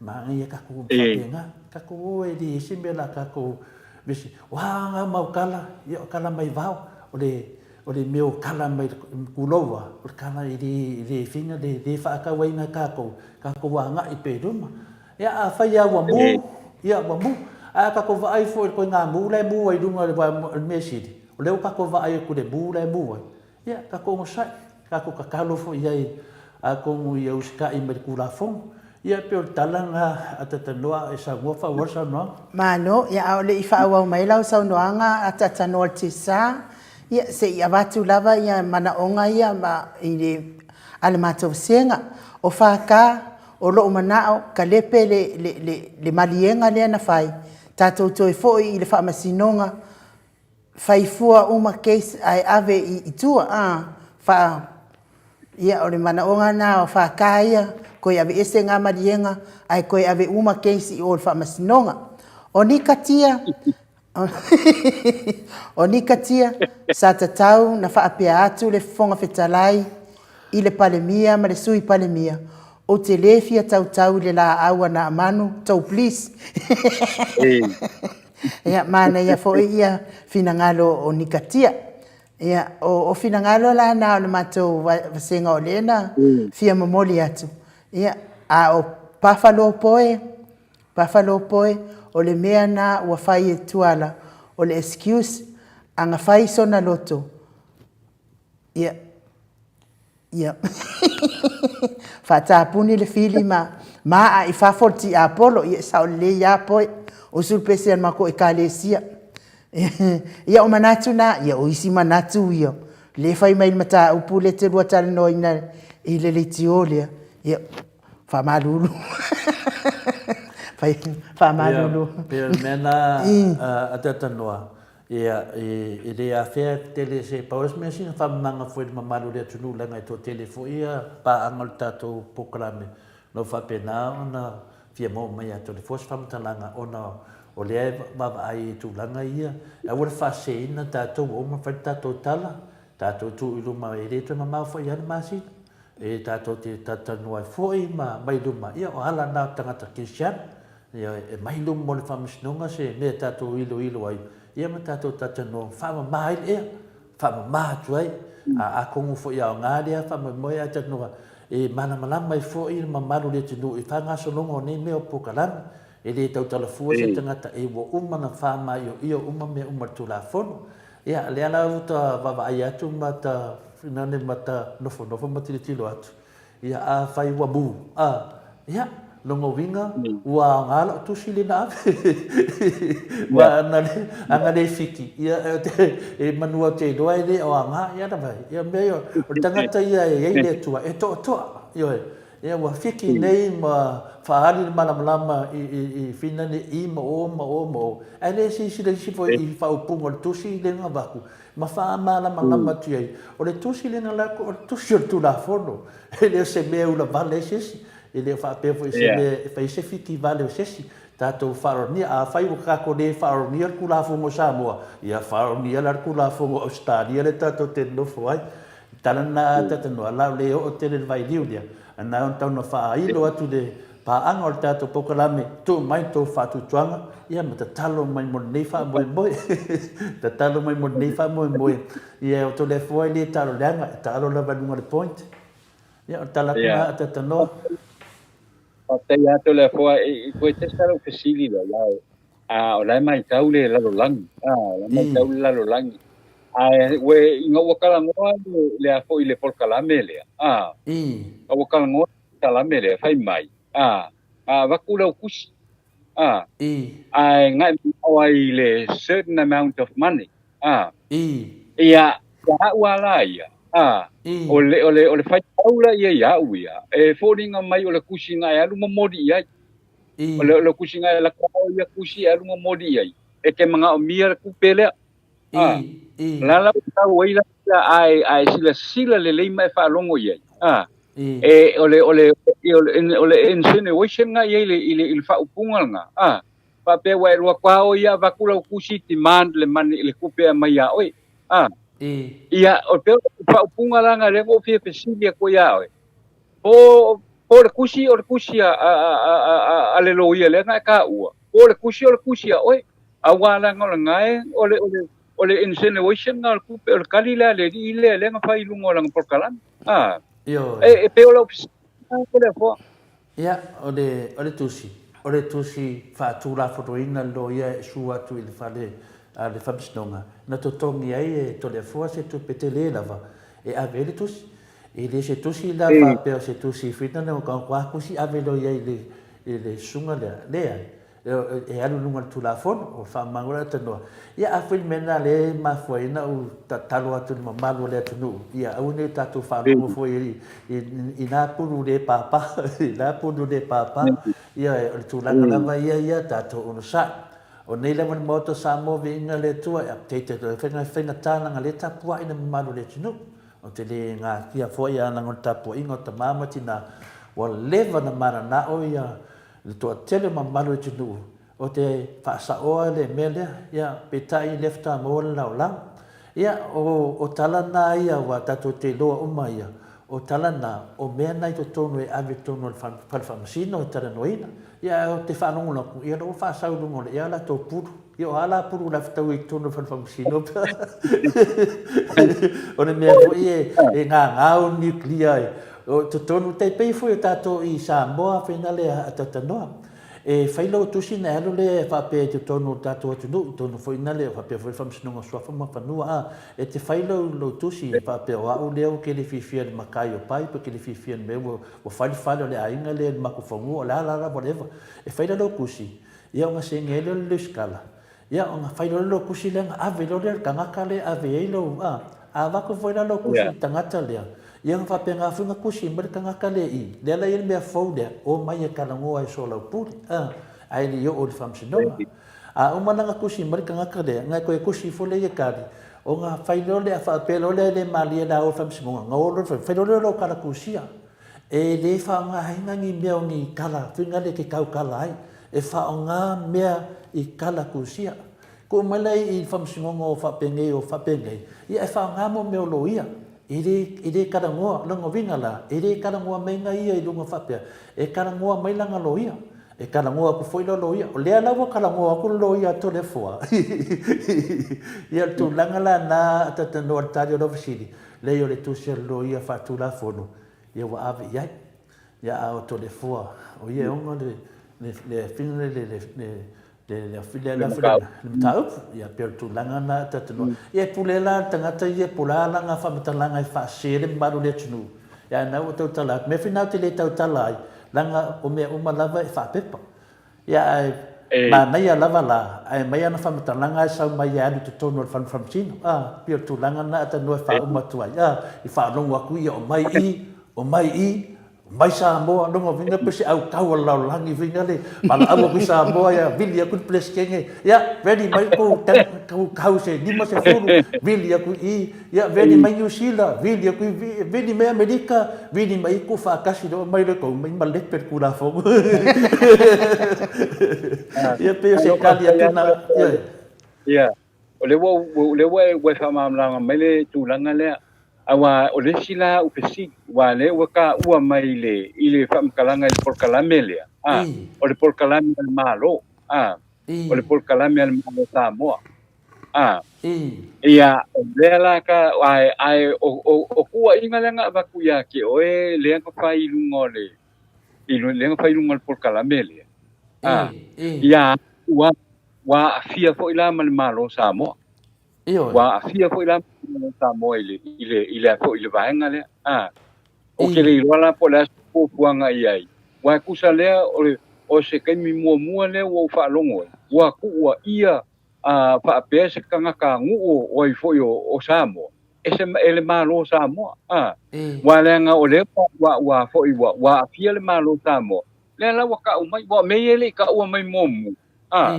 Manaia tatou faapena. Tatou o e leai se mea o le a tatou vesi. O a na mau tala? Ia, o tala mai vao. O le, o le mea o tala mai tulou lava, o le tala e le, e le fina, e le faatauaina e tatou, tatou agai pea i luma. Ia, afai lava ua mu, ia ua mu. Ae a tatou vaai foi i le ituaiga mu la e mu ai i luga o le mea sili, o lea ua tatou vaai atu i le mu la e mu ai, ia, tatou onosai, tatou tatalo foi i ai atonu ia usitai mai le Tulafono. Ia, e pei o le tala lena a Tatanoa a e saunoa, faaauau le saunoaga. Malo, ia a o le i faaauau mai lau saunoaga a Tatanoa le Tisa, ia se i avatu lava ia manaoga ia ma i le a le matou vasega. O FK, O lou manao, kalepe le, le, le, le maliega lea na fai, tatou toe foi i le faamasinoga, fai fua uma case ae ave i, i tua, a, faa, ia, o le manaoga lena o FK ia, toe aveese nga maliega, ae toe ave uma case i o i le faamasinoga. O Nikatia, O Nikatia, sa tatau na faapea atu le Fofoga Fetalai i le Palemia ma le Sui Palemia, Ou te le fia tautau i le laau a Naamanu, tou please. Ia, manaia foi ia finagalo o Nikatia. Ia, o, o finagalo la na o le matou vasega o lea na fia momoli atu. Ia, a o Pafalopoe, Buffalo Poe, o le mea na ua fai e Tuala, o le excuse, a na fai sona loto, ia, ia, faatapuni le fili ma maa i fafo le tiapolo, ia e sao lelei a Poe, usu le pese a le matou ekalesia. Ia o manatu na, ia o isi manatu ia, le fai mai le mataupu lea te lua talanoaina i le leitio lea, ia, Faamalulu. Fai, faamalulu. Ia, pei o le mea lena a Tatanoa, ia, e le afea tele se, pau lava se mea sina faamamaga foi i le mamalu o le atunuu leaga e toatele foi ia paaga o le tatou polokalame, o lo o faapena ona fia maua mai ia Toleafoa se faamatalaga ona o lea e vaavaai i tulaga ia, aua le faaseseina tatou ua uma ona fai le tatou tala, tatou tuu i luma e le toe mamao foi lava le masina. E tātou te talatalanoa ai foi ma mai luma, ia o ala na o tagata Kerisiano, ia e mai luma mo le faamasinoga se mea tātou iloilo ai, ia ma tātou talatalanoa faamama ai le ea, faamama atu ai, a atonu foi e aoga lea faamoemoe ae talanoa e malamalama ai foi le mamalu o le atunuu i faagasologa o nei mea o polokalame. E le tautala fua se tagata e ua uma ona faamaioio uma mea uma i le Tulafono. Ia, lea la ua ta vaavaai atu ma ta finane ma ta nofonofo ma tilotilo atu, ia, afai ua mu, a, ia, lona uiga, ua aoga lau tusi lea na ave. Aua ana le, ana le fiki, ia, e manu au te iloa e le o aoga, ia lava, ia mea ia, o le tagata ia e i ai le Atua, e toatoa, ioe. Ia, ua fiki nei ma faaali le malamalama i finane i ma o ma o ma o, ae le silasila isi foi i faaupuga o le tusi lea na avatu ma faamalamalama atu i ai. O le tusi lea na lako, o le tusi o le Tulafono, e le o se mea e ulavale ai se isi, e le o faapea foi o se mea e fai ai se fiki vale o se isi. Tatou faaaloalogia, afai ua tatou le faaaloalogia le Tulafono o Samoa, ia faaaloalogia la le Tulafono o Ausetalia lea tatou te nonofo ai. Tala na talanoa, la o le oo tele le vailiu lea, a na ona tau na faailo atu le paaga o le tatou polokalame, tuu mai le tou faatuatuaga, ia ma tatalo mai mo lenei faamoemoe. Tatalo mai mo lenei faamoemoe. Ia o Toleafoa e le taalo leaga, e taalo lava i luga o le point. Ia o le tala atu na a talanoa. Faafetai lava Toleafoa, e toe test lava lau fesili lea, a o la e matau le lalolagi, a o la e matau le lalolagi. Ae ua ina ua talanoa le a foi le polokalame lea, a ua talanoa le polokalame lea fai mai, a a avatu lau tusi, a ae na e manao ai i le certain amount of money, a ia ia au a la ia, a o le o le o le faitau la ia ia au ia, e foliga mai o le tusi na e alu momoli i ai. O le o le tusi na e lako au ia tusi e alu momoli i ai, e te manaomia le tupe lea. A, o la la ua tau ai la ae, ae silasila lelei ma e faalogo i ai. A, e, o le, o le, o le, o le insinuation na i ai i le, i le, i le faaupuga lena. A, faapea ua e alu atu lava oe ia avatu lau tusi demand le money, le tupe e aumai ia oe. A, ia, o pei o le faaupuga la lena lea na ou fia fesili atu ai ia oe. Po, po o le tusi o le tusi a, a, a, a, a, a le loia lea na e taua, po o le tusi o le tusi a oe. Aua leaga o lena e, o le, o le, o le insinuation lena o le tupe, o le tali lea a le alii lea, lea na fai i luga o lana polokalame. A, Ioe. e, e pei o lau fesili lena Toleafoa. Ia, o le, o le tusi, o le tusi faatulafonoina le loia e sue atu i le fale a le Faamasinoga, na totogi ai e Toleafoa se tupe tele lava e ave ai le tusi. E le se tusi la faapea o se tusi whina le o ka tusi ave loa i ai le i le susuga lea. Leai, e alu i luga o le Tulafono, o le faamamalu la tanoa. Ia a fai le mea lena lea e mafua ai ona ou tatalo atu i le mamalu o le atunuu, ia aua ne i tatou faalogo foi i nā pulu le pāpā, i nā pulu le pāpā. Ia o le tulaga lava ia ia tatou onosai. O nei lava le Maota o Samoa viiga le Atua e update atu ai faigata leaga lea e tapuai le mamalu o le atunuu. Ou te le gatia foi a leaga o le tapuaiga o tama ma tina ua leva na mananao ia le toatele o mamalu o le atunuu ou te faasaoa le mea lea ia peitai lea faatoa maua le laolao. Ia o o tala na ia aua tatou te iloa uma ia o tala na o mea na i totonu e ave i totonu o le fale faamasino e talanoaina. Ia ae ou te faalogologo atu ia o la ua faasau i luga o le ea latou pulu. Ia o a la pulu la fetaui i totonu o le fale faamasino pe o le mea foi e, e gagau nuclear ai. O totonu, tai pei foi o tatou i Samoa whena le a tatanoa. E whai lau tusi na e alu le faapea i totonu o tatou atunuu, i totonu foi na le faapea foi le Faamasinoga o Suafa ma Fanua, a, e te whai lau, lau tusi e faapea o au lea ua kele fiafia i le makai o pai, pe kele fiafia i le mea ua, ua fai le fale o le aiga lea i le maku fanua, o le a la la whatever. E whai la lau tusi, Ia ona senge ai lea o le lusikala, ia ona fai loa lea o lou kusi lea ona ave loa lea i le tagata lea e ave ai lou, a, a avatu foi la lou kusi i le tagata lea, ia ona faapena foi ona kusi mai le tagata lea i i. Lea la e i ai le mea fou lea, omai e talanoa e soalaupule, a, ae le i oo i le faamasinoga. A uma la ona kusi mai le tagata lea, ona e toe kusi ifo lea i le tali, ona fai loa lea, faapea loa lea e le malie la o i le faamasinoga, ona o loa lea, fai loa lea o lou tala kusia. E le faaaogaina ni mea o ni kala whina le ke taukala ai, e faaaoga mea i kala kusia. Kuu mai la i whamasinoga o faapenei o faapenei, ia e faaaoga mo mea o loia. E le, e le talanoa, lona uiga la, e le talanoa maiga ia i luga faapea, e talanoa mai lana loia. E talanoa atu foi lau loia. O lea la ua talanoa atu le loia a Toleafoa. Ia o le tulaga la na a talatalanoa i le tali o lau fesili, leai o le tusi a le loia faatulafono, ia ua ave i ai. Ia a o Toleafoa, o ia e ona le, le, le, le, le, le, le le le le le mataupu ia pei o le tulaga lena e tatou ia e pule la le tagata ia po o le a lana faamatalaga e faasese ai le mamalu o le atunuu ia ae na ua tautala atu mea foi na ou te le tautala ai leaga o mea uma lava e faapepa ia ae manaia lava la ae aumai ana faamatalaga ae sau mai e alu i totonu o le fale faamasino a pei o le tulaga lena a talanoa e faauma atu ai a i faalogo atu ia o mai i o mai i Mai Samoa, lona uiga pe se autau a le lalolagi uiga le valaau atu i Samoa ia vili atu le Peresetene, ia ready mai tou tou kau se 50, vili atu i i, ia ready mai Niu Sila, vili atu i vili mai Amerika, vili mai i tuufaatasi loa mai loa tou mai malepe le Tulafono. Ia pei o se tali atu na, ioe. Ia, O lea ua o lea ua e faamalamalama mai le tulaga lea, aua o le isi la au fesili, aua o lea ua taua mai i le i le faamatalaga i le polokalame lea, a, o le polokalame a le Malo, a, o le polokalame a le Malo o Samoa, a, ia, o lea la ka, ae, ae o, o, o tuuaiga lea na avatu ia te oe lea na fai i luga o le, i lea na fai i luga o le polokalame lea, a, ia, ua Ua aafia foi la ma le Malo o Samoa. Ioe. Ua aafia foi la ma le Malo o Samoa i le, i le, i le, foi i le vaega lea. A, ou te le iloa la po o le a se fuafuaga i ai. Aua e tusa lea o, le, o se taimi muamua lea ua ou faalogo ai, ua tuuaia a, faapea se tagatanuu o ai foi o, o Samoa, e, se, e le Malo o Samoa. A, aua leaga o lea ua, ua, foi, ua, ua aafia le Malo o Samoa, lea la ua tau mai, aua o mea ia e le i taua mai muamua. A,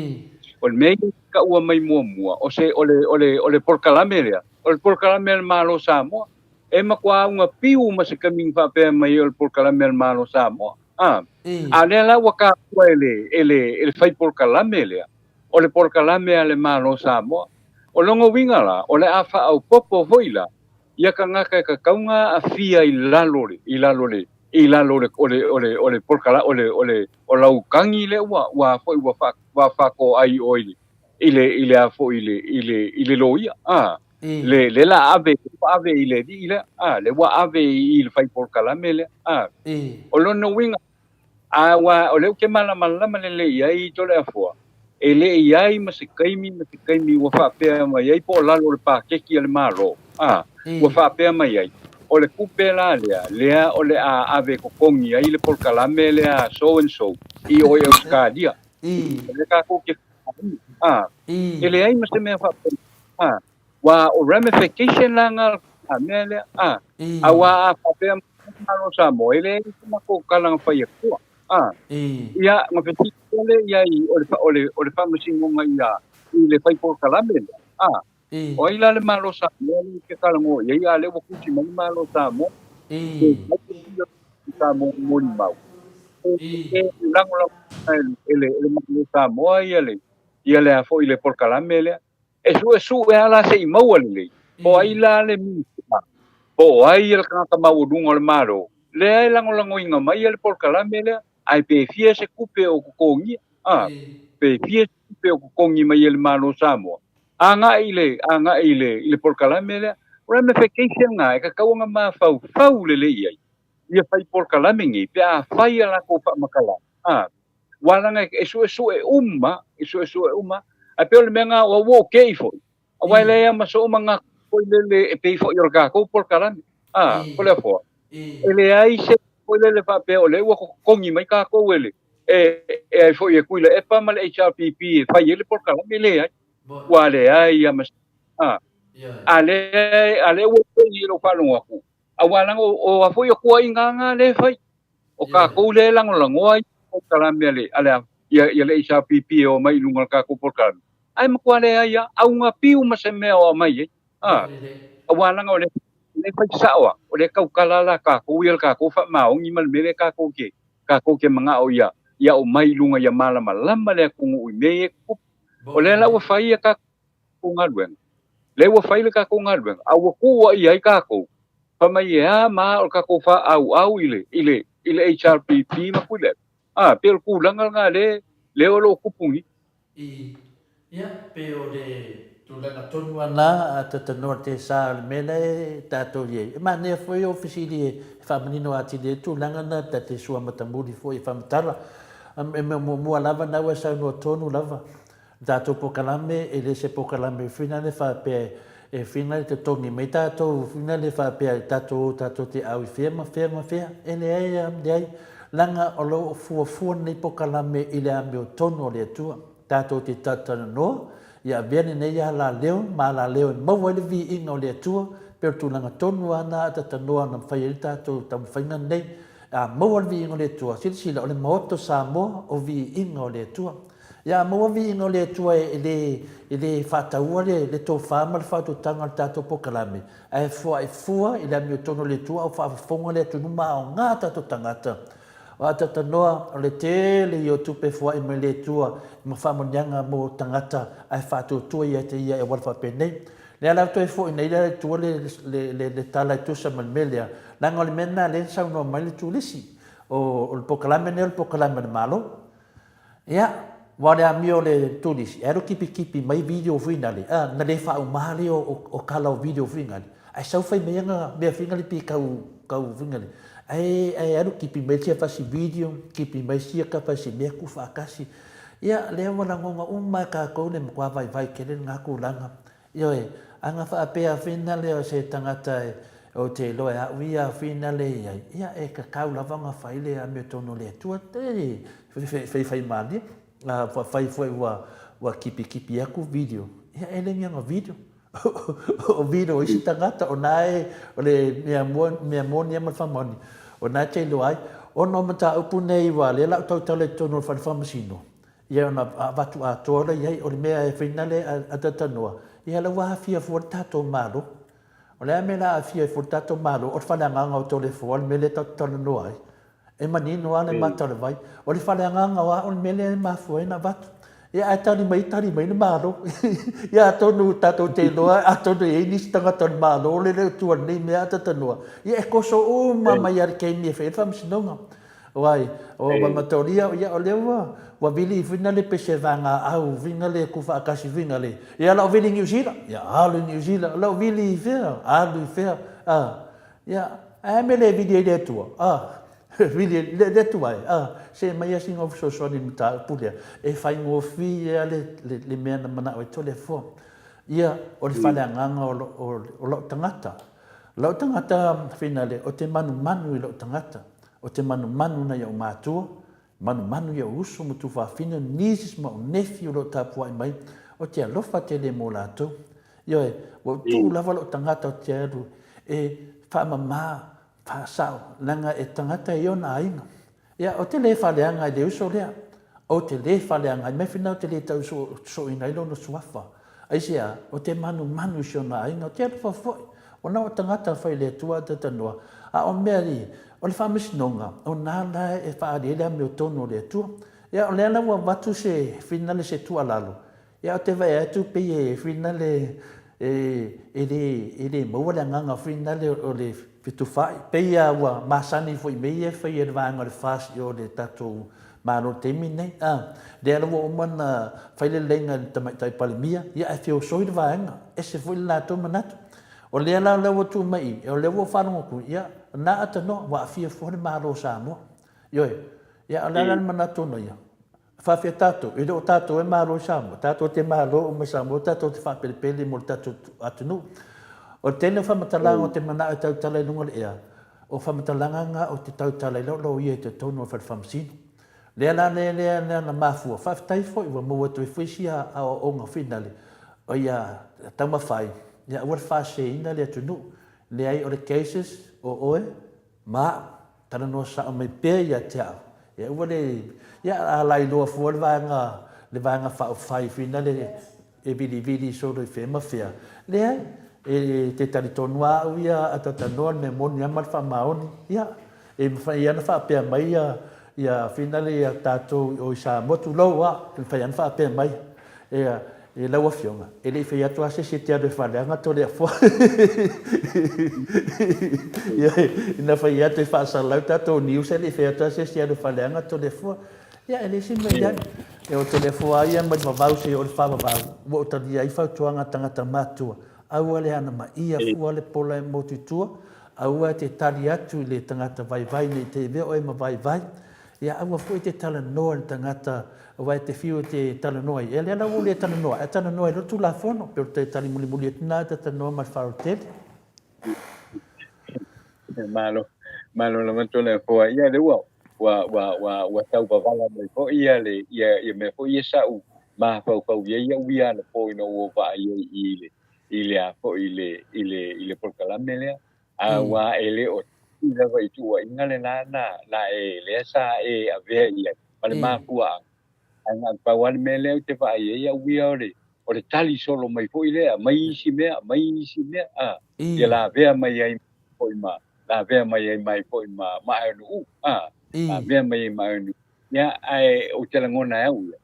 o le mea ia i taua mai muamua, o se, o le, o le, o le polokalame lea, o le polokalame a le Malo o Samoa. E matua auga piu ma se taimi na faapea mai ai o le polokalame a le Malo o Samoa. A, a o lea la ua taua e le, e le, e le fai polokalame lea, o le polokalame a le Malo o Samoa. O lona uiga la, o le a faaopoopo foi la, ia tagata e tatau ona aafia i lalo i lalo le i lalo le o le o le o le polokala o le o le o lau tagi lea ua ua foi ua fa ua faatoai oe i le i le i le a foi i le i le i le loia a le le la ave ua ave i le alii lea a le ua ave i le fai polokalame lea a o lona uiga A ua, o lea ou te malamalama lelei i ai Toleafoa, e le i ai ma se taimi ma se taimi ua faapea mai ai po o lalo o le paketi a le Malo, a, ua faapea mai ai, o le tupe la lea, lea o le a ave e totogi ai le polokalame lea a so and so i o i Ausetalia. O lea tatou te a, e leai ma se mea faapena, a, Ua o ramification la nga a mea lea a a ua a faapea mai le Malo o Samoa e leai se matou tala na fai atua a ia na fesili foi lea i ai o le o le o le faamasinoga ia i le fai polokalame lea a o ai la le Malo o Samoa lea ou te talanoa i ai a lea ua tusi mai le Malo o Samoa e Samoa molimau e lagolago e le e le Malo o Samoa ia le ia le a foi le polokalame lea E suesue lava la se i maua lelei, po o ai la le Minisita, po o ai le tagata maualuga o le Malo, lea e lagolagoina mai le polokalame lea, ae pe fia se tupe o totogia, a, pe fia se tupe o totogi mai e le Malo o Samoa, agai i le, agai i le, i le polokalame lea. Ramification na e tatau ona mafaufau lelei i ai ia fai polokalame nei pe a fai a latou faamatalaga, a. Ua leaga e suesue uma, e suesue uma, ae pei o le mea lena ua ua okei foi. Aua e leai lava ma soo manatu foi lele e pei foi o le tatou polokalame. A, Toleafoa, e leai se foi lele faapea o lea ua totogi mai tatou e le, e, e ai foi e Tuilaepa ma le HRPP e fai ai le polokalame, e leai. Ua leai lava ma se, a, a lea, a lea ua okei i lou faalogo atu, aua leaga o, o a foi o tuuaiga na lea e fai. O tatou lea e lagolagoa ai polokalame a le, a le, ia, ia le HRPP e omai i luga o le tatou polokalame, ae matua leai lava, auga piu ma se mea o aumai ai. A, aua leaga o lea, o lea e fai sao lava, o lea e tautala la tatou ia le tatou faamaoni ma le mea lea tatou te, tatou te manao ia, ia aumai i luga ia malamalama le atunuu i mea ia e tutupu. O lea la ua fai ia tatou galuega, lea ua fai le tatou galuega, a ua tuuaia ai tatou. Fai mai e a ma a o le tatou faaauau i le, i le, i le HRPP ma Tuilaepa. A, pei o le tulaga lena lea, lea o lo o tupu nei. I, ia, pei o le tulaga tonu lava na, a talanoa i le tesa o le mea la e tatou i ai. E manaia foi ou fesili e faamanino atili ai le tulaga lena ta te sua matamuli foi e faamatala. E muamua lava na ua e saunoa tonu lava Le tatou polokalame e le se polokalame foi lea faapea e fina le totogi mai tatou foi lea faapea e tatou o tatou te au i fea ma fea ma fea. E leai lava, leai. Leaga o lo o fuafua lenei polokalame i le amiotonu a le Atua. Tatou te talatalanoa, ia avea lenei alaleo ma alaleo e maua ai le viiga o le Atua, pei o le tulaga tonu lava lena a talatalanoa na fai ai le tatou taumafaiga lenei. A maua le viiga o le Atua, silasila, o le Maota o Samoa, o viiga o le Atua. Ia maua viiga o le Atua e le, e le faataua le, le tofa ma le faautautaga o le tatou polokalame, ae foai fua i le amiotonu o le Atua a o faafofoga le atunuu ma aoga tatou tagata. O Atatanoa, o le tele ia o tupe e foai mai le Atua ma faamanuiaga mo tagata ae faatuatua ia te ia e auala faapenei. Lea la toe foi nei la i tua le, le, le, le tala e tusa ma le mea lea, leaga o le mea lena lea na saunoa mai le turisi, o, o le polokalame lenei o le polokalame a le Malo. Ia, aua o le amio o le turisi, e alu kipikipi mai video foi nale, a, na le faauma lea o, o kala o video foi nale, ae sau fai mai ana mea foi nale pi kau, kau foi nale, ae, ae alu kipi mai sia fasi video, kipi mai sia ka fasi mea ku faatasi. Ia, lea ua lagona uma e kākou le matua vaivai tele lena tulaga. Ioe, ana faapea finale o se tagata e, ou te iloa e a'u ia finale i ai, ia e tatau lava ona fai le amiotonu o le Atua, e fai malie, a fai foi ua, ua kipikipi atu video, ia e le ni ana video. O video o isi tagata, o na e, o le mea, mea moni ma le faamaoni, o na e te iloa ai. Ona o mataupu nei ua lea la ou tautala i totonu o le fale faamasino, Ia ona avatu atoa lea i ai, o le mea e fainale a Talanoa, ia la ua aafia fua le tatou Malo. O le a mea la aafia ai fua le tatou Malo, o le faleagaga o Toleafoa le mea lea tatou te talanoa ai. E manino lava le mata o le vai. O le faleagaga o au le mea lea e mafua ai ona avatu. Ia ae tali mai, tali mai le Malo. Ia atonu tatou te iloa, atonu e i ai nisi tagata o le Malo le le o tua i lenei mea a Talanoa. Ia e koso uma mai lava i le taimi e fai ai le faamasinoga. Wai, o Mamatolia, ia o lea ua, ua vili whina le pese vanga au, whina le ku whaakasi whina le. Ia lau vili New Zealand, ia alu i New Zealand, lau vili i whea, alu i whea, a, ia, ae me le vili ai le Atua, a, vili le, le Atua e, a, se mai a sina o fesoasoani i le mataupu lea, e faigofie a le, le, le mea na manao ai Toleafoa. Ia, o le faleagaga o, o, o lou tagata. Lou tagata finale, o te manumanu i lou tagata. O te manumanu nai ou matua, manumanu i ou uso ma tuafafine, nieces ma ou nephew o lo o tapuai mai, o te alofa tele mo latou. Ioe, ua ou tuu lava lou tagata o te alu e faamama, faasao, leaga e tagata e ona aiga. Ia, ou te le faleaga i le uso lea. Ou te le faleaga ai. Mai whina ou te le tau soina ai lona suafa. Aisea? Ou te manumanu i si ona aiga. Ou te alofa foi. Ona o tagata fai le Atua a talanoa. A o mea i, o le faamasinoga, o na la e faaali ai le amiotonu o le Atua. Ia, o lea la ua avatu se finale se tuualalo, Ia ou te vaai atu pei e finale e, e le, e le maua le agaga finale o le fetufaai. Pei a ua masani foi mea ia e fai e le vaega o le FAST i o le tatou Malo i le taimi lenei. A, lea la ua uma ona fai le leleiga i le Tamaitai Palemia, ia ae feosoi le vaega, ese foi le latou manatu. O lea la lea ua tuu mai i i, o lea ua ou faalogo atu, ia, na atanoa, ua aafia fua le Malo o Samoa. Ioe, ia o le a la le manatu ona ia? Faafia tatou, e le o tatou e malo i Samoa, tatou te malo uma i Samoa, tatou te faapelepele mo le tatou atunuu. O le tele o faamatalaga o te manao e tautala i luga o le ea, o faamatalaga na o te tautala i lau loia i totonu o le fale faamasino. Lea la lea lea lea na mafua, faafetai foi ua maua atu ai foi sia aoaoga finale, o ia taumafai, ia aua le faaseseina le atunuu. Leai o le cases o oe, Ma, talanoa sao mai pea ia te au, e aua le, ia a lailoa fua le vaega, le vaega faaufai finale e vilivili solo i fea ma fea. Leai, e te talitonu lava au ia a talanoa le mea moni lava ma le faamaoni. Ia, e mafai lava ona faapea mai ia, ia finale ia tatou i o i Samoa, tulou lava, e mafai lava ona faapea mai. Ia, E lau Afioga, e le i fai atu lava se isi e te alu e faaleaga Toleafoa. Ioe, ina fai atu e faasalalau tatou news, e le i fai atu lava se isi e alu e faaleaga Toleafoa. Ia, e leai se mea i ai. E o Toleafoa lava ia mai le vavau seia oo i le faavavau, ua ou talia ai fautuaga a tagata matutua, aua le hanamaia fua le pola e motu i tua, aua e te tali atu i le tagata vaivai ne i te avea oe ma vaivai. Ia aua foi e te talanoa i le tagata aua e te fiu e te talanoa ai. Ia lea la ua ou le talanoa, ae talanoa ai loa le Tulafono. Pei o le tali mulimuli atu lena e ta talanoa ma le faalototele. Malo, malo lava Toleafoa. Ia lea ua, ua, ua, ua, ua tau vavala mai foi ia le, ia, ia mea foi ia sa ou mafaufau i ai au ia anapo ina ua ou vaai ai i le, i le a foi i le, i le, i le polokalame lea. Aua e le o tasi lava i tuuaiga lena na, na e, lea sa e avea i ai, ma le mafuaaga. Ae na o le pau lava le mea lea ou te vaai ai au ia o le, o le tali solo mai foi lea, aumai isi mea, aumai isi mea, a, ia lavea mai ai foi ma, lavea mai ai mai foi ma, ma Aenu'u, a, lavea mai ai ma Aenu'u. Ia, ae ou te lagona e au ia,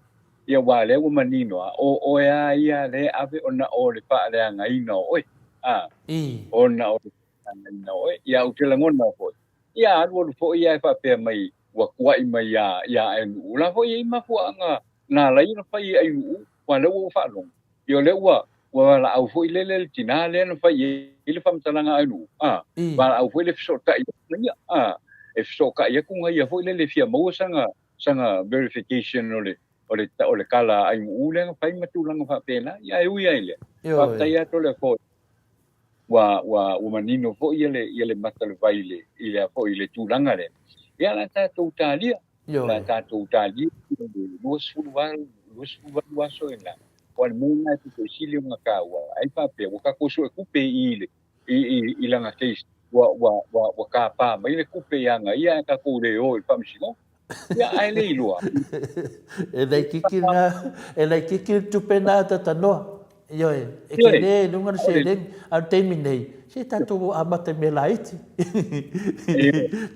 ia aua o lea ua manino lava, o oe lava ia lea e ave ona o le faaleagaina o oe, a, ona o le faaleagaina o oe. Ia, ou te lagona foi, ia alualu foi ia e faapea mai ua kuaʻi mai iā, iā Aenuʻu. O la foi e i ai mafuaaga na ala ai ona fai e Aenuʻu, aua o lea ua ou faalogo, ia o lea ua, ua valaau foi lele le tinā lea na fai i ai le faamatalaga a Aenuʻu, a, valaau foi le fesootai atu ma ia, a, e fesootai atu ma ia foi lele e fia maua sana, sana verification o le, o le, o le tala a Aenuʻu lea na fai ma tulaga faapena. Ia ae ui lava i lea, faafetai lava Toleafoa ua, ua, ua manino foi ia le, ia le mata o le vai i le, i le, foi i le tulaga lea. Ia o le a tatou talia. O le a tatou talia le 28, 28 aso i ina. Aua o le mea lena e pito i sili ona taua, ai faapea ua tatou suetupe i i le, i, i, i lana case, ua, ua, ua, ua tapa mai le tupe ia ia ae tatou le o i le faamasinoga. Ia, ae le iloa. E laitiiti lena, e laitiiti le tupe lena a Tatanoa. Ioe, e tele i luga le seleni, a o le taimi nei, se tatou amata i mea laiti.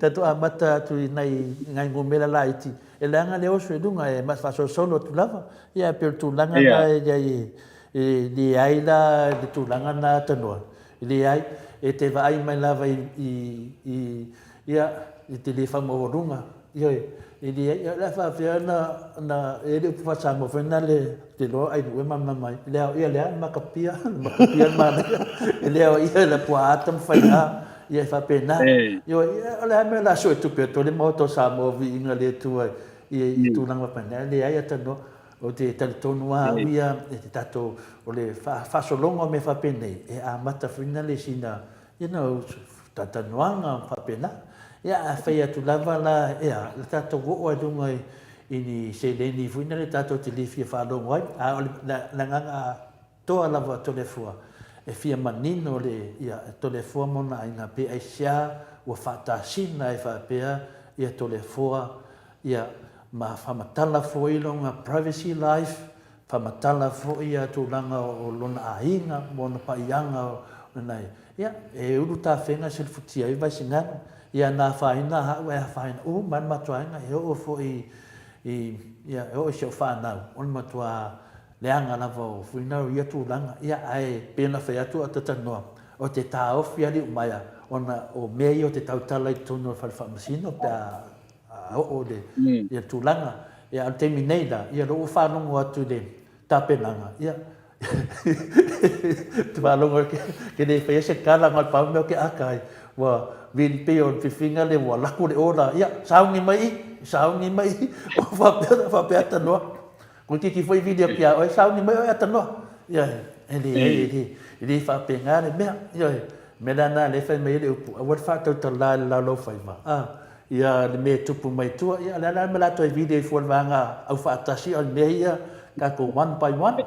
Tatou amata atu i nai, nai numera laiti, e leaga le oso i luga e faasolosolo atu lava. Ia, e pei o le tulaga lena e leai, e leai la le tulaga lena Tanoa, e leai, e te vaai mai lava i, i, i, ia, i te le faamaualuga, ioe, e leai, o le a faapefea ona, ona, e i ai le upu faa-Samoa foi lena le, ou te iloa ai e malamalama ai, e le aoaia e le a le makapia, le makapia le manaia, e le aoaia e le puaata ma faiga, ia e faapena. Ioe, o le a le mea o le a suetupe atu ai le Maota o Samoa viiga le Atua i tulaga faapena, e leai a tanoa. Ou te talitonu lava au ia i te tatou, o le faasologa o mea faapenei, e amata foi lena sina, you know, talatalanoaga faapena. Ia, a fai atu lava la, ea, le tatou oo ai luga i ni seleni foi lea tatou te le fia faalogo ai. A o le agaga atoa lava o Toleafoa, e fia manino le, ia, Toleafoa ma ona aiga, pe aisea ua faatasina ai faapea ia Toleafoa, ia, ma faamatala foi lona privacy life, Faamatala foi ia tulaga o lona aiga ma ona paiaga o lena ia e ulu tafega e selefutia ai Vaisigano. Ia na afaina a'u ae afaina uma ai le matou aiga e oo foi i ia e oo i si au fanau o le matua leaga lava o Fuinau i ia tulaga. Ia ae pei ona fai atu a Tatanoa o te taofi Aliimaea ona o mea ia o te tautala i totonu o le fale faamasino pe a a oo le ia tulaga. Ia a o le taimi nei la, ia lea ua faalogo atu i le tapenaga, ia ou te faalogo ke le faia se tala na o le pau mea o ke aka ai, ua vili pei o le fifiga lea ua lako le ola, ia sauni mai i, sauni mai i, o faapea, faapea tanoa. Toeitiiti foi vili atu ia oe, sauni mai oe Atanoa. Ioe, e leai, e le, e le faapena le mea. Ioe, o le mea la lena lea e fai mai ai le upu, aua le faatautalā i le laulaufaiva, a, ia le mea e tupu mai tua. Ia, o le a la le mea o le a toe vili ai fua i le vaega aufaatasi, a o le mea ia, tatou one by one.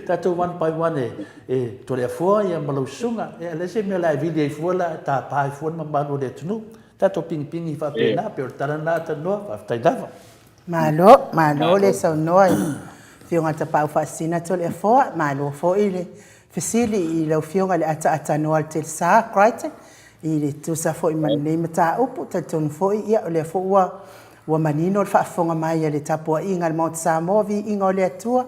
Tatou one by one e, e Toleafoa ia ma lau susuga. Ia, e leai se mea o le a e vili ai fua la, e tapa ai fua le mamalu o le atunuu. Tatou pinipini faapena, pei o le tala lena Atanoa, faafetai lava. Malo, malo le saunoa i Afioga Tapaau Faasisina Toleafoa, malo foi le fesili i lau Afioga i le Ataatanoa Telesa Crichton i le tusa foi ma lenei mataupu. Talitonu foi ia o lea foi ua Ua manino le faafofoga mai a le tapuaiga a le Maota Samoa, viiga o le Atua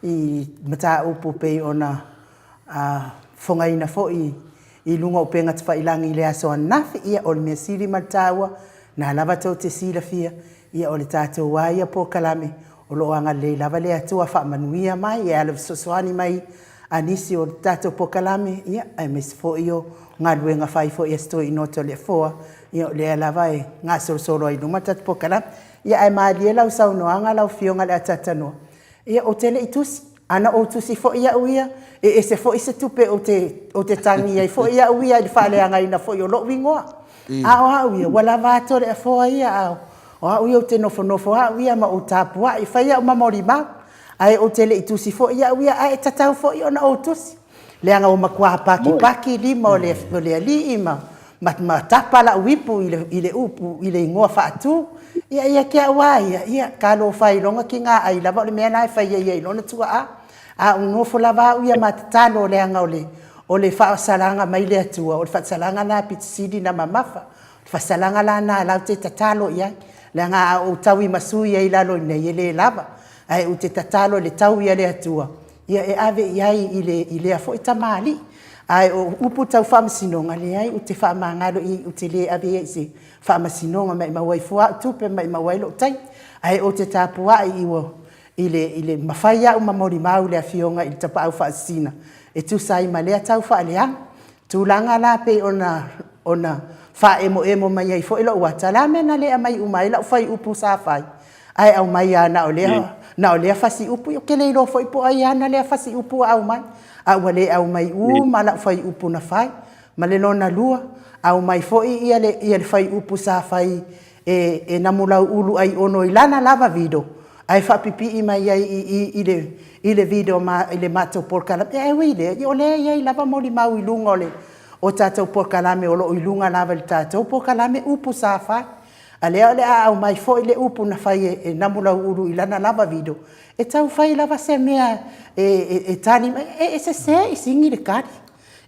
i mataupu pei ona fofogaina foi i luga o upega tafailagi i le aso ananafi. Ia, o le mea sili ma le taua, na lava tou te silafia, ia o le tatou a ia polokalame, o lo o agalelei lava le Atua faamanuia mai e ala i le fesoasoani mai a nisi o le tatou polokalame, ia, aemaise foi o galuega fai foi a si Toeaina o Toleafoa, ia o lea lava e gasolosolo ai i luma le tatou polokalame. Ia, ae malie lau saunoaga lau Afioga i le Ataatanoa, ia ou te le i tusi, a na ou tusi foi au ia, e ese foi se tupe ou te tagi ai foi au ia i le faaleagaina foi o lou igoa. A o au ia, ua lava a Toleafoa ia, a o au ia ou te nofonofo lava au ia ma ou tapuai, e fai au ma molimau, ae ou te le i tusi foi au ia, ae tatau foi ona ou tusi, leaga ua matua pakipaki lima o le alii ma ma tapa lau ipu i le upu i le igoa faatu. Ia ia te au a ia, ia talofa e i lona tiga ai lava o le mea la e fai e ia i lona tuaa. A ou nofo lava au ia ma tatalo leaga o le o le faasalaga mai le Atua, o le faasalaga lena pito sili ona mamafa. O le faasalaga la lena la ou te tatalo i ai, leaga a ou tauimasui ai i lalo iinei e le lava, ae ou te tatalo i le taui a le Atua ia e ave i ai i le i lea foi tamalii. Ae o upu tau faamasinoga, leai ou te faamagalo i ai, ou te le ave i ai i se faamasinoga, maimau ai fua au tupe, maimau ai lou taimi. Ae ou te tapuai i ua i le i le mafai au ma molimau i le Afioga i le Tapaau Faasisina e tusa ai ma lea tau faaleaga. Tulaga la pei ona ona faaemoemo mai ai foi lou ata, o le a le mea na le aumai uma ai lau fuaiupu sa fai? Ae aumai lava na o lea, na o lea fasi upu, ou te le iloa foi po o ai ana lea fasi upu ua aumai, a ua le aumai uma lau fuaiupu na fai. Ma le lona lua, aumai foi ia le, ia le fuaiupu sa fai e, e Namulauulu Aiono i lana lava video, ae faapipii mai ai i i i le, i le video ma, i le matou polokalame. Ae ui i lea, ia o lea e i ai lava molimau i luga o le, o tatou polokalame o lo o i luga lava i le tatou polokalame upu sa fai. A lea o le a aumai foi le upu na fai e Namulauulu i lana lava video, e tau fai lava se mea e tali mai, e sese i sigi le tali.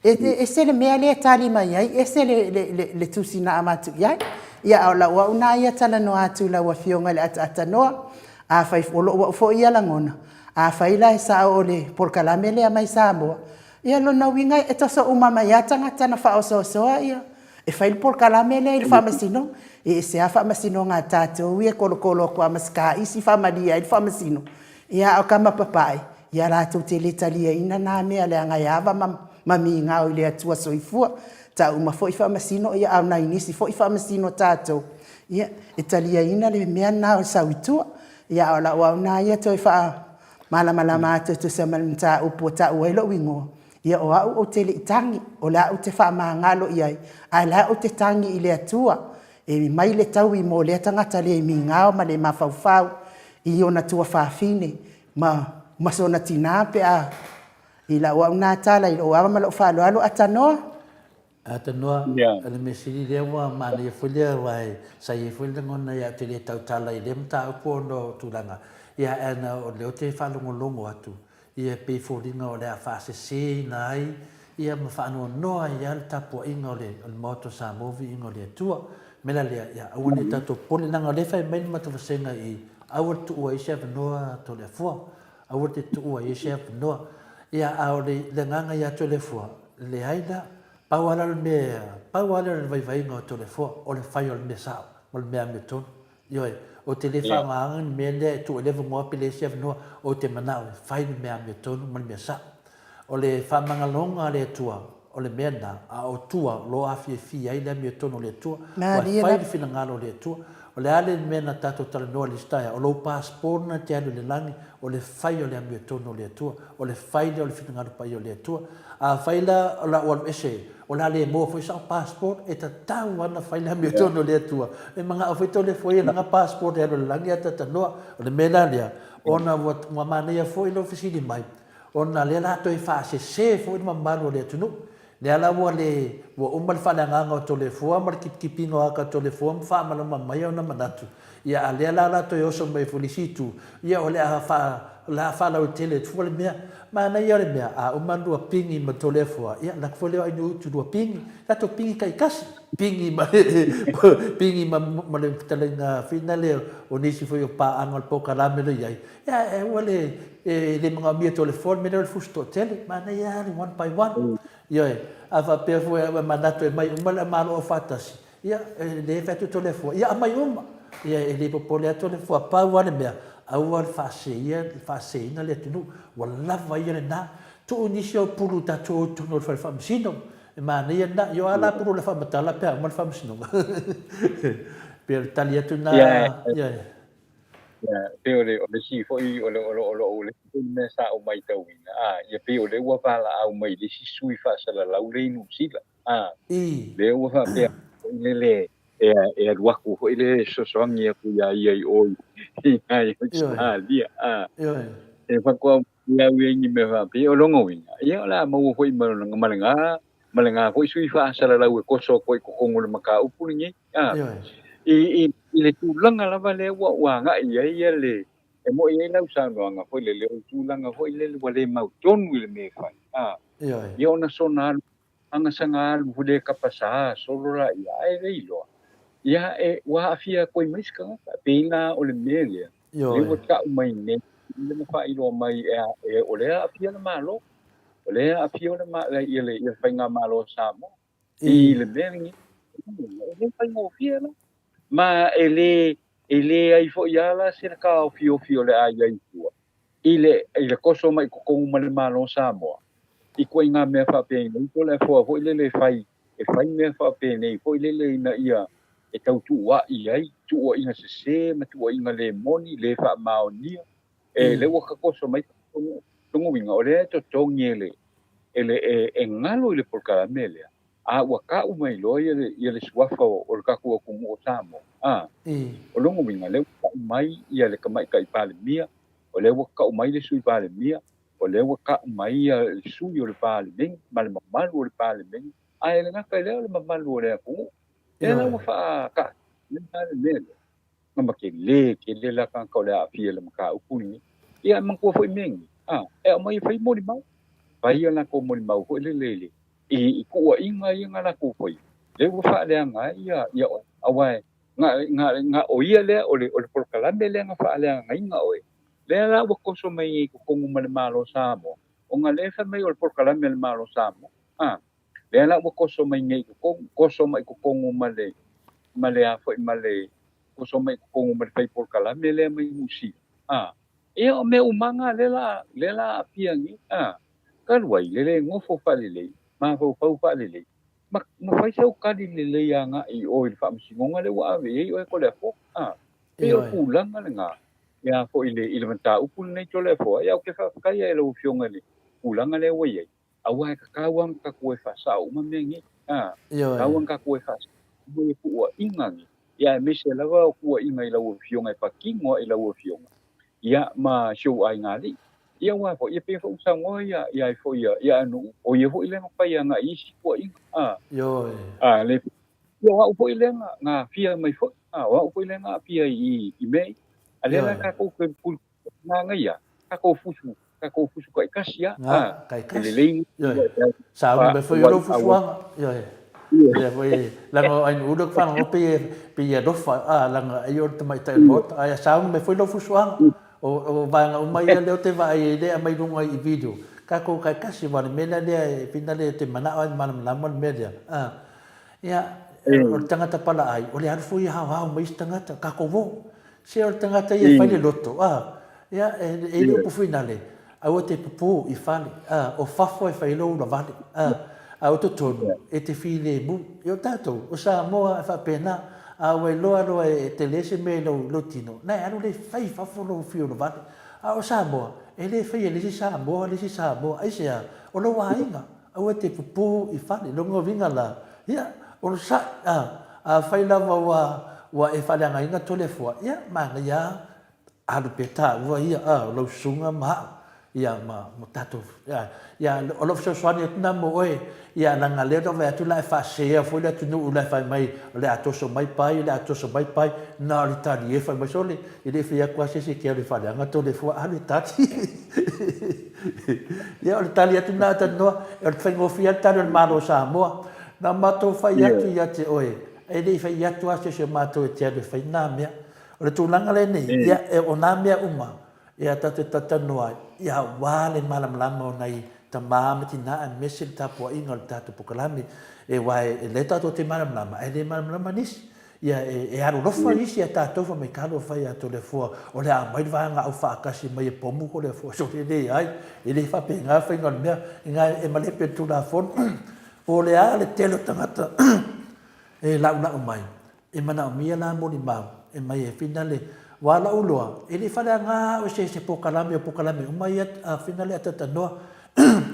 E ese le mea lea e tali mai ai, ese le tusi na avatu i ai. Ia, a o lau au lena ia talanoa atu i lau Afioga i le Ataatanoa, afai, o lou au foi ia lagona, afai la e sao o le polokalame lea mai Samoa, ia lona uiga e toso uma mai lava tagata na faaosoosoa ia E fai le polokalame lea i le faamasinoga. E ese lava faamasinoga a tatou ia e kolokolo atu lava ma se taisi faamalie ai le faamasino. Ia a o tama papae, ia latou te le taliaina na mea leaga e ava ma migao i le Atua soifua. Tau uma foi faamasino ia a o nai nisi foi faamasino a tatou, ia e taliaina le mea lena o le sau i tua. Ia a o lau au lena ia toe faamalamalama atu e tusa ma le mataupu ua tau ai lou igoa, Ia o au ou te le i tagi, o le a ou te faamagalo i ai, ae la ou te tagi i le Atua, e mai le taui mo lea tagata le migao ma le mafaufau i ona tuafafine ma ma sona tinā pe a i lau au nā tala i lou ava ma lou faaaloalo Atanoa. Atanoa, o le mea sili lea ua manaia foi lea aua e sa i ai foi le lagona ia te le tautala i lea mataupu ona o tulaga, ia ae ana o lea ou te faalogologo atu, Ia e pei e foliga o le a faaseseina ai ia ma faanoanoa ai lava le tapuaiga o le Maota o Samoa viiga o le Atua. O le mea la lea, ia aua ne i tatou popole, leaga o lea e fai mai le matou vasega i i, aua le tuua ai se avanoa Toleafoa, aua te tuua ai se avanoa. Ia a o le agaga ia Toleafoa, leai la, pau lava la o le mea, pau lava lea o le vaivaiga o Toleafoa, o le fai o le mea sao ma le mea amiotonu. Ioe, ou te le faaaogaina le mea lea e tuu ai le avanoa pe leai se avanoa, ou te manao e fai le mea amiotonu ma le mea sao. O le faamagaloga a le Atua, o le mea lena, a o tua o lo o afiafia ai le amiotonu o le Atua, ua fai le finagalo o le Atua. O le a le mea na tatou talanoa i le isi taeao, o lou passport lena e te alu i le lagi, o le fai o le amiotonu o le Atua, o le fai lea o le finagalo paia o le Atua. Afai la o le a ou alu ese, o le a le maua foi sau passport, e tatau lava ona fai le amiotonu o le Atua. E manao foi Toleafoa ia lana passport e alu i le lagi ae talanoa. O le mea la lea, ona ua manaia foi lou fesili mai, ona lea o le a toe faasese foi le mamalu o le atunuu. Lea la ua le, ua uma le faaleagaga o Toleafoa ma le tipitipiga o aka Toleafoa ma faamalamalama mai ona manatu, ia a lea la o le a toe oso mai foi i le isi itu, ia o le a faa, O le a faalauaitele atu fua le mea. Manaia o le mea, a uma lua pigi ma Toleafoa, ia, alu atu foi lea o Ainuutu lua pigi, tatou pigi taitasi, pigi ma pigi ma ma le fetalaiga finale o nisi foi o paaga o le polokalame lea e i ai. Ia, e aua le e le manaomia e Toleafoa le mea lea o le fusi toatele, manaia lava le one by one. Ioe, a faapea foi e manatu e aumai uma le aumalo faatasi, Ia, e le fai atu Toleafoa, ia aumai uma. Ia, e le popole lava Toleafoa, pau lava le mea, aua le faaseseina, faaseseina le atunuu. Ua lava ia lena. Tuu nisi au pulu tatou o i totonu o le fale faamasino. E manaia lena. Ia o a la pulu o le a faamatala pe a uma le faamasinoga? Pei o le tali atu lena. Ia, Ia, pei o le, o le isi foi, o le, o le, o le, o le isi foi mea sa ou matauina, a, ia pei o lea ua valaau mai i le isi sui faasalalau lea i Niu Sila. A, lea ua faapea foi lele e, e alu atu foi le fesoasoani atu iā ia i o i Ausetalia. A, e faatoa au ia i ni mea faapea. O lona uiga, ia o le a maua foi ma ma lena, ma lena foi sui faasalalau e toso atu ai i totonu o le mataupu lenei. A, i, i, i le tulaga lava lea ua, ua agai i ai ia le, e moni ai lau saunoaga foi lele, o le tulaga foi lele ua le mautonu i le mea e fai. A, ia ona soona alu Agasaga alu le kapa sa solo la ia, ae le iloa. Ia, e, ua aafia atu ai ma isi tagata. E pei la o le mea lea, lea ua tau mai nei, lea na faailoa mai, e, e, o lea e aafia le Malo. O lea e aafia le, ia le, ia le Faigamalo a Samoa i le mea lenei. E le faigofie la. Ma e le, e leai foi lava la se taofiofi o le a i ai i tua. I le, i le koso mai i totonu ma le Malo o Samoa, i ituaiga mea faapenei, po o le afoa foi lele e fai, e fai mea faapenei foi lele ina ia e tau tuua'i ai, tuuaiga sese ma tuuaiga le moni, le faamaonia. E, lea ua takoso mai lona uiga, o lea e totogi e le, e le, e, e galo i le polokalame lea, a ua ta'u mai loa ia le, ia le suafa o, o le tatou atunuu o Samoa, a, o lona uiga, lea ua ta'u mai ia le Tamaitai Palemia, o lea ua ta'u mai le Sui Palemia, o lea ua ta'u mai ia le sui o le Palemene ma le mamalu o le Palemene, ae le gata i lea o le mamalu o le atunuu. Lea la ua faataatia le mea lea, na ma tele tele la tagata o le a aafia i le mataupu lenei. Ia, e manatua foi mea nei, a, e aumai e fai molimau. Fai a latou molimau foi lele i le, i, i tuuaiga ia na latou faia, lea ua faaleaga ai ia, ia oe. Aua e, na, na, na o ia lea, o le, o le polokalame lea na faaleagaina oe, lea la ua toso mai nei i totonu ma le Malo o Samoa, ona lea e fai mai o le polokalame a le Malo o Samoa, a, lea la ua toso mai nei i totonu, toso mai i totonu ma le, ma le a foi, ma le, toso mai i totonu ma le fai polokalame lea mai Niu Sila, a, ia o mea uma na lea la, lea la aafia nei, a, talu ai le le nofo faalelei, mafaufau faalelei, ma, ma fai sau tali lelei agai i o i le faamasinoga lea ua ave i ai oe Toleafoa, a, pei o le tulaga lena, ia foi i le, i le mataupu lenei Toleafoa, ia ou te faafetai lava i lau Afioga i le tulaga lea ua i ai, aua e tatau lava ona tatou e faasao uma mea nei, a, tatau ona tatou e faasao uma ia tuuaiga nei, ia aemaise lava o tuuaiga i lau Afioga e patino lava i lau Afioga, ia ma si ou aiga alii. Ia aua foi, ia pei foi ona saunoa ia, ia ai foi ia, ia Anu'u, o ia foi lea na fai agai i isi tuuaiga, a, a, le, ia o a'u foi lea na, na aafia mai foi, a, o a'u foi lea na aafia i, i mea ia. A lea la tatou toe Manaia, tatou fusu, tatou fusu taitasi a. Nga, taitasi. E lelei. Ioe. Sauni mai foi o lou fusuaga. Ioe. Lea foi, leaga o Ainu'u lea ou te faalogo pei e, pei e alofa, a, leaga ai o le tamaitai o le Maota, ae sauni mai foi lou fusuaga. O, o vaega uma ia lea ou te vaai ai lea e aumai luga i video, tatou taitasi, aua o le mea la lea e finale e te manao lava e malamalama le mea lea. A, ia, o le tagata palaai, o le alu foi e haohao mai isi tagata, tatou o. Se o le tagata ia e fai le loto, a, ia, e i ai le upu finale, aua te pupū i fale, a, o fafo e fai ai lou ulavale, a, a o totonu, e te filemu. Ia o tatou, o Samoa e faapena, a ua iloa loa e tele se mea i lou, lou tino, na e alu lea e fai i fafo lou fiu ulavale. A o Samoa, e le faia e le isi Samoa le isi Samoa, aisea? O lou aiga, aua te pupū i fale. Lona uiga la, ia, onosai, a, afai lava ua, ua e faaleagaina Toleafoa, ia, manaia lava, alu pea taua ia, a, o lau susuga ma au. Ia, ma, ma tatou, ia, ia, o lou fesoasoani atu lena mo oe, ia, leaga lea na vaai atu la e faasea foi le atunuu la e fai mai o le a toso mai pai, o le a toso mai pai, na o le tali e fai mai, sole, e le i fai atu lava se isi e te alu e faaleaga Toleafoa, alu e tali. Ia, o le tali atu lena talanoa, o le faigofie lava le tali o le Malo o Samoa. Na matou fai atu ia te oe, e le i fai atu lava se isi o matou e te alu e fai na mea. O le tulaga lenei, ia, o na mea uma, Ia tatou talatalanoa ai, ia aua le malamalama o nai tama ma tina aemaise le tapuaiga o le tatou polokalame, aua e lea tatou te malamalama ae le malamalama nisi. Ia e alolofa nisi ia tatou fai mai talofa ia Toleafoa o le a aumai le vaega aufaatasi mai e pomu Toleafoa. Sole e leai, e le faapena le faiga o le mea, ina e malepe i le Tulafono. Po o le a le tele o tagata e laulau mai, E manaomia la molimau e mai e finale ua lou loa, e le faleaga au e se se pokalame o pokalame uma ia a finale atatanoa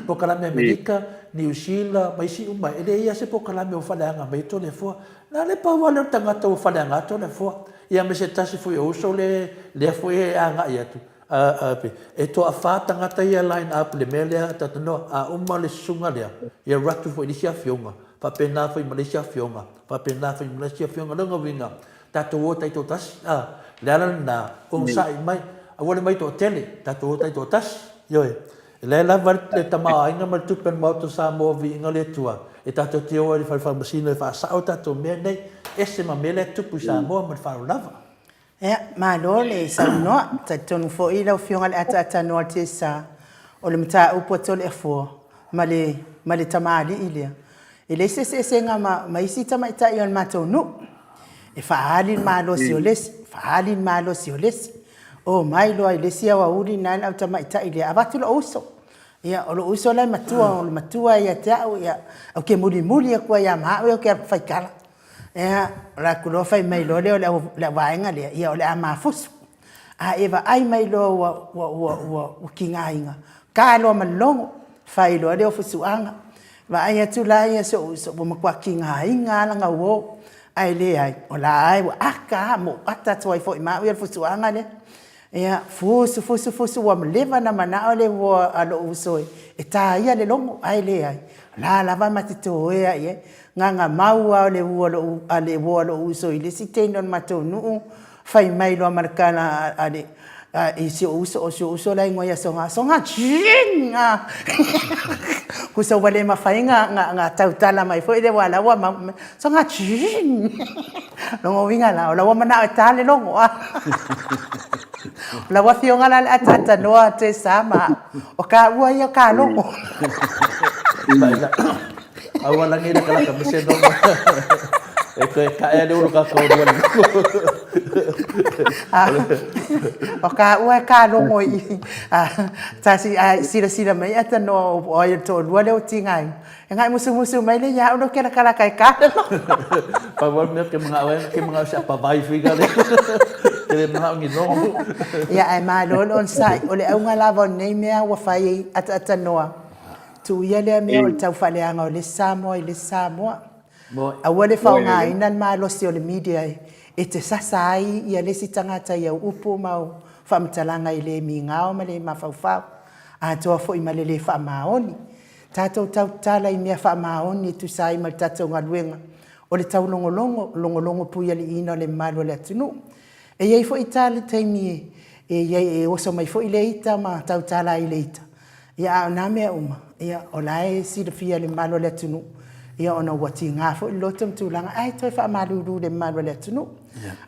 pokalame Amerika, Niu Sila ma isi uma e leai a se pokalame o faleaga mai Toleafoa. Na le pau a lea o le tagata ua faleaga Toleafoa. Ia ma se tasi foi o uso le lea foi e agai atu a e toafa tagata ia line up le mea lea atatanoa a uma le susuga lea ia alu atu foi i le isi afioga faapena foi ma le isi afioga. Faapena foi ma isi afioga. Lona uiga, tatou o taitoatasi, a, le ala lena, onosai mai, aua le mai toatele, tatou o taitoatasi, ioe. E leai lava le tamaoaiga ma le tupe a le Maota o Samoa viiga o le Atua, e tatou te o ai i le fale faamasino e faasao tatou mea nei, ese ma mea la e tupu i Samoa ma le faaaloalo lava. Ia, malo le saunoa. Talitonu foi lau Afioga i le ataatanoa o le TSA, o le mataupu a Toleafoa ma le, ma le tamalii lea, e leai se eseesega ma, ma isi tamaitai o le matou nuu. E faaali le malosi o le isi, faaali le malosi o le isi. Omai loa i le isi aoauli lena le au tamaitai lea, avatu lou uso. Ia, o lou uso la e matua, o le matua ia te au, ia, ou te mulimuli atu ai ia ma au ia ou te alu faitala. Ia, o le atu loa fai mai loa lea o le au, le auvaega lea, ia o le a mafusu. A e vaai mai loa ua, ua, ua, ua, ua tigaina, ta loa ma le logo, fai loa lea o fusuaga. Vaai atu la ia si ou uso, ua matua tigaina lava lana uo. Ae leai, o la e ua ata lava, ma ou ata atu ai foi ma au ia le fusuaga lea. Ia, fusu, fusu, fusu, ua leva ona manao le uo a lou uso e ta ia le logo, ae leai, o la lava ma te toea i ai. Gaga mau lava o le uo a lou, a le uo a lou uso i le isi teine o le matou nuu, fai mai loa ma le tala a le, a, i si ou uso, o si ou uso la e igoa ia Soga, Soga, tjing! A, tusa ua le mafai na, na, na tautala mai foi lea aua o la ua mau, Soga, tjing! Lona uiga la, o la ua manao e ta le logo, a. O lau afioga la o le ataatanoa atu e sa ma au, o taua ia o ka logo. Aua lagi lakalaka ma se nongo. E koe kaea le ulu ka kau lua le logo. O taua e ka logo i, tasi, a silasila mai atanoa o ai o le toalua lea o tigaina. E ngai musumusu mai le ia au lea ou te lakalaka e ka le logo. Pau lava le mea ou te manao ai, ou te manao i se apavai fika lea. Ke le manao ni logo. Ia, ae malo le onosai. O le auga lava o lenei mea ua fai ai ataatatanoa, tuu ia lea mea o le taufaaleaga o le isi Samoa i le isi Samoa. Aua le faaaogaina le malosi o le media e te sasa ai ia le isi tagata i au upu ma au faamatalaga e le migao ma le mafaufau, atoa foi ma le le faamaoni. Tatou tautala i mea faamaoni e tusa ai ma le tatou galuega o le taulogologo, logologo puialiiina o le mamalu o le atunuu. E i ai foi ta le taimi e i ai e oso mai foi le ita ma tautala ai i le ita, ia a o na mea uma, ia o la e silafia e le mamalu o le atunuu, ia ona ua tiga foi le loto ma tulaga, ae toe faamalulu i le mamalu o le atunuu.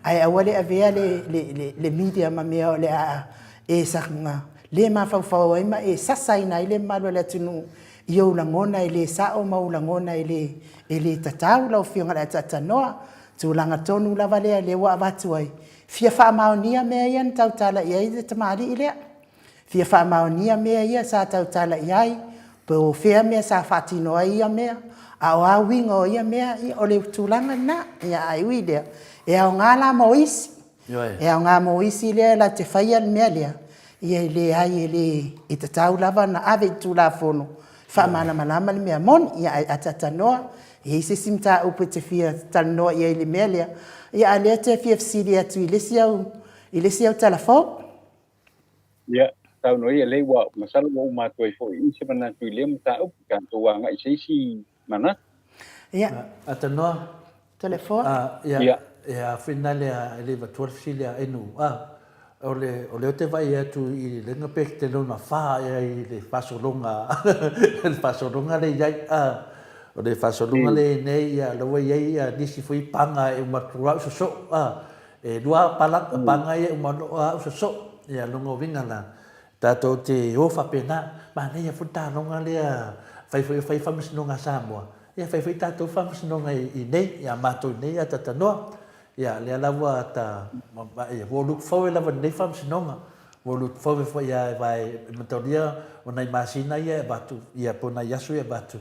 Ae aua le avea le, le, le, le media ma mea o le a e saga le mafaufau ai ma e sasaina ai le mamalu o le atunuu i ou lagona e le sao ma ou lagona e le, e le tatau lau Afioga i le Ataatanoa. Tulaga tonu lava lea lea ua avatu ai, fia faamaonia mea ia na tautala i ai le tamalii lea. Fia faamaonia mea ia sa tautala i ai, po o fea mea sa faatino ai ia mea, a o a uiga o ia mea, ia o le tulaga lena. Ia ae ui i lea, e aoga la mo isi. E aoga mo isi lea latou te faia le mea lea, ia e leai e le, e tatau lava ona ave i le Tulafono e faamalamalama le mea moni. Ia ae ataatanoa, e i ai se isi mataupu e te fia talanoa i ai i le mea lea, ia a o lea e te fia fesili atu i le isi au, i le isi au tala fou. Ia. saunoa ai, lea ua masalo ua uma atu ai foi i i se manatu i lea mataupu, tatou agai i se isi manatu. Ia. Atanoa. Toleafoa. Ia, ia, e a foi na lea e le avatua le fesili a NUA. O le, o lea ou te vaai atu i le lega pe te lona fa ea i le faasologa, le faasologa lea i ai. O le faasologa lea i nei, ia, la ua i ai ia nisi foi paga e uma atu au sosoo. E lua pala, paga ia e uma loa au sosoo. Ia, lona uiga la, tatou te o faapena. Manaia foi le taloga lea, fai foi o fai faamasinoga a Samoa, Ia fai foi tatou faamasinoga i nei, ia matou i nei ia Tatanoa. Ia lea la ua ta, ia ua look forward lava i lenei faamasinoga. Ua look forward foi ia vae e mataulia o nai masina ia e avatu, ia po o nai aso ia e avatu.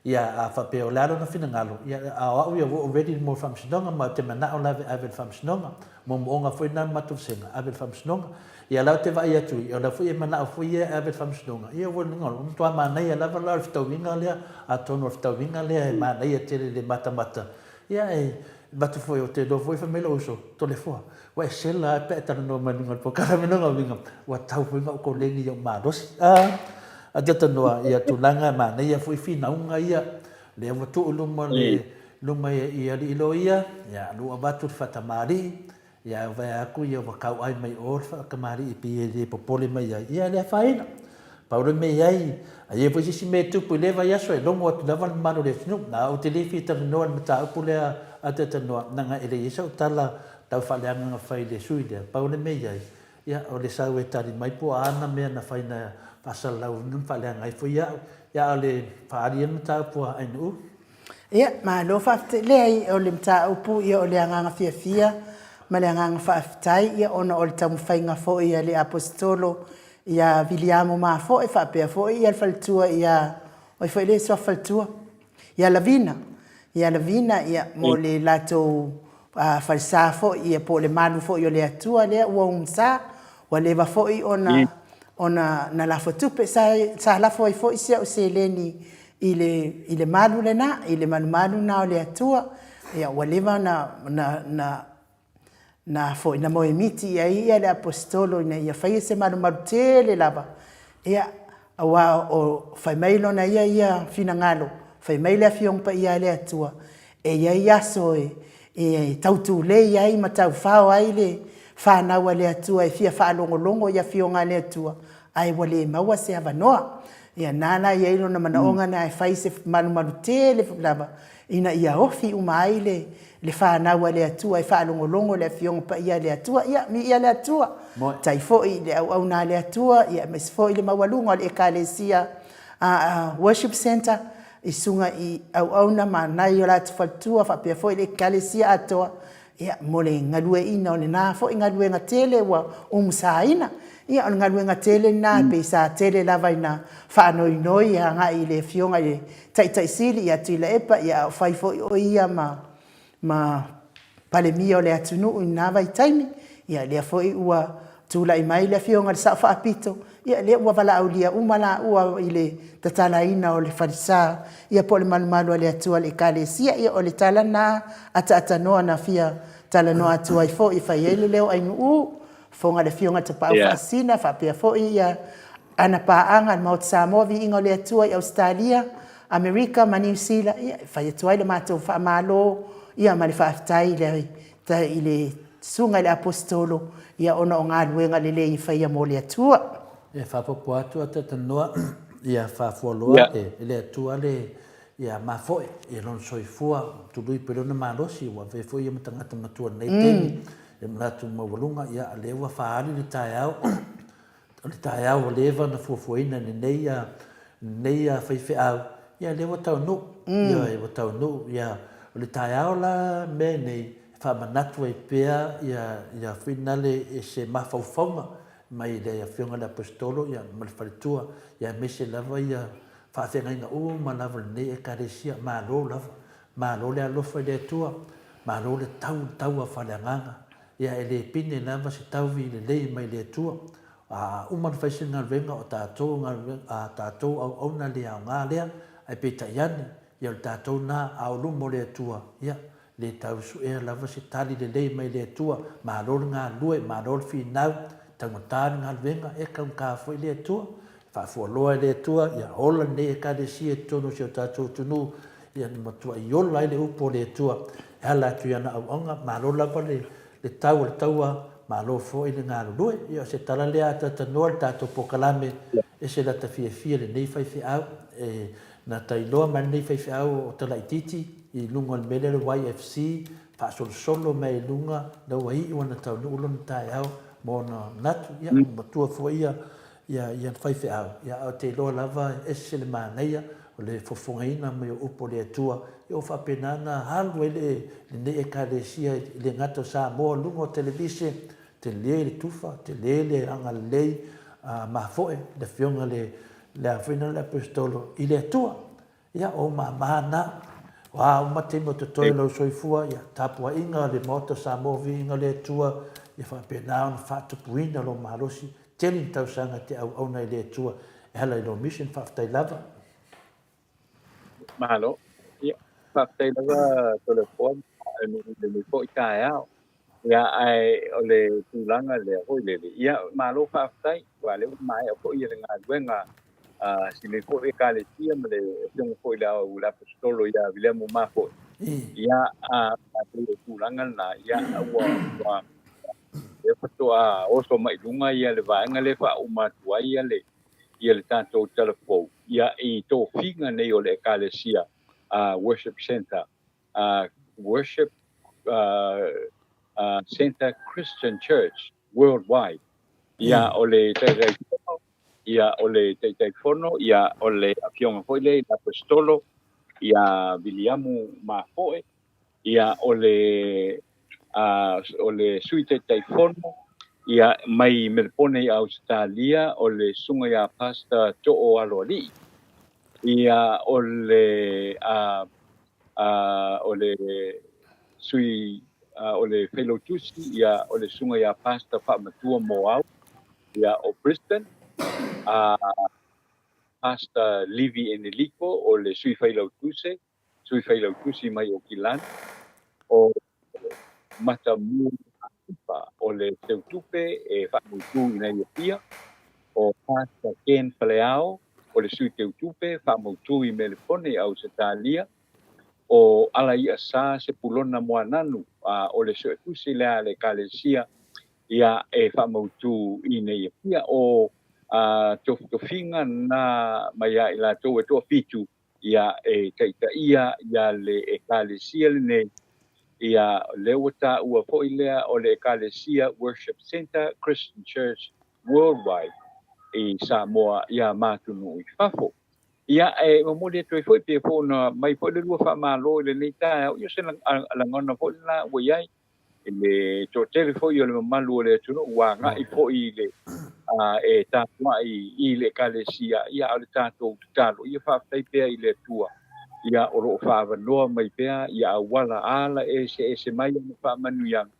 Ia a faapea o le a lona finagalo, ia a o au ia ua ou ready mo le faamasinoga ma ou te manao lava e ave i le faamasinoga. Moomooga foi na o le matou vasega, ave i le faamasinoga. Ia la ou te vaai atu, o la foi e manao foi ia e ave i le faamasinoga, ia ua ua matua manaia lava la o le fetauiga lea, atonu o le fetauiga lea e manaia tele i le matamata, ia e avatu foi, ou te iloa foi fai mai lou uso, Toleafoa, ua e sela lava pe a e talanoa mai i luga o le polokalame lona uiga, ua tau foi ona ou koleni i ou malosi. A, a talanoa ia tulaga e manaia foi finauga ia, lea ua tuu i luma le, luma i alii loia, ia ua avatu le faatamalii, Ia e vaea atu ia ua kauai mai o le faatamalii e pei e le popole mai ai, ia e le afaina. Pau le mea i ai, a i ai foi se isi mea e tupu i lea vaiaso e logo atu lava le mamalu o le atunuu. Na ou te le fia talanoa i le mataupu lea a Talanoa, leaga e le i ai sau tala tau faaleagaga fai i le sui lea. Pau le mea i ai, ia o le sau e tali mai po o a ana mea na fai na faasalalauina ma faaleaga ai foi au. Ia a o le faaali ia le mataupu a Ainuu. Ia, malo faafetai. Leai, o le mataupu ia o le agaga fiafia ma le agaga faafetai ia ona o le taumafaiga foi a le Aposetolo ia Viliamo Mafoe faapea foi ia le faletua ia, o ai foi le suafa faletua? Ia Lavina, ia Lavina ia mo le latou falesa foi ia po o le malu foi o le Atua lea ua umusa, ua leva foi ona ona na lafo tupe. Sa sa lafo ai foi si au seleni i le i le malu lena, i le malumalu lena o le Atua, ia ua leva ona na na na foi na moemiti i ai ia le Aposetolo ina ia faia se malumalu tele lava, ia aua o fai mai lona ia ia finagalo, fai mai le Afioga Paia a le Atua, e i ai aso e e tautulei ai ma taufao ai le fanau a le Atua e fia faalogologo i Afioga a le Atua, ae ua le maua se avanoa. Ia na la e i ai lona manaoga na e fai se malumalu tele lava ina ia ofi uma ai le le fanau a le Atua e faalogologo i le Afioga Paia a le Atua. Ia, miia le Atua, tai foi i le auauna a le Atua, ia aemaise foi le maualuga o le Ekalesia Worship Centre, i susuga i auauna ma nai o latou faletua faapea foi le Ekalesia atoa, ia, mo le galueaiina o lena foi galuega tele ua umusaina. Ia, o le galuega tele lena e pei sa tele lava ina faanoinoi agai i le Afioga i le Taitai Sili ia Tuilaepa, ia a o fai foi o ia ma ma Palemia o le atunuu i lena vaitaimi, ia lea foi ua tulai mai le Afioga i le Sao Faapito, ia lea ua valaaulia uma laua i le tatalaina o le falesa, ia po o le malumalu a le Atua i le Ekalesia. Ia o le tala lena ataatanoa na fia talanoa atu ai foi e fai ai le leo Ainuu, fofoga le Afioga i le Tapaau Faasisina faapea foi ia ana paaga le Maota Samoa, Viiga o le Atua i Ausetalia, Amerika ma Niu Sila, ia, e fai atu ai le matou faamalo, ia, ma le faafetai i le, i le Susuga i le Aposetolo, ia, ona o galuega lelei e faia mo le Atua. E faaopoopo atu a talanoa ia faafualoa e le Atua le ia mafoe ia lona soifua tului pea lona malosi ua avea foi ia ma tagata matua i lenei taimi e manatu maualuga ia lea ua faaali le taeao O le taeao ua leva ona fuafuaina e lenei lenei faifeau, ia lea ua taunuu. Ioe, ua taunuu. Ia, o le taeao la mea nei, e faamanatu ai pea ia ia finale i se mafaufauga mai le Afioga i le Aposetolo ia ma le faletua, ia aemaise lava ia faafeagaiga uma lava o lenei Ekalesia. Malo lava, malo le alofa i le Atua, malo le tau i le tau a faaleagaga. Ia e le pine lava se tauvi lelei mai le Atua. A uma ona fai se galuega o tatou galuega, a tatou auauna le aoga lea, ae peitai ane, ia o le tatou na a o luma o le Atua, ia, le tau suea lava se tali lelei mai le Atua. Malo le galulue, malo le finau. taugata le galuega, e taugata foi le Atua, e faafualoa e le Atua, ia ola lenei Ekalesia i totonu o si o tatou atunuu, ia na matuai ola ai le upu a le Atua e ala atu i ana auauna. Malo lava le tau o le taua, malo foi le galulue. Ia o se tala lea a talatalanoa le tatou polokalame, ese lata fiafia lenei faifeau, e na ta iloa mai lenei faifeau o talaitiiti i luga o le mea lea o le YFC, faasolosolo mai i luga, lea ua iu ona taunuu lona taeao ma ona manatu, ia ua matua foi ia ia faifeau, ia ae ou te iloa lava e ese le manaia o le fofogaina mai o upu a le Atua, ia ua faapena ona alu ai lenei Ekalesia e le gata o Samoa i luga o televise, tele le tufa, tele le agalelei mafoe le Afioga le le a foi le Aposetolo i le Atua. Ia, o ou mama na. O a uma taimi o totoe o lou soifua, ia, tapuaiga a le Maota o Samoa viiga le Atua, ia faapena ona faatupuina lou malosi, tele ni tausaga e te auauna i le Atua e ala i lou mission. Faafetai lava. Malo. Ia, faafetai lava Toleafoa i lenei foi taeao. Ia, ae o le tulaga lea foi lele, ia, malo faafetai, aua o lea ua maea foi le galuega a si nei foi Ekalesia ma le Afioga foi i le Au le Aposetolo ia Viliamu Mafoe. Ia, a pei o le tulaga lena, ia, ua, ua, lea faatoa oso mai i luga ia le vaega lea e faauma atu ai ia le, ia le tatou talafou, ia, i tofiga nei o le Ekalesia Worship Centre Worship Centre Christian Church Worldwide. Ia, o le Taitaifono, ia, o le Taitaifono, ia, o le Afioga foi lea i le Aposetolo, ia Viliamu Mafoe, ia, o le, o le Sui Taitaifono, ia, mai Melepone i Ausetalia, o le Susuga ia Pastor Too Aloalii. Ia, o le, o le sui o le Failautusi, ia, o le Susuga ia Pastor Faamatua Moau, ia, o Brisbane, Pastor Livi Eneliko, o le sui Failautusi, sui Failautusi mai Okilani, o Matamu Atipa, o le Seutupe e faamautu i nai Apia, o Pastor Ken Faleao, o le Sui Teutupe faamautu i Melepone i Ausetalia, o Alaiasa Sepulona Moananu, o le Suetusi lea a le Ekalesia ia e faamautu i nei Apia. O tofitofiga na mai ia i latou e toafitu ia e taitaia ia le Ekalesia lenei, ia lea ua taua foi lea o le Ekalesia Worship Centre Christian Church Worldwide i Samoa ia ma atunuu i fafo. Ia e momoli atu ai foi pei foi ona mai foi le lua faamalo i lenei taeao, ia o se lagona foi lena ua i ai i le toatele foi o le mamalu o le atunuu ua agai foi i le e tapuai i le Ekalesia, ia a o le tatou tatalo, ia faafetai pea i le Atua, ia o lo o faaavanoa mai pea ia auala ala eseese mai ana faamanuiaga,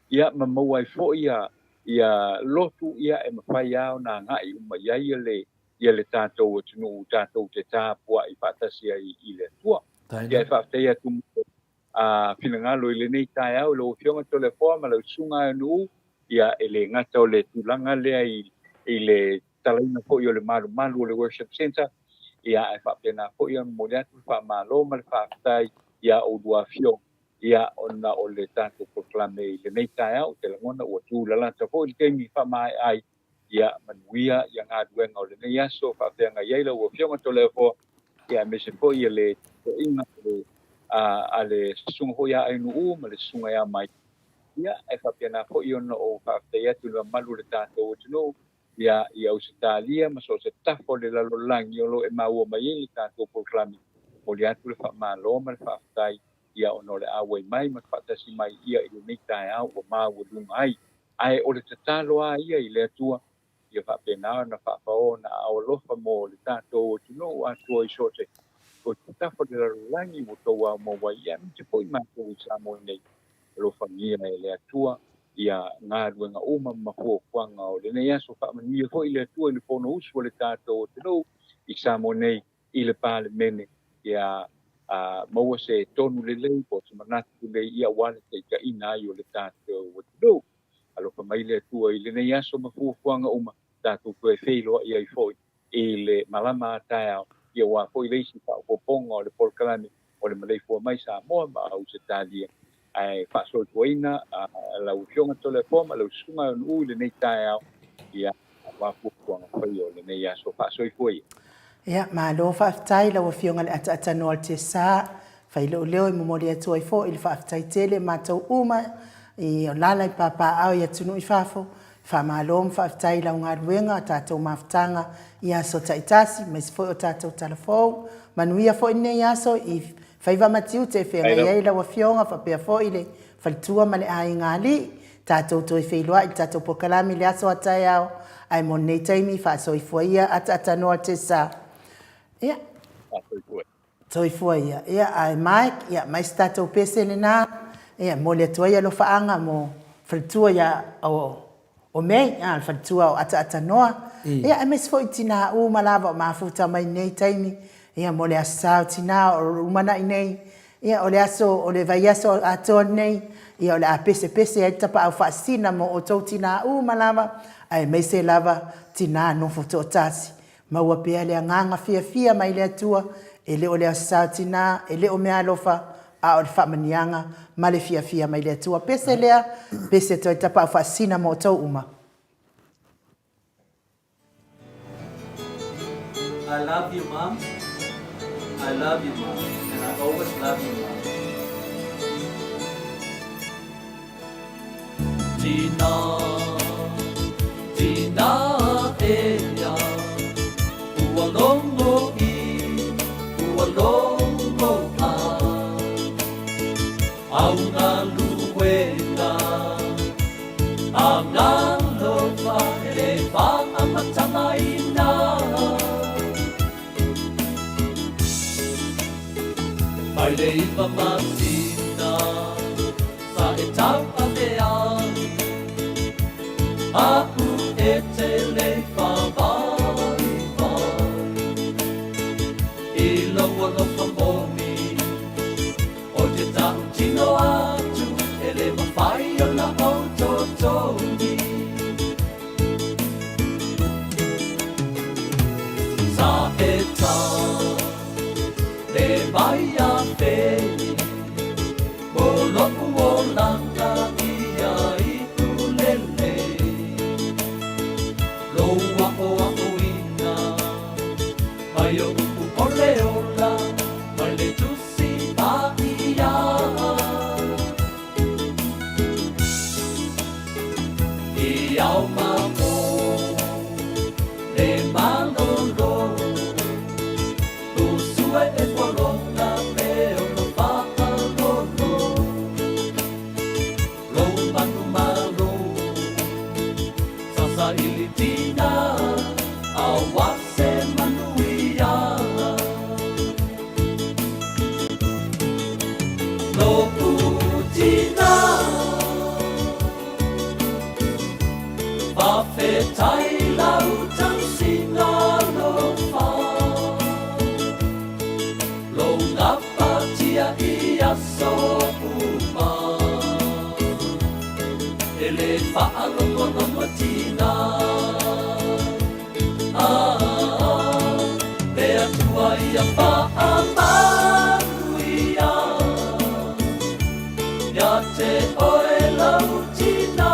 ia ma maua ai foi ia ia lotu ia e mafai lava ona agai uma i ai le ia le tatou atunuu tatou te tapuai faatasi ai i le Atua. Ia e faafetai atu mo finagalo i lenei taeao i lau Afioga Toleafoa ma lau Susuga Aenu'u, ia e le gata o le tulaga lea i le tatalaina foi o le malumalu o le Worship Centre, ia ae faapena foi ona momoli atu le faamalo ma le faafetai ia oulua afioga, ia ona o le tatou polokalame i lenei taeao. Ou te lagona ua tulalata foi le taimi faamaea ai, ia manuia ia galuega o lenei aso faafeagai ai lau Afioga Toleafoa, ia aemaise foi le toeaiga a le Susuga foi ia Ainuu ma le Susuga ia Mike. Ia e faapena foi ona ou faafetai atu i le mamalu o le tatou atunuu ia i Ausetalia ma so o se tafa o le lalolagi o lo o e maua mai ai le tatou polokalame. Momoli atu le faamalo ma le faafetai ia ona o le auai mai ma le faatasi mai ia i lenei taeao ua maualuga ai. Ae o le tatalo lava ia i le Atua ia faapena ona faapaoa ona aao alofa mo le tatou atunuu atoa i so o se tafa o le lalolagi ua outou aumau ai, ia aemaise foi matou i Samoa nei. Alofagia e le Atua ia galuega uma ma fuafuaga o lenei aso. Faamanuia foi le Atua i le Fonousu a le tatou atunuu i Samoa nei i le Palemene, ia maua se tonu lelei po o se manatu lelei ia aua le taitaiina ai o le tatou atunuu. Alofa mai le Atua i lenei aso ma fuafuaga uma, tatou toe feiloai ai foi i le malama a taeao, ia aua foi le isi faaopoopoga o le polokalame o le Maleifua Mai Samoa ma Ausetalia. Ae faasoifuaina lau Afioga Toleafoa ma lau Susuga Aunuu i lenei taeao, ia aua fuafuaga faia o lenei aso. Faasoifua ia. Ia, malo faafetai i lau Afioga i le Ataatanoa o le Tiasa. Fai lou leo e momoli atu ai foi le faafetai tele i matou uma i alaala i papaaao i atunuu i fafo. Faamalo ma faafetai i lau galuega, o tatou mafutaga i aso taitasi, aemaise foi o tatou tala fou. Manuia foi lenei aso i faiva ma tiute e feagai ai lau Afioga faapea foi le faletua ma le aiga alii. Tatou toe feiloai i le tatou polokalame i le aso a taeao, ae mo lenei taimi, faasoifua ia ataatanoa Tessa. Ia. Faasoifua. Soifua ia. Ia, ae Mike, ia, mai se tatou pese lena, ia, e momoli atu ai alofaaga mo faletua ia, o, o May, a, le faletua o Ataatanoa, ia, aemaise foi tinā uma lava o mafuta mai nei taimi, ia, mo le Aso Sa o Tinā o lumanai nei, ia, o le aso, o le vaiaso atoa lenei, ia, o le a pesepese ai le tapaau faasisina mo outou tinā uma lava, aemaise lava tinā nofo toatasi. Maua pea le agaga fiafia mai le Atua, e le o le Aso Sa o Tinā, e le o meaalofa, a o le faamaniaga ma le fiafia mai le Atua. Pese lea, pese toe tapaau faasisina mo outou uma. I love you mom I love you mom and I always love you mom. Tina, tina ea, ua logo i, ua logo a, au galuega, a galofa e le whaamatagaina. Mai le iwa masina sa e tauave ai, Aʻu e te lei whāwaiwai I lou alofa moni O te tautino atu e le mawhai ona ou totogi. Sa e ta le mai a fei Mo loʻu olaga ia iʻu lelei Lou aʻoaʻoina mai o upu ʻole ola Mai le Tusi Paia. I ao ma o le malolo, Usue e pualoga me ono faalolo, Lou manu malo, sasa ili tina, Aua se manuia. Loʻu tina, Fafetai lau tausiga alofa, Lou gapatia i aso uma, E le faalogologo tina. Ah, le Atua ia faamanuia Ia te oe lau tina.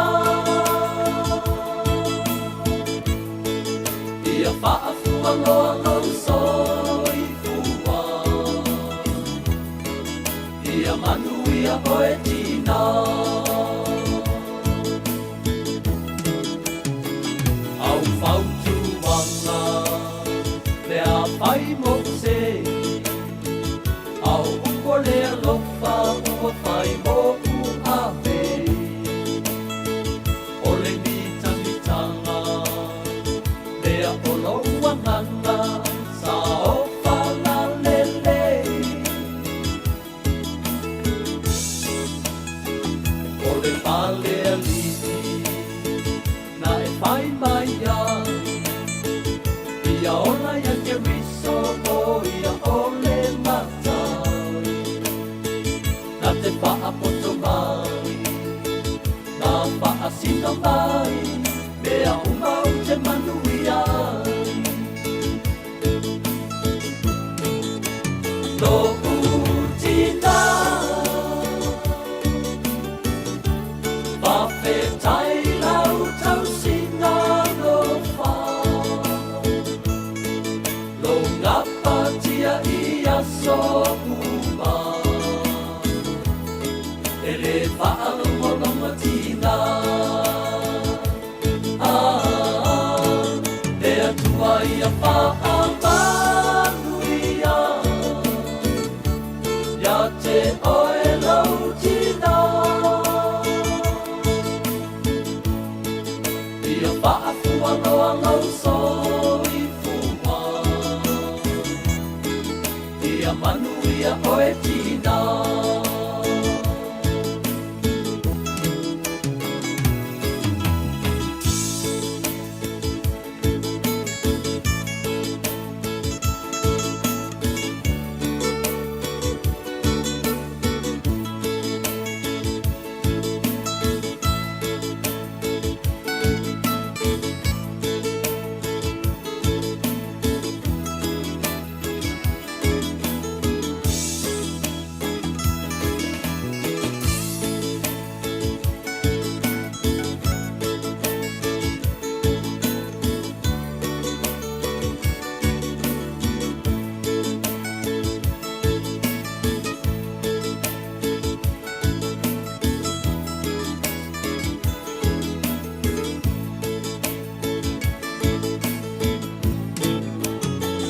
Ia faafua loa lou soifua, Ia manuia oe tina. Au fautuaga mea fai moʻu sei, Au upu o le alofa ua fai moʻu ave. O le mitamitaga lea o lou agaga sa ofa lelei. O le fale aliʻi na e fai mai ai, Ia ola ia Keriso ʻo ia ʻo le Matai. Na te faapoto mai, na faasino. tino mai, mea uma ou te manuia ai. Lou tina, faafetai lau tausiga alofa. Lou gapatia i aso uma, e le faalogologotiga. Ah, le Atua ia faamanuia ia te oe lou tina. Ia faafualoa lou soifua, ia manuia oe tina.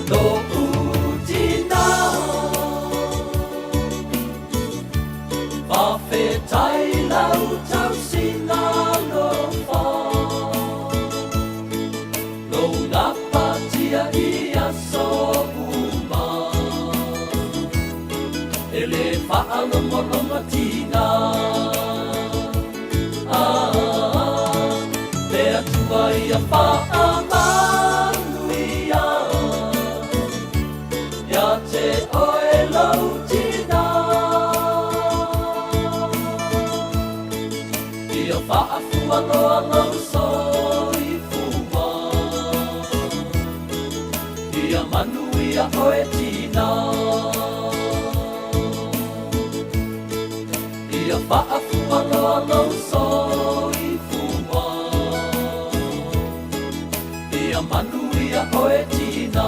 Lou tina, faafetai lau tausiga alofa, lou gapatia i aso uma, e le faalogologotiga. Ah, le Atua ia faamanuia ia te oe lou tina. Ia faafualoa lou soifua, ia manuia oe tina. Ia faafualoa lou soifua, ia manuia oe tina.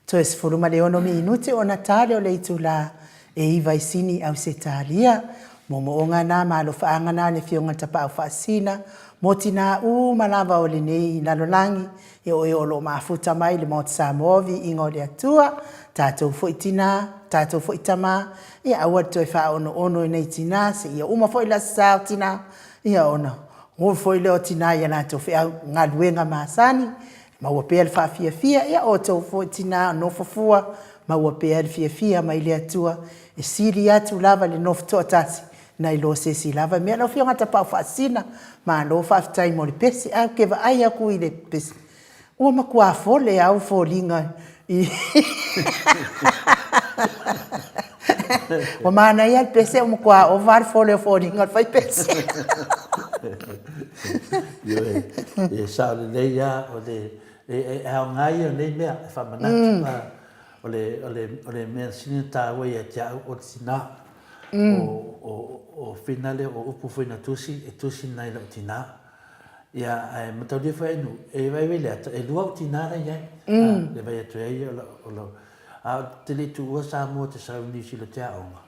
Toe 16 minute ona tale o le itula e iva i Sini, Ausetalia. Moomooga na ma alofaaga na le Afioga Tapaau Faasina mo tinā uma lava o lenei lalolagi e oe o lo o mafuta mai le Maota Samoa viiga o le Atua, tatou foi tinā, tatou foi tamā, ia aua le toe faaonoono i nei tinā, seia uma foi le Aso Sa o tinā, ia ona ulu foi lea o tinā i a latou feau galuega masani, maua pea le faafiafia, ia outou foi tinā o nofo fua, maua pea le fiafia mai le Atua, e sili atu lava le nofo toatasi nai lo se isi lava mea. Lau Afioga Tapaau Faasina, malo faafetai mo le pese. Ae ou te vaai atu i le pese, ua matua fole lava ou foliga i Ua manaia le pese ua matua ova lava le fole o foliga o le fai pese. Ioe, e sao lelei lava, o le, e aoga ia o nei mea e faamanatu. O le, o le, o le mea sili ona taua ia te au o le tinā. O, o, o Whina lea, o upu foi na tusi, e tusi nai lau tinā. Ia, ae mataulia foi ai nu, e vaivai le ata, e lua au tinā la i ai. Le vai atu ai o lau, o lau, a o te le i tuua Samoa te sau i Niu Sila te aoga,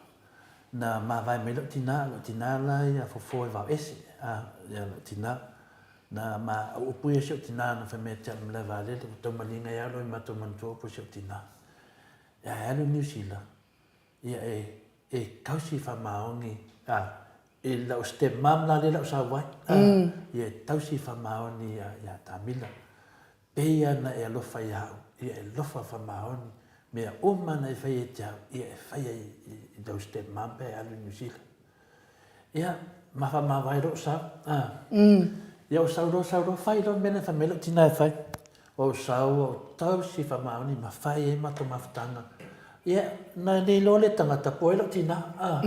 na mavae mai lau tinā, lau tinā la ia fofo e vao ese, a, ia lau tinā. Na ma o upu ia si ou tinā na fai mai ia te au i le malae vaalele, ua taumaliga ai lava loa i matou manatua upu a si ou tinā. Ia e alu i Niu Sila, ia e, e tausi faamaoni, a, i lau step mom la lea la ou sau ai, a, ia e tausi faamaoni ia, ia Tamila. Pei ana e alofa ia au, ia e alofa faamaoni, mea uma na e fai e te au, ia e fai ai i, i lau step mom pe e alu i Niu Sila. Ia, ma faamavae lou sau. A. Ia, o sau loa, sau loa, fai loa mea na fai mai lou tina e fai. Ua ou sau ua ou tausi faamaoni ma fai ai matou mafutaga. Ia, na le iloa le tagata po o ai lou tina, a.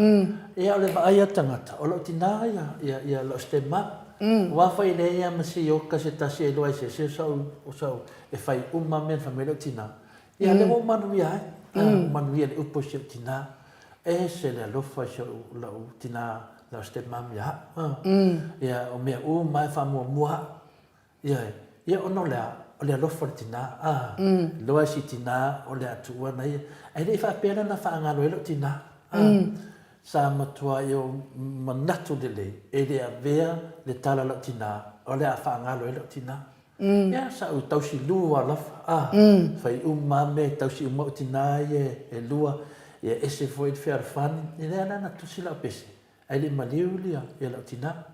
Ia, o le vaai a le tagata, o lou tina ia, ia, ia lou step mom. Aua foi e leai lava ma se ioka se tasi e iloa ai e se isi o sau, o sau e fai uma mea na fai mai lou tina. Ia, lea ua ou manuia ai, a, ua manuia i le upu a si ou tina. E ese le alofa i si ou, lou tina, lau step mom ia au, a. Ia, o mea uma lava e faamuamua au. Ioe. Ia ona o le a? O le alofa o le tina, a. Iloa e si tina o le a tuua na ia. Ae le i faapea la na faagalo ai lou tina, a. Sa matuai ou manatu lelei e le avea le tala a lou tina o le a faagalo ai lou tina. Ia sa ou tausi lua lava, a. Fai uma lava mea e tausi uma ou tina ia e lua, ia ese foi le fealofani. Ia lea la na tusi lau pese, Ae le i maliu ia lau tina.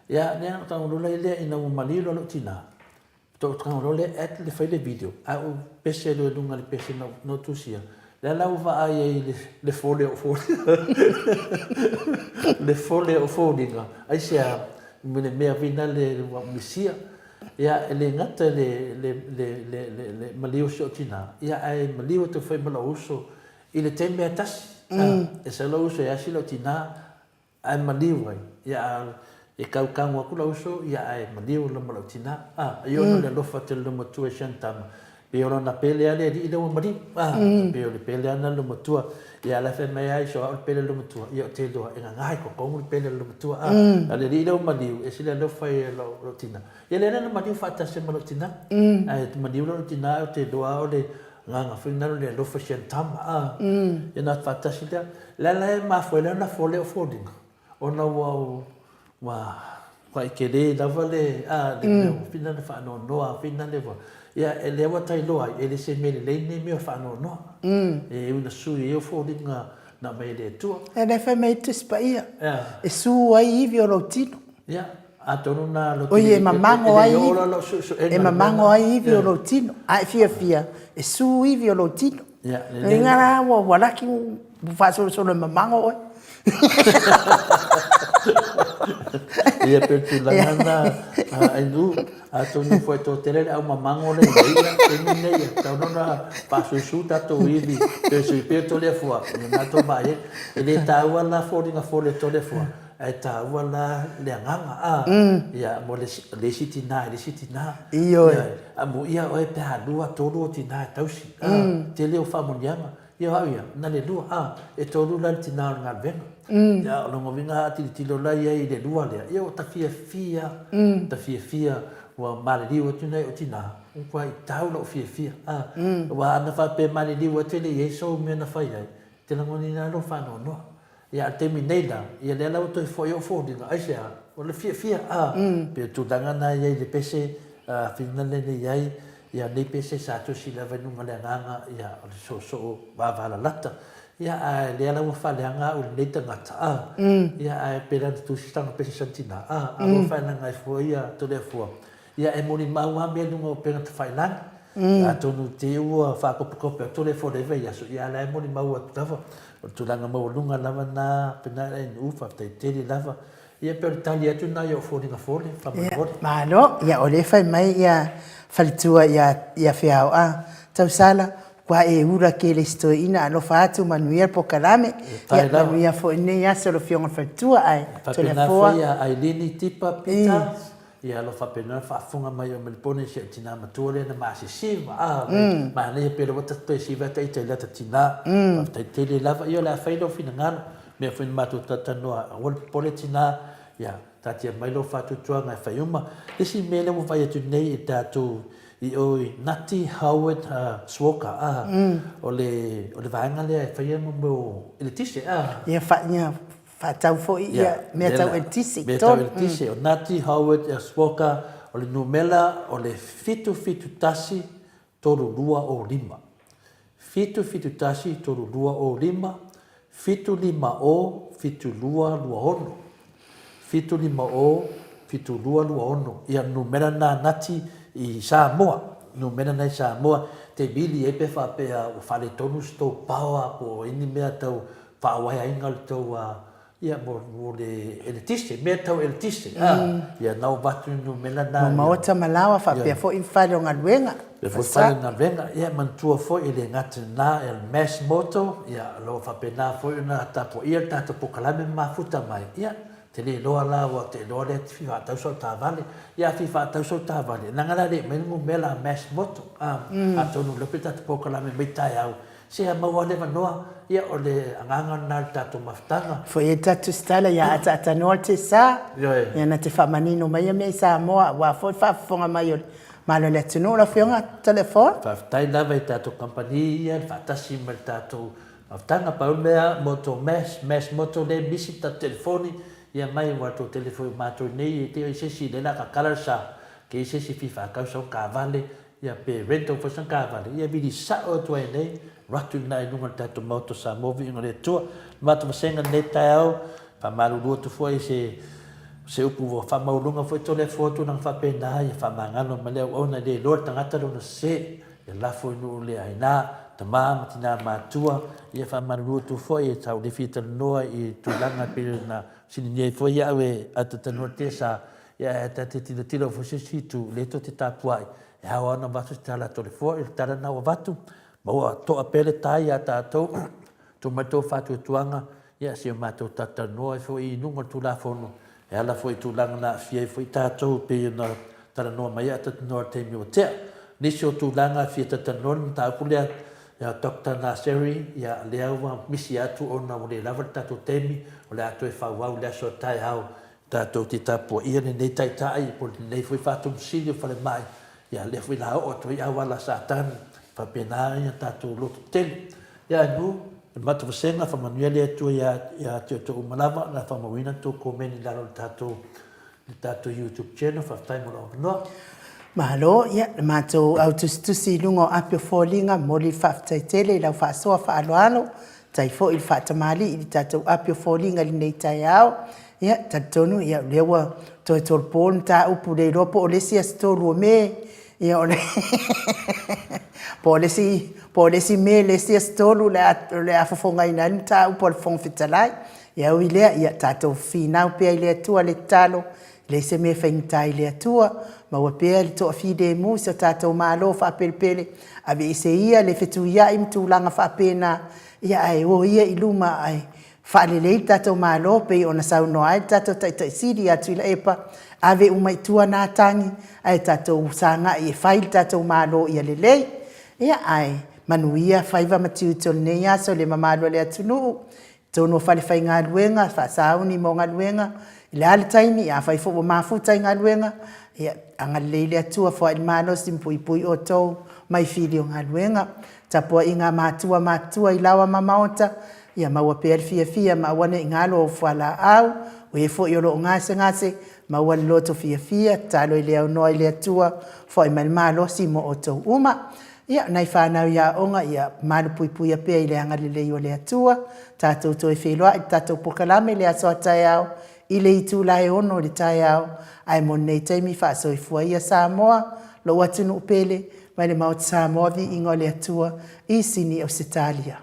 Ia, lea na ou tago loa lea ina ua maliu loa lau tina, faatoa ou tago loa lea add le fai le video, ae ou pese loa i luga i le pese na ou tusia. Lea la ua vaai ai i le fole o ou foliga. Le fole o ou foliga, aisea? I le mea foi lea ua ou misia. Ia, e le gata i le maliu o si ou tina, ia ae maliu atu foi ma lou uso I le taimi e tasi, e sau lou uso e asi lou tina ae maliu ai, ia e kaukau atu lou uso ia ae maliu loa ma lou tina. A, i ona le alofa tele o le matua i si ana tama, pei o lona pele lava le alii lea ua maliu. A, pei o le pele lava lena o le matua. Ia la e fai mai lava i au le pele o le matua, ia ou te iloa e gaga i totonu le pele o le matua. A, a o le alii lea ua maliu, e ese le alofa ia i lou tina. Ia lea la na maliu faatasi ai ma lou tina. Ae maliu loa lou tina ae ou te iloa lava o le Agaga foi lena o le alofa i si ana tama, a. Ia na faatasi lea. O le a la e mafua ai lana fole o foliga, ona ua, ua matua tele lava le, a, le mea ua fina le faanoanoa fina le ua, ia, lea ua ta iloa ai, e le se mea lelei lenei mea o le faanoanoa. E ui ina sui ai ou foliga na aumai e le Atua. Ia lea fai mai ai le Tusi Paia, e su ai ivi o lou tino. Ia, atonu na loto Oi, e mamago ai ivi, e mamago ai ivi o lou tino. A e fiafia, e su ivi o lou tino. Ia, lelei. Inga la ua ua laki ua faasolosolo e mamago oe. Ia pe tulaga na Ainu, atonu foi toatele le au mamago le i ia, taimi nei ia, tau nona faasusu tatou ivi, pe sui pe Toleafoa, ia na tou vaai ai. E le taua la foliga fole o Toleafoa, Ae taua la le agaga, a? Ia, mo le isi tina i le isi tina. Ioe. Amuia oe pe a lua, tolu o tina e tausi, a? Tele o faamanuiaga. Ia, o au ia, na le lua, a? E tolu la le tina o le galuega. Ia, o lona uiga a tilotilo la i ai i le lua lea, ia ua ta fiafia, ta fiafia, ua maliliu atu nai ou tina, ua tau lou fiafia, a? Aua ana faapea e maliliu atu e le i i ai sou mea na fai ai, e te lagonaina lava lou faanoanoa. Ia, a o le taimi nei la, ia lea la ua toe foi ou foliga, aisea? O le fiafia, a, pei o le tulaga lena e i ai i le pese, a, whina lea i ai, ia nei pese sa tusi lava i luga o le agaga, ia, o le soosoo vavalalata. Ia, a lea la ua faaleaga au i lenei tagata, a, ia, ae pei la na tusi tana pese sana tina, a, a ua faaleaga ai fua ia Toleafua. Ia, e molimau lava mea i luga o upega tafailagi. Atonu te i ua faakopekope atu le forever i aso, ia a la e molimau atu lava. O le tulaga maualuga lava lena, pena e NU, faafetai tele lava. Ia pei o le tali atu lena i ou foliga fole, faamolemole. Ia, malo. Ia, o lea e fai mai ia faletua ia Feao, a, Tausala, ua e ula kele i si toeaina, alofa atu, manuia le polokalame. Ia, manuia foi lenei aso lau Afioga i le Faletua, ae Faapena foi ia Ailini Tipa Peter. Ia alofa faapena le faafofoga mai o Melipone i si au tina matua lea na masisi ma a manaia pea ua ta toe siva ata ita i lata tina. Faafetai tele lava. Ia o le a fai lou finagalo. Mea foi na matou talatalanoa aua le popole tina. Ia taatia mai lou faatuatuaga e fai uma. Le isi mea lea ua vaai atu nei i tatou i o i Nati Howard Swoka a o le o le vaega lea e faia mo mea o eletise a. Ia fa ia Faatau foi ia mea tau eletise i totonu. Mea tau eletise. O Nati Howard Swoka, o le numera o le 771 3205. 771 3205, 750 7226. 750 7226. Ia numera na Nati i Samoa. Numera na i Samoa. Te vili ai pe faapea ua faaletonu se tou power po o ai ni mea tau faawaeaina le tou Ia, mo, mo le eletise, mea tau eletise, a, ia, na ua avatu le numera na. Mo maota ma laoa, faapea foi ma fale o galuega. Faapea foi fale o galuega. Ia, manatua foi e le gata i lena, ia le Mass Moto, ia, o lo o faapena foi ona tapuaia le tatou polokalame ma mafuta mai, ia, te le iloa la, aua ou te iloa lea e te fia faatau sau taavale. Ia, a fia faatau sau taavale, leaga la e le i aumai le numera a Mass Moto, a, atonu o lea pei tatou polokalame mai taeao, Se a maua le avanoa, ia o le agaga lena i le tatou mafutaga. Foi e ta tusitala ia ataatanoa le sa, ia na te faamanino mai ia mea i Samoa aua foi le faafofoga mai o le Malo o le atunuu lau Afioga Toleafoa. Faafetai lava i tatou kamupani ia le faatasi ma le tatou mafutaga. Pau le mea, moto mass, mass moto lea e misi le tatou telefoni, ia mai aua tou tele foi o matou nei e te i se isi lea o le a tatala le sa, ke i se isi fia faatau sau taavale, Ia pe rental foi sana taavale, ia vili sao atu ai nei, alu atu i ina i luga o le tatou Maota o Samoa, viiga o le Atua. Le matou vasega i lenei taeao, faamalulu atu foi i se, se upu ua faamaualuga foi Toleafoa tulaga faapena, ia faamagalo mai le auauna, e le iloa e le tagata lona sese, ia lafo i nuu le aina, tama ma tina matua, ia faamalulu atu foi sa ou le fia talanoa i tulaga e pei ona fesiligia ai foi au e Atatanua sa Ia, ae ta te tilotilo foi se isi itu, lea tou te tapuai, e ao lava ona avatu se tala a Toleafoa, i le tala lena ua avatu, ma ua toa pea le tai ia tatou, tuu mai le tou faatuatuaga, ia se i o matou talatalanoa ai foi i luga o le Tulafono, e ala foi i tulaga na aafia ai foi tatou e pei ona talanoa mai ai Atatanoa i le taimi ua tea. Nisi o tulaga e fia talatalanoa le mataupu lea ia Doctor Naseri, ia lea ua misi atu ona ua le lava le tatou taimi, o le a toe faaauau i le aso a taeao Tatou te tapuaia lenei Taitai po o lenei foi Faatomusili o Falemai, ia lea foi la oo atu ai auala a Satani, faapena ia tatou loto tele. Ia ae nu, le matou vasega, faamanuia le Atua ia, ia te outou uma lava, na faamauina tou komeni i lalo o le tatou, le tatou YouTube channel, faafetai mo lou avanoa. Malo, ia, le matou au tusitusi i luga o api o foliga, momoli le faafetai tele i lau faasoa faaaloalo, Tai foi le faatamalii i le tatou api o foliga i lenei taeao. Ia, talitonu, ia, o lea ua toe tolopo le mataupu, le iloa po o le isi aso 3 o Me, ia, o le po o le isi, po o le isi Me le isi aso 3 o le a, o le a fofogaina ai le mataupu a le Fofoga Fetalai. Ia, ui i lea, ia, tatou finau pea i le Atua le tatalo, E leai se mea e faigata i le Atua, maua pea le toafilemu i so tatou Malo faapelepele, aveese ia le fetuiai ma tulaga faapena, ia ae o ia i luma ae faalelei le tatou Malo pei ona saunoa ai le tatou Taitai Sili ia Tuilaepa, ave uma i tua na tagi ae tatou sagai e fai le tatou Malo ia lelei. Ia ae manuia faiva ma tiute o lenei aso i le mamalu o le atunuu. Totonu o falefaigaluega, faasauni mo galuega, i le a le taimi, afai foi ua mafuta i galuega, ia agalelei le Atua, foai le malosi ma puipui outou mai fili o galuega. Tapuaiga a matua matutua i laoa ma maota, ia maua pea le fiafia ma aua ne i galo ou fualaau, o e foi o lo o gasegase, maua le loto fiafia, tatalo i le aunoa i le Atua, foai mai le malosi mo outou uma. Ia, o nai fanau i aoga, ia malupuipuia pea i le agalelei o le Atua. Tatou toe feiloai i le tatou polokalame i le aso a taeao i le itula e 6 i le taeao. Ae mo lenei taimi, faasoifua ia Samoa, lou atunuu pele, mai le Maota Samoa, viiga o le Atua i Sini Ausetalia.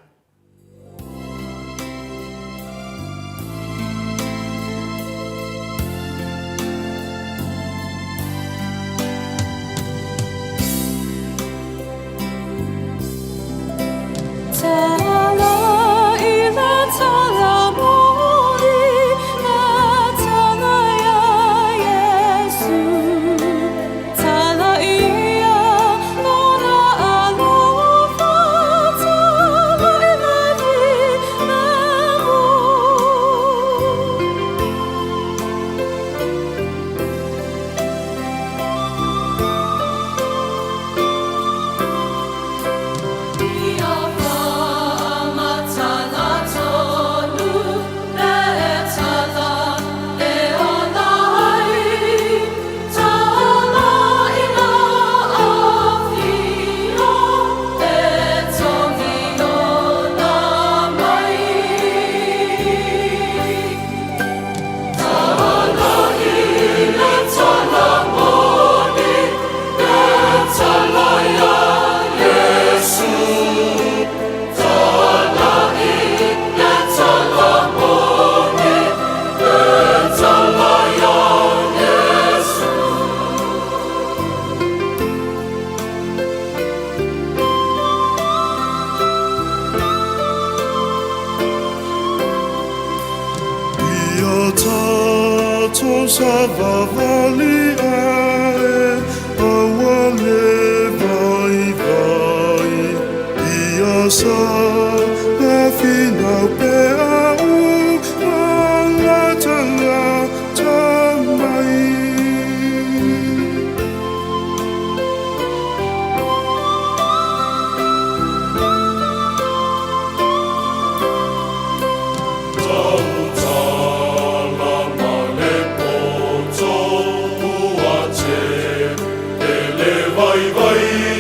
Savavali ae aua le vaivai ia sa na finau pea u malatalata mai. Tautala ma le poto ua tele vaivai.